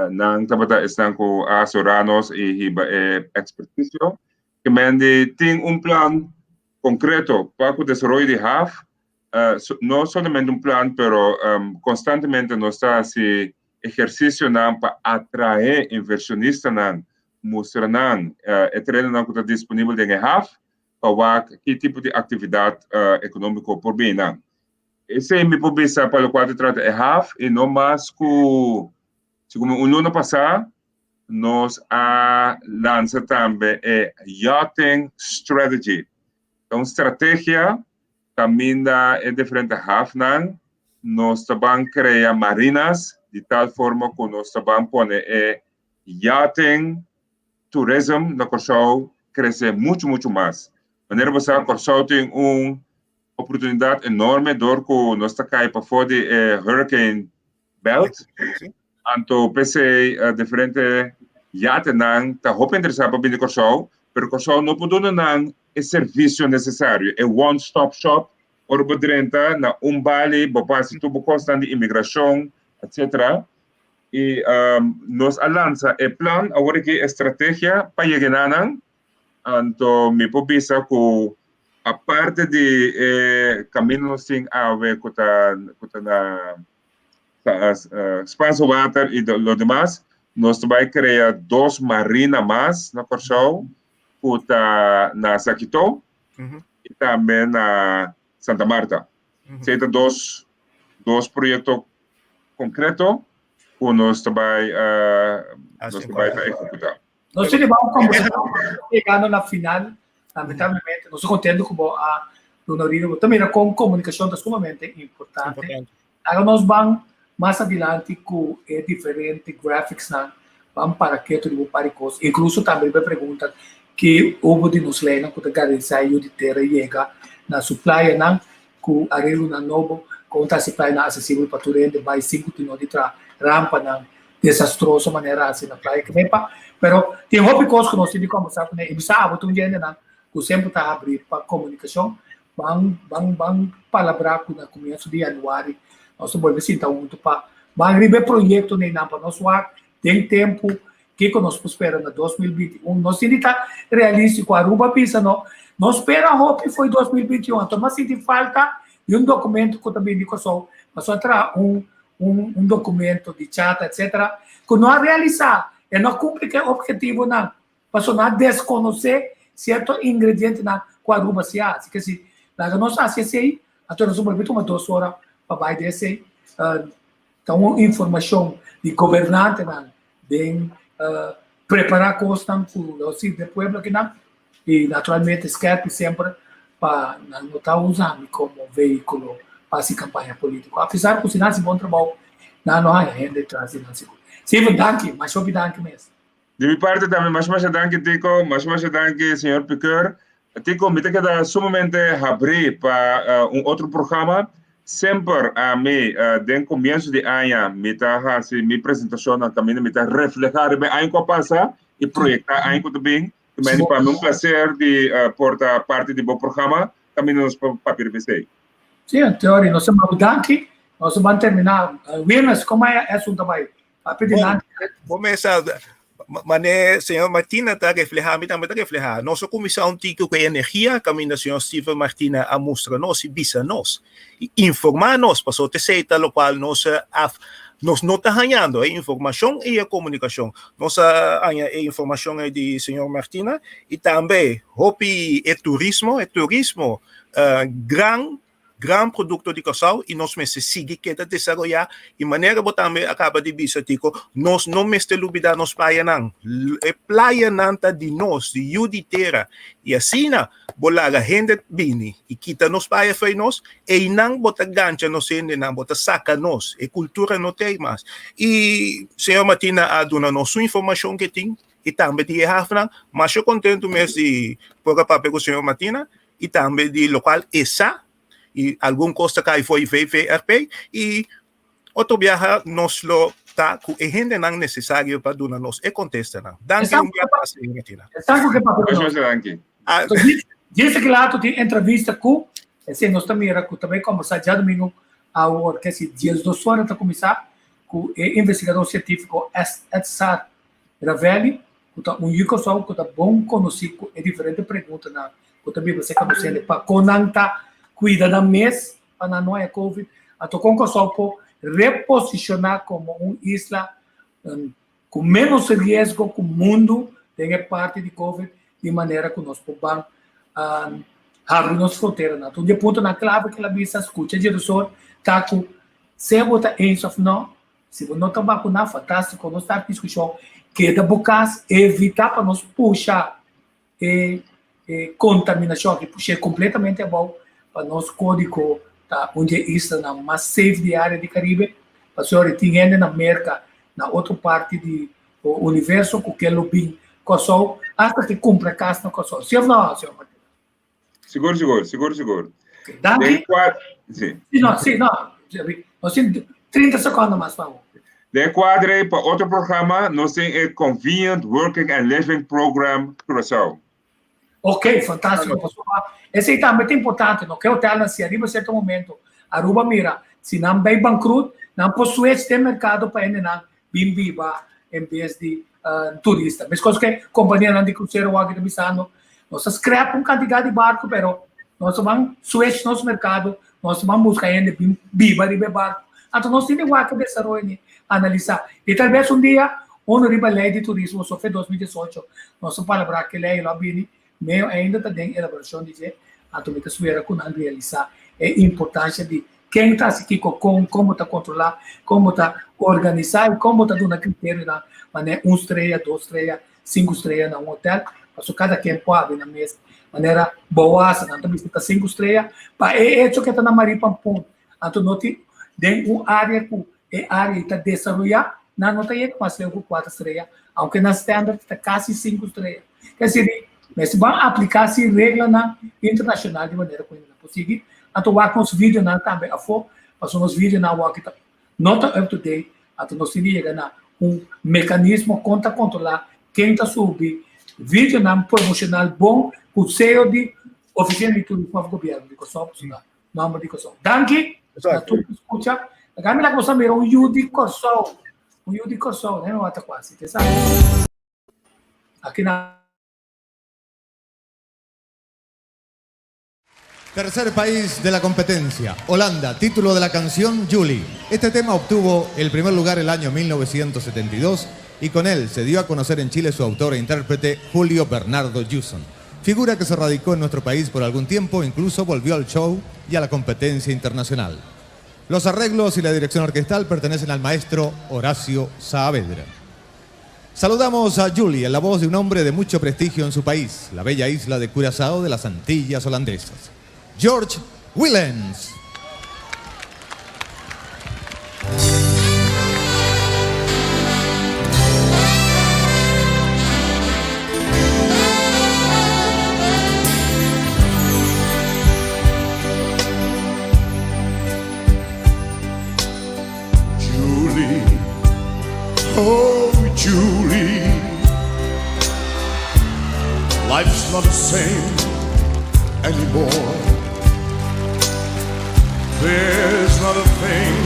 Nan tabata esnan ku a asesorá nos i hiba e ekspertisio. Ke men di tin un plan konkreto pa ku desaroyo di haf. No solamente un plan, pero konstantemente nos ta hasi ehersisionan pa atraé invershonistanan, mustra nan e terenonan ku ta disponibel den e haf pa wak ki tipo di aktividat ekonómiko por bini nan. Esei mi por bisa pa lokual ta trata e haf i no mas ku segun mi un luna pasá nos a lansa tambe e Yachting Strategy. Ta un strategia Kaminda e diferente hafnan nos ta ban krea marinas di tal forma ku nos ta ban pone e yachting tourism na Kòrsou krese muchu muchu mas. Manera bo sa Kòrsou tin un oportunidat enorme dor ku nos ta kai pafó di e hurricane belt. Anto p'esei diferente yatenan ta hopi interesá pa bini Kòrsou, pero Kòrsou no por duna nan e servisio nesesario, e one stop shop, ora bo drenta na un bali bo por hasi tur bo kosnan di imigrashon etcetera. I nos a lansa e plan awor aki, e strategia pa yega na nan. Anto mi por bisa ku aparte di e kaminda nos tin awe ku ta ku ta na Spaanse Water i lo demas, nos ta bai krea dos marina mas na Kòrsou ku ta na Zakito i tambe na Santa Marta. Esei ta dos dos proyekto konkreto ku nos ta bai nos ta bai ta ehekutá. Nos tin riba un kombersashon yegando na final, lamentablemente. Nos ta kontento ku bo a duna orina. Bo ta mira kon komunikashon ta sumamente importante. Laga nos ban mas adilanti ku e diferente graphicsnan, ban para ketu riba un par di kos, inkluso tambe riba e pregunta ki hubo di nos leinan ku ta garantisá e yu di tera yega na su playanan ku areglonan nobo, kon ta hasi playanan asesibel pa tur hende bai sin ku tin no di traha rampanan desastroso manera hasi na playa Kenepa. Pero tin hopi kos ku nos tin di kombersá kuné i mi sa abo ta un di hendenan ku semper ta habrí pa komunikashon. Ban ban ban palabrá ku na komienso di yanüari nos ta bolbe sinta huntu pa ban riba e proyekto neinan pa nos wak den tempu kiko nos por spera na 2021. Nos tin di ta realístiko. Aruba bisa no, no spera hopi fo'i 2021, anto mas sinti falta di un dokumento ku ta bini di Kòrsou pasobra a traha un un un documento di chata etcetera cu no a realisa e no a cumpli cu e objetivonan pasobra no a desconoce cierto ingredientenan cu Aruba si a haci. Kesi laga nos haci esey anto nos a bolbe tuma dos ora pa bay den esey ta un informacion di gobernantenan den prepara cosnan cu lo sirbi e pueblo akinan y naturalmente skerpi semper pa nan no ta usa mi como vehiculo pa haci campaña politico. Apesar cu si nan haci bon trabou, nan no haya hende tras di nan sigur. Steven, danki, masha hopi danki mes. Di mi parti tambe masha masha danki Tico, masha masha danki señor Piqueur. Tico, mi ta keda sumamente habrí pa un otro programa. Semper ami den comienso di aña mi ta haci mi presentacionnan caminda mi ta refleha riba e aña cu a pasa y proyecta aña cu ta bin. Meni pa mi un placer di por ta parti di bo programa caminda nos por papia riba esey. Sí, Teori, nos ta manda danki. Nos ta ban termina. Wilmes, como e asunto ta bay? Papia dilanti. Bo mesa, mane señor Martina ta refleha, mi tambe ta refleha. Nos a kuminsá un tiki ku e energia kaminda señor Steven Martina a mustra nos i bisa nos i informá nos, pasobra t'esei ta lokual nos a nos no ta hañando e informashon i e komunikashon. Nos a haña e informashon ei di señor Martina i tambe hopi e turismo, e turismo gran. gran produkto di Kòrsou i nos mester sigui keda desaroyá i manera bo tambe a kaba di bisa Tico, nos no mester lubidá nos playanan. E playanan ta di nos, di yu di tera i asina bo laga hende bini i kita nos playa fo'i nos, einan bo ta gancha nos hendenan, bo ta saka nos, e kultura no ta ei mas. I señor Martina a duna nos su informashon ke tin i tambe di e hafnan, masha kontentu mes di por a papia ku señor Martina i tambe di lokual e sa i algun kos ta kai fo'i VVRP i otro biaha nos lo ta ku e hendenan nesesario pa duna nos e kontestanan. Danki un biaha mas, señor Martina. Esaki ku papia ku nos. Danki. Djis aki lato tin entrevista ku esei nos ta mira ku ta bai kombersá djadumingu awor ke si 12 ora ta kuminsá ku e investigador sientífiko Edsar Ravelli ku ta un yu Kòrsou ku ta bon konosí ku e diferente preguntanan ku ta biba serka nos hende pa kon nan ta kuida nan mes pa nan no haña covid, anto kon Kòrsou por reposishoná komo un isla ku ménos riesgo ku mundu den e parti di covid di manera ku nos por ban habri nos fronteranan. Anto un di e puntonan klave ku el a bisa skucha dje ta ku sea bo ta eens òf no, Si bo no ta bakuná, fantástiko, no start diskushon. Keda bo kas, evitá pa nos pusha e e kontaminashon aki, push'é kompletamente abou pa nos kódigo ta un di e islanan mas safe di e área di Karibe. Pasobra tin hende na Merka, na otro parti di universo ku ke lo bin Kòrsou, asta ke kumpra kas na Kòrsou. Sí òf no, señor Martinez? Sigur, sigur, sigur, sigur. Danki. Den kuadro, sí. Sí, no, sí, no. Nos tin 30 secondo mas, pa Den kuadro ei pa otro programa nos tin e Convenient Working and Living Program Curaçao. Ok, fantástico. Pasobra esei tambe ta importante, no? Ke hotelnan si ariba cierto momento Aruba mira, si nan bay bankrut, nan por switch den mercado pa hendenan bin biba en bes di turista. Meskos ke kompanianan di krusero wak ta bisando, nos ta skrap un kantidat di barku pero nos ta ban switch nos merkado, nos ta ban buska hende bin biba riba e barku. Anto nos tin di wak e desaroyo ni analisá. I tal bes un dia unu riba lei di turismo so fe 2018 nos ta palabrá ke lei lo a bini, meo ainda ta den elaborashon di dje, anto mi ta spera ku nan realisá e importansha di Ken ta hasi kiko, kon, kon bo ta kontrolá, kon bo ta organisá i kon bo ta duna kriterionan manera un strea, dos strea, sinku strea na un hotel, pasobra kada ken por habri nan mes manera Boasa nan ta bisa ta sinku strea pa e echo ke ta na Marie Pampun anto no tin den un área ku e área ei ta desaroyá nan no ta yega mas leu ku kuater strea aunke nan standard ta kasi sinku strea. Ke di, mester ban apliká si reglanan internashonal di manera ku hende nan por sigui. Anto wak nos videonan tambe afó, pasobra nos videonan awor aki ta no ta up to date, anto nos tin di yega na un mekanismo kon ta kontrolá ken ta subi videonan promoshonal bon ku seo di Ofisina di Turismo òf Gobièrnu di Kòrsou, pasobra nòmber di Kòrsou. Danki na tur ku skucha. Laga mi laga boso a mira un yu di Kòrsou, un yu di Kòrsou, ne mi wak ta kuasi, te sa. Aki na. Tercer país de la competencia, Holanda, título de la canción Julie. Este tema obtuvo el primer lugar el año 1972 y con él se dio a conocer en Chile su autor e intérprete Julio Bernardo Jewson. Figura que se radicó en nuestro país por algún tiempo, incluso volvió al show y a la competencia internacional. Los arreglos y la dirección orquestal pertenecen al maestro Horacio Saavedra. Saludamos a Julie en la voz de un hombre de mucho prestigio en su país, la bella isla de Curazao de las Antillas Holandesas. George Willems. Julie, oh Julie, life's not the same anymore. There's not a thing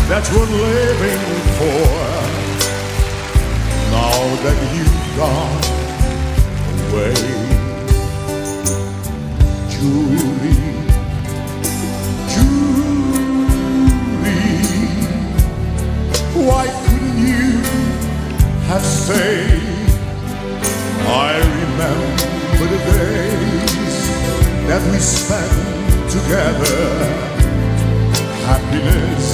that's worth living for. Now that you've gone away, Julie. Julie, why couldn't you have stayed? I remember the days that we spent together. Happiness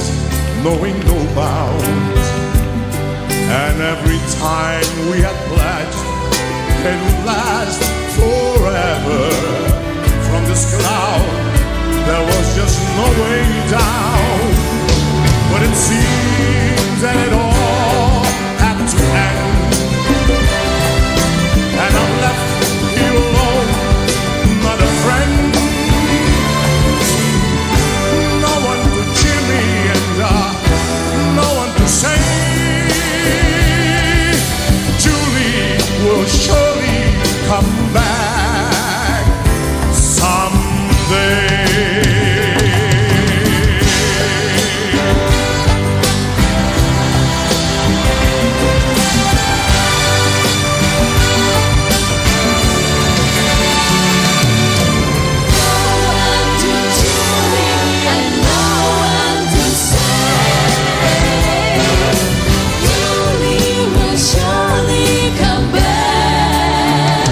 knowing no bounds. And every time we had pledged it would last forever. From this cloud, there was just no way down. But it seems that it all had to end. And I'm left here alone, not a friend. No one to cheer me and no one to say Julie will surely come back someday. Surely come back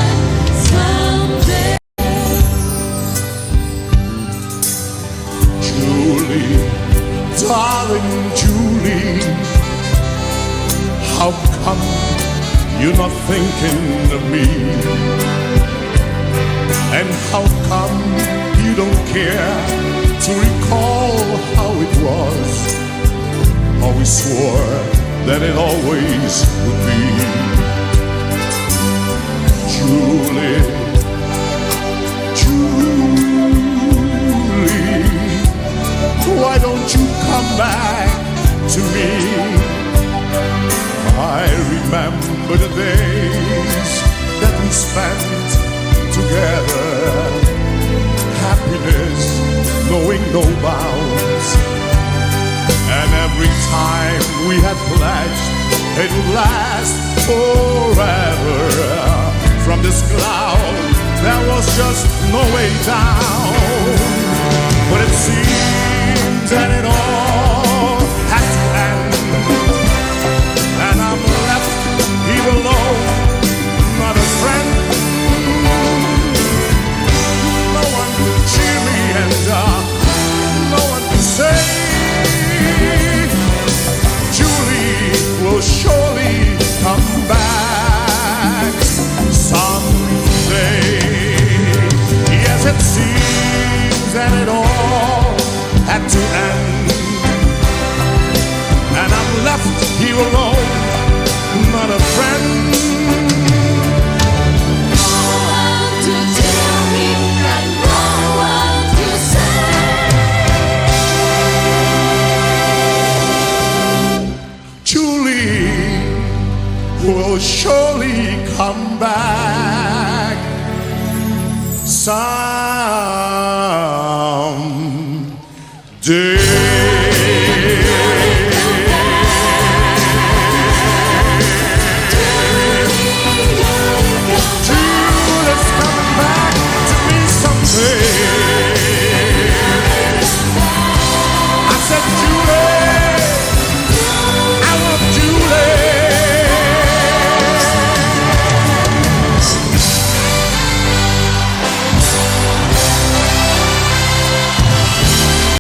someday. Julie, darling Julie, how come you're not thinking of me? And how come you don't care to recall how it was? How we swore that it always would be. Julie, Julie, why don't you come back to me? I remember the days that we spent together. Happiness knowing no bounds. And every time we had pledged it would last forever. From this cloud, there was just no way down. But it seems that it all had to end. And I'm left here alone, not a friend. No one to cheer me and no one to say Julie will surely come back someday. Yes, it seems that it all had to end. And I'm left here alone, not a friend. No one to tell me and no one to say. Julie will surely come back someday.